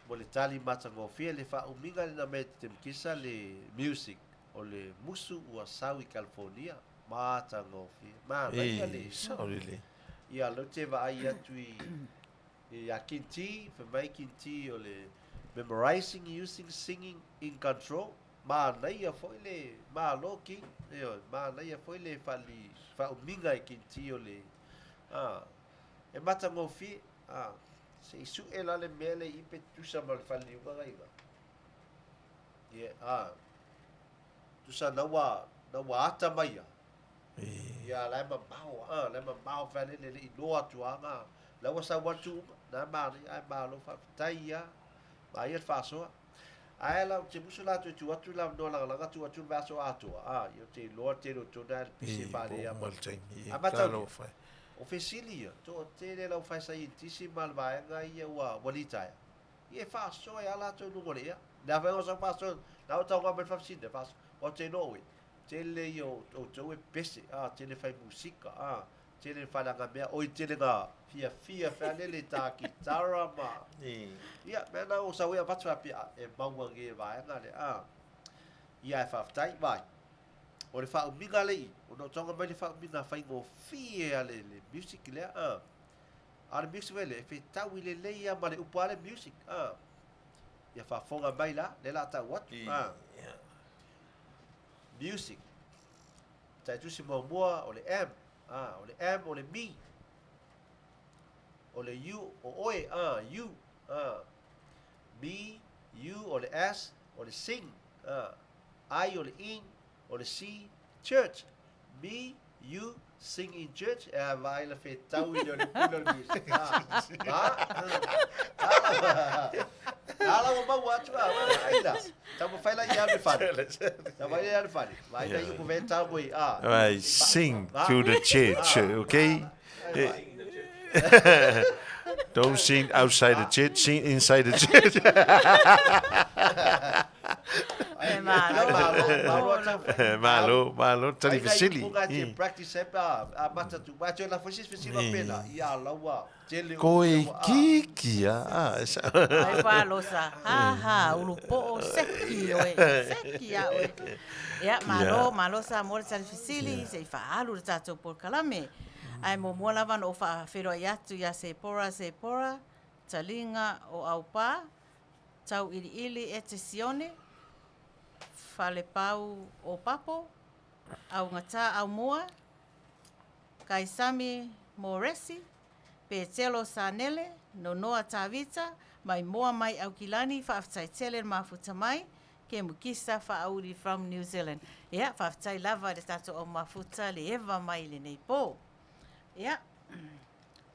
mo le tali matagofie le faaumiga lena mea Timkisa le music o le musu ua sau i California matagofie manaia le Ei, sao lelei. Ia lea ou te vaai atu i ia Kinti, fai mai Kinti o le memorizing using singing in control. Manaia foi le malo King, ioe, manaia foi le fali faaumiga e Kinti o le a e matagofie a se i sue la le mea le i pe tusa ma le faliliuga ga iga. Ia a tusa na ua na ua ata mai ia. Ia la e mamao a la e mamao fale le le iloa atu a ga la ua sau atu uma na manaia ae malo faafetai ia ma ia le faasoa. Ae la ou te musu la toe tuu atu le avanoa lagalaga tuu atu le vaiaso atoa, a, ia ou te iloa le tele o tona le pisi e faalea ma. A mataulia, o fesili ia, toatele lau fai saienitisi ma le vaega ia ua ua litaea, ia e faasoa e a latou i luga o le ea. Le a fai o sau faasoa, na o tauga mai le faafesili, le faasoa, ou te iloa oe, tele ia o outou e pese, a, tele fai musika, a, Tele whanaga mea, oi tele nga fiafia whanele tā kitara ma. Ia, mea na o sau e avatu apia, e maua nge vaega le, a. Ia e whawhetai, vai. O le whaumiga le i, o no tonga mai le whaumiga whaingofie a le, le music lea, a. A le music le, e whetau i le lei a ma le upu a le music, a. Ia whafonga mai la, le la tau atu, a. Music. Tai tusi muamua o le M, a, o le M o le me. O le U o oe, a, you, a. Me, U o le S, o le sing, a. I o le in, o le C, church. Me, you, sing in church. E a vaai la whetau i le o le pule o le music. A, a, a, a la ua maua atu a, ai la. Taumafai la ia alu i le fale. Taumafai ia alu i le fale. Vaai la i upu ve tau i a. Right, sing to the church, okay? Don't sing outside the church, sing inside the church. E malo. Malo, malo, tali fesili. Ai te practice e pa a mata tu. Ma te la foi fesili pena. Ia laua. Koe kiki a. Ai falosa. Ha ha, ulu po'o seki oe. Seki a oe. Ia, malo, malo Samoa le tali fesili, se i faaalu le tatou polokalame. Ae muamua lava ona ou faafeiloai atu ia Sepora Sepora, taliga o Aupā, tauiliili Ete Sione, Falepau o Papo, Augata Aumua, Kaisami Moresi, Petelo Sanele, Nonoa Tavita, Maimoa mai Aukilani, faafetai tele le mafuta mai, Kemukisa Faauli from New Zealand. Ia, faafetai lava i le tatou au mafuta le eva mai i lenei po. Ia,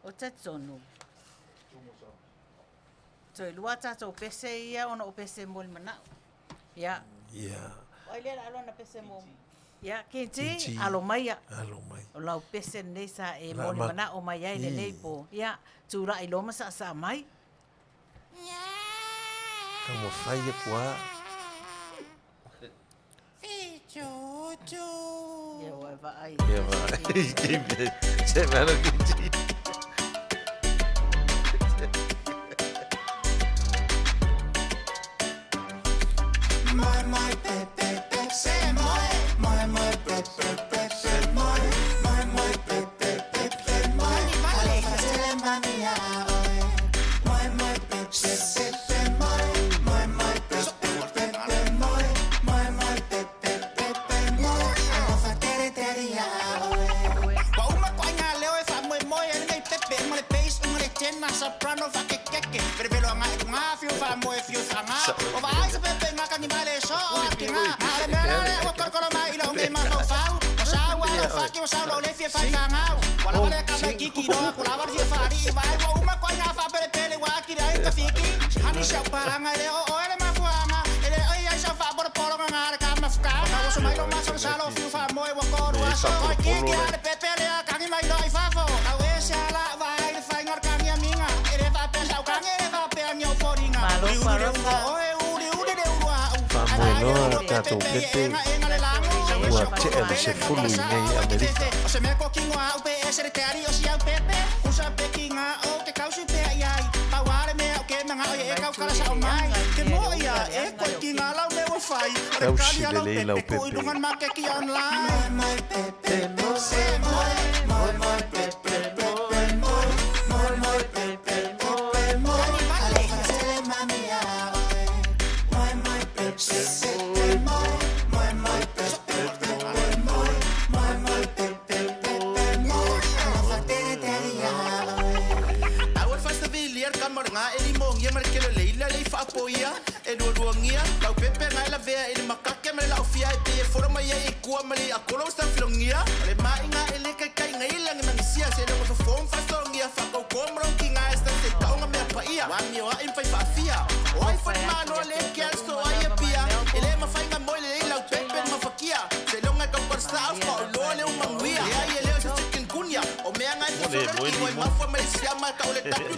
o talitonu. Toe lua tatou pese ia ona o pese mo le manao. Ia. Ia. O ai lea la alo ana pese mo. Ia, Kinti, alo maia. Alo mai. O lau pese lenei sa e molimanao mai ai lenei po. Ia, tulai loa ma saasaa mai. Taumafai aku lava. Ia, ua e vaai. Ia vaai. Se malo Kinti. E faapolopolo le. Faamoeloa le tatou pepe ua tea le 10 i nei Amerika. Tausi lelei lau pepe.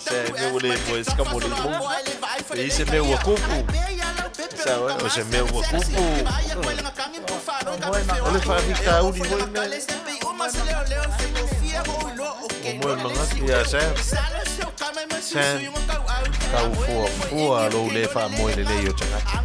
Se mea ua le moe se ka mo le mo. E i se mea ua kupu. Sa oe, o se mea ua kupu. O le faafitauli foi mea. Ua moe manatu ia Sam. Sam, tau fuafua lou le faamoe lelei o tagata.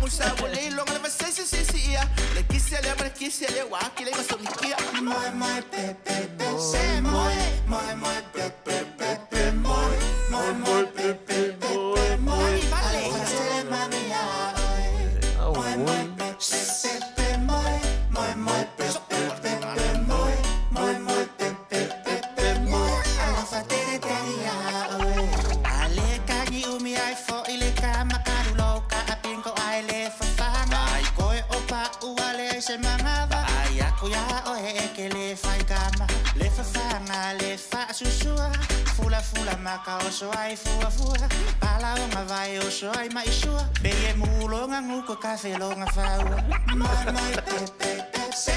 Se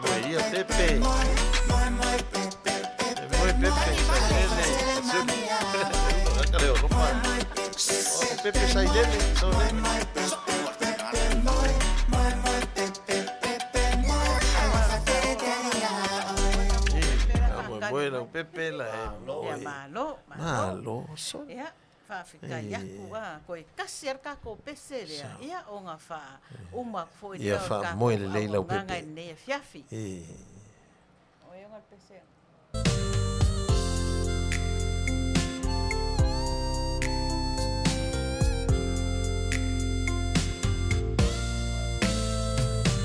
moe ia Pepe. E moe Pepe sailele. Sulu. Ka leo ropa. O Pepe sailele. Sole. Moe lau Pepe la e moe. Ia malo, malo. Malo, so. Ia, faafetai aku a koe kasi a le takou pese lea ia o gafaa uma aku foʻi Ia lea o le faamoe takou lelei lau auaunaga pepe. i lenei afiafi. E. O e oga le pese.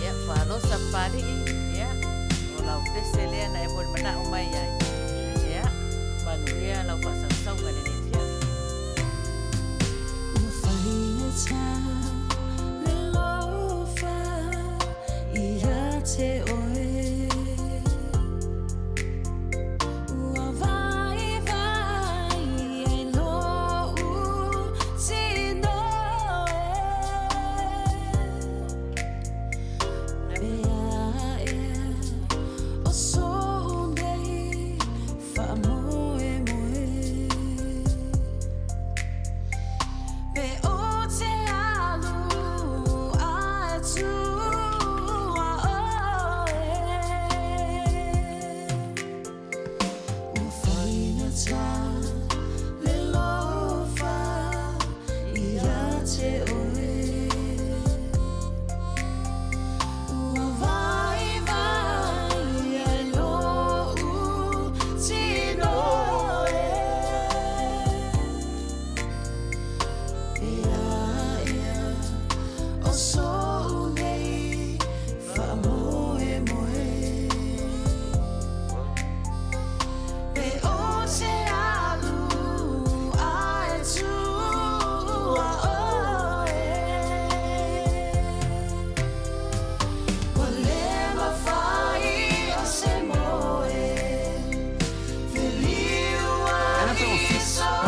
Ia faalosa papaliʻi ia o lau pese lea na e molimanaʻo mai ai ia manuia lau faasausauga lenei afiafi.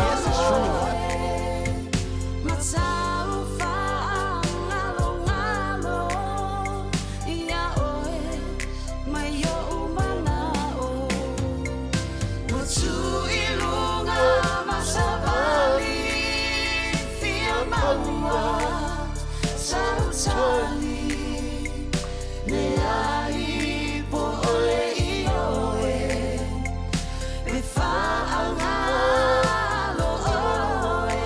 Yes, it's true. maua Sautali Le ai po o le ioe E whaangalo oe.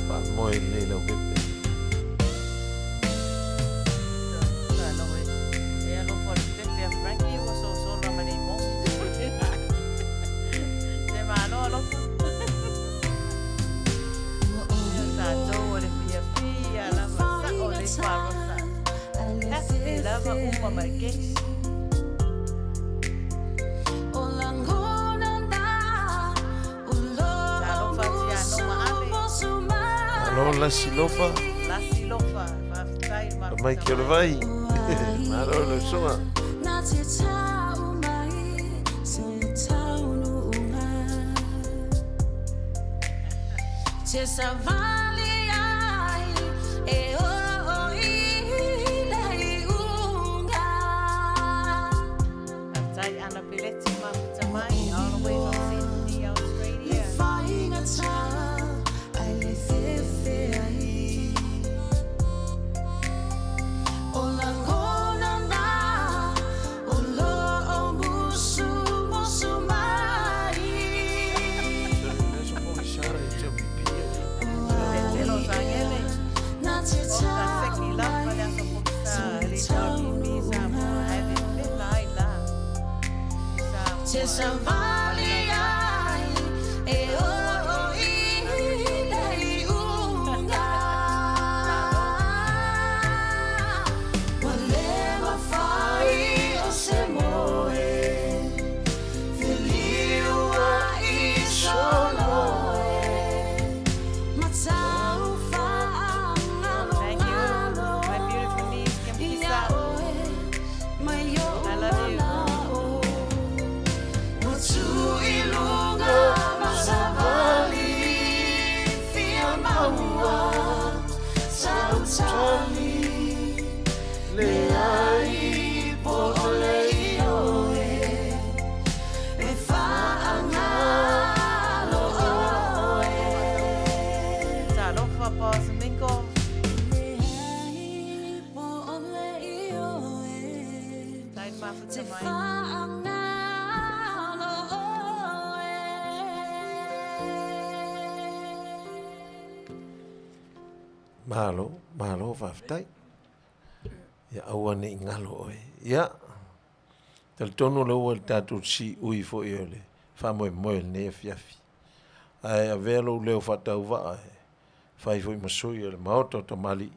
Faamoe lelei lau pepe. E alofa o le pepe a Frankie ua sosola ma le imogi. Se malo alofa. Ia tatou o le fiafia lava sa'o le farosa. Happy lava uma ma le cakes. Talofa atu ia Noma Ale. Malo lasi lofa. Lasi lofa, faafetai le Fa mai ke o le vai. Malo le usoga. Faafetai Ana Peleti mafuta mai all the way from Sydney, Australia. Te Los Angeles. O ta seki lava le aso pokisa le WB Samoa ae vevela ai la i Samoa. Thank you, my beautiful niece Kim Kisa. I love you. Talofa Boss Mingo. Tai mafuta mai. Malo, malo faafetai. Ia aua ne i galo oe. Ia, talitonu lea ua i le tatou siui foi o le faamoemoe o lenei afiafi. Ae avea lou leo faatauvaa e fai foi ma sui o le Maota o Tamalii,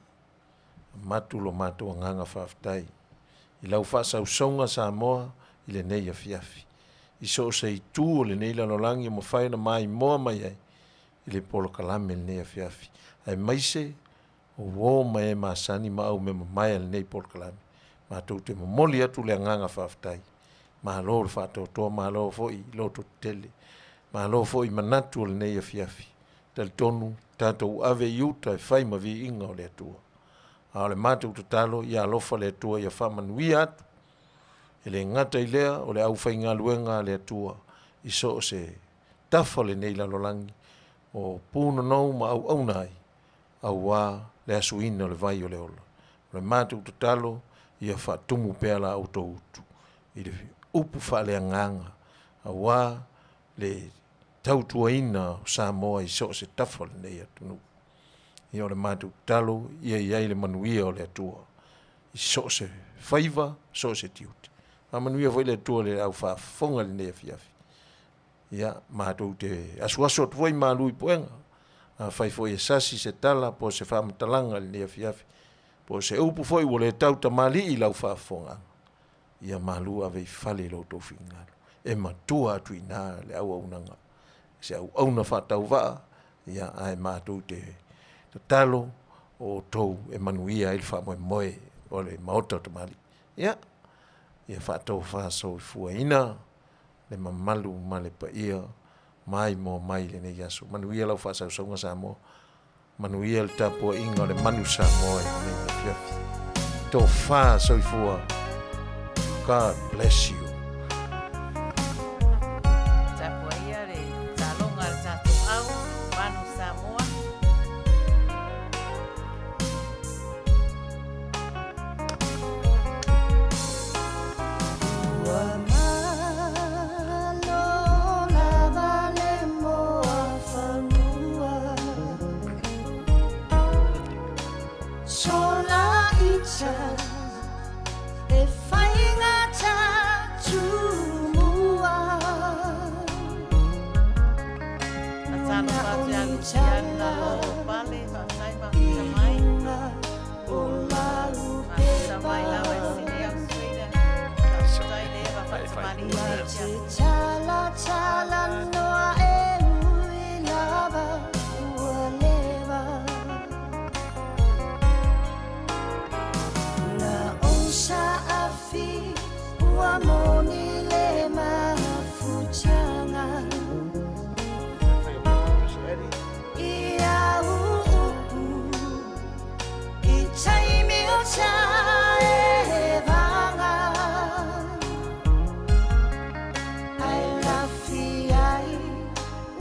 avatu lo matou agaga faafetai i lau faasausauga Samoa i lenei afiafi. I so o se itu o lenei lalolagi o mafai ona maimoa mai ai i le polokalame i lenei afiafi, aemaise o uo ma e masani ma au mea mamae a lenei polokalame. Matou te momoli atu le agaga faafetai. Malo le faatoatoa, malo foi i loto tetele, malo foi i manatu o lenei afiafi. Talitonu tatou ave i uta e fai ma viiga o le Atua. A o le matou tatalo, ia alofa le Atua ia faamanuia atu. E le gata i lea, o le aufaigaluega a le Atua i so o se tafa o lenei lalolagi, o punonou ma auauna ai, auā le asuina o le vai o le ola. O le matou tatalo, ia faatumu pea la outou utu i le upu faaleagaga, auā le tautuaina o Samoa i so o se tafa o lenei atunuu. Ia o le matou tatalo, ia i ai le manuia o le Atua i so o se faiva, so o se tiute. Faamanuia foi le Atua i le au faafofoga i lenei afiafi. Ia, matou te asuasu atu foi malu i puega. Afai foi e sasi se tala po o se faamatalaga i lenei afiafi, po o se upu foi ua le tau tamalii i lau faafofogaaga, ia malu ave i fale i lo outou finagalo. E matua atu i ina le auaunaga, se auauna faatauvaa, ia, ae matou te tatalo o outou e manuia ai le faamoemoe o le Maota o Tamalii. Ia, ia faatofa soifuaina le mamalu ma le paia maimoa mai i lenei aso. Manuia lau faasausauga Samoa. Manuia le tapuaiga o le manu Samoa i lenei afiafi. Tofa soifua. God bless you. Tapuaia le taloga a le tatou au, Manu Samoa. Ua malo lava le moafanua Sola ita e faigata tumua Faatalofa atu ia Luciana Loopale, faafetai mafuta mai. Mafuta mai lava i Sydney, Australia. Faafetai le eva faatamali'i i lenei afiafi. Tala tala noa e ui lava ua leva Na osa afi ua moni le mafutaga Ia uupu i taimi o taevaga Ae lafi ai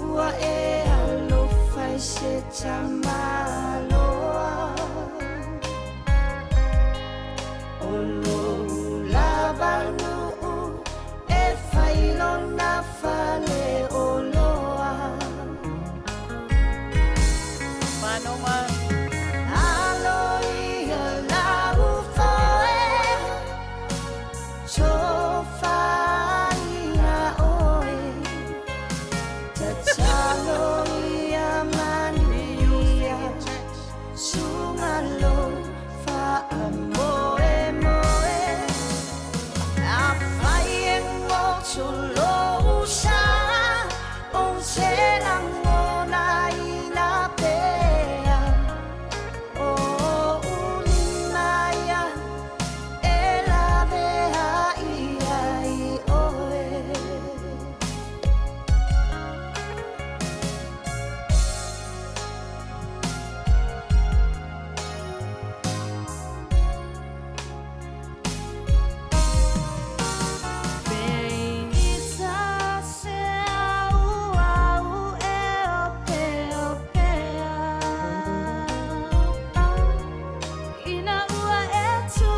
ua e alofa i se tamaloa O lou lava nuu e fai lona faleoloa Manoma. Alo ia lau foe Tofaina oe Tatalo ia manuia Sugalo faamoemoe Afai e goto lou sa Ou te lagonaina pea O ou lima ia e laveai ai oe. Ina ua e tu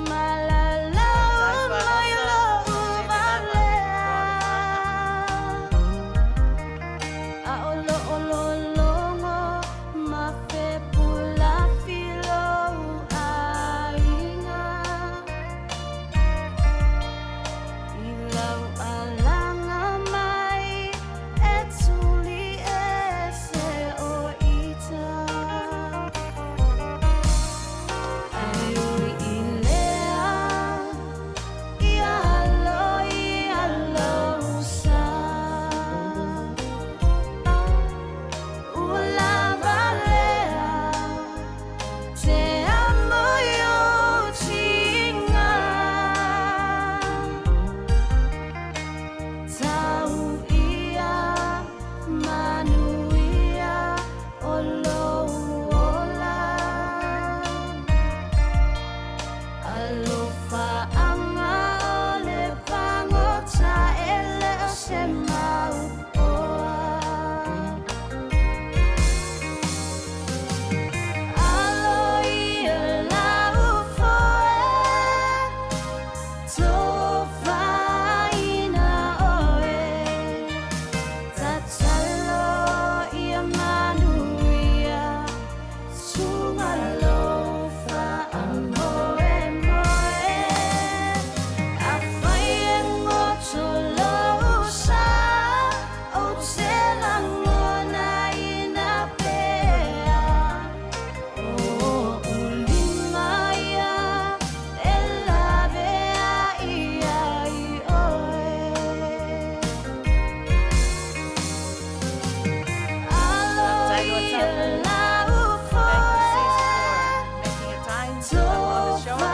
malalau Faafetai mai Faarosa, lou tele lava valea mo alofaga. A o loo lologo ma fepulafi lou aiga I lau alaga mai e tuli ese o ita Ae ui i lea ia alo ia lou sa Ua lava lea te amo i ou tiga Tau ia manuia o lou ola Alofaaga o le pagota e le o se mau oa Alo ia lau foe Tofaina oe Tatalo ia manuia Sugalo faamoemoe Afai e goto lou sa Ou te lagonaina pea O ou lima ia e laveai ai oe Alo Faafetai ia Luatapu. lau Thank you, foe sis, for making a time to come on the show.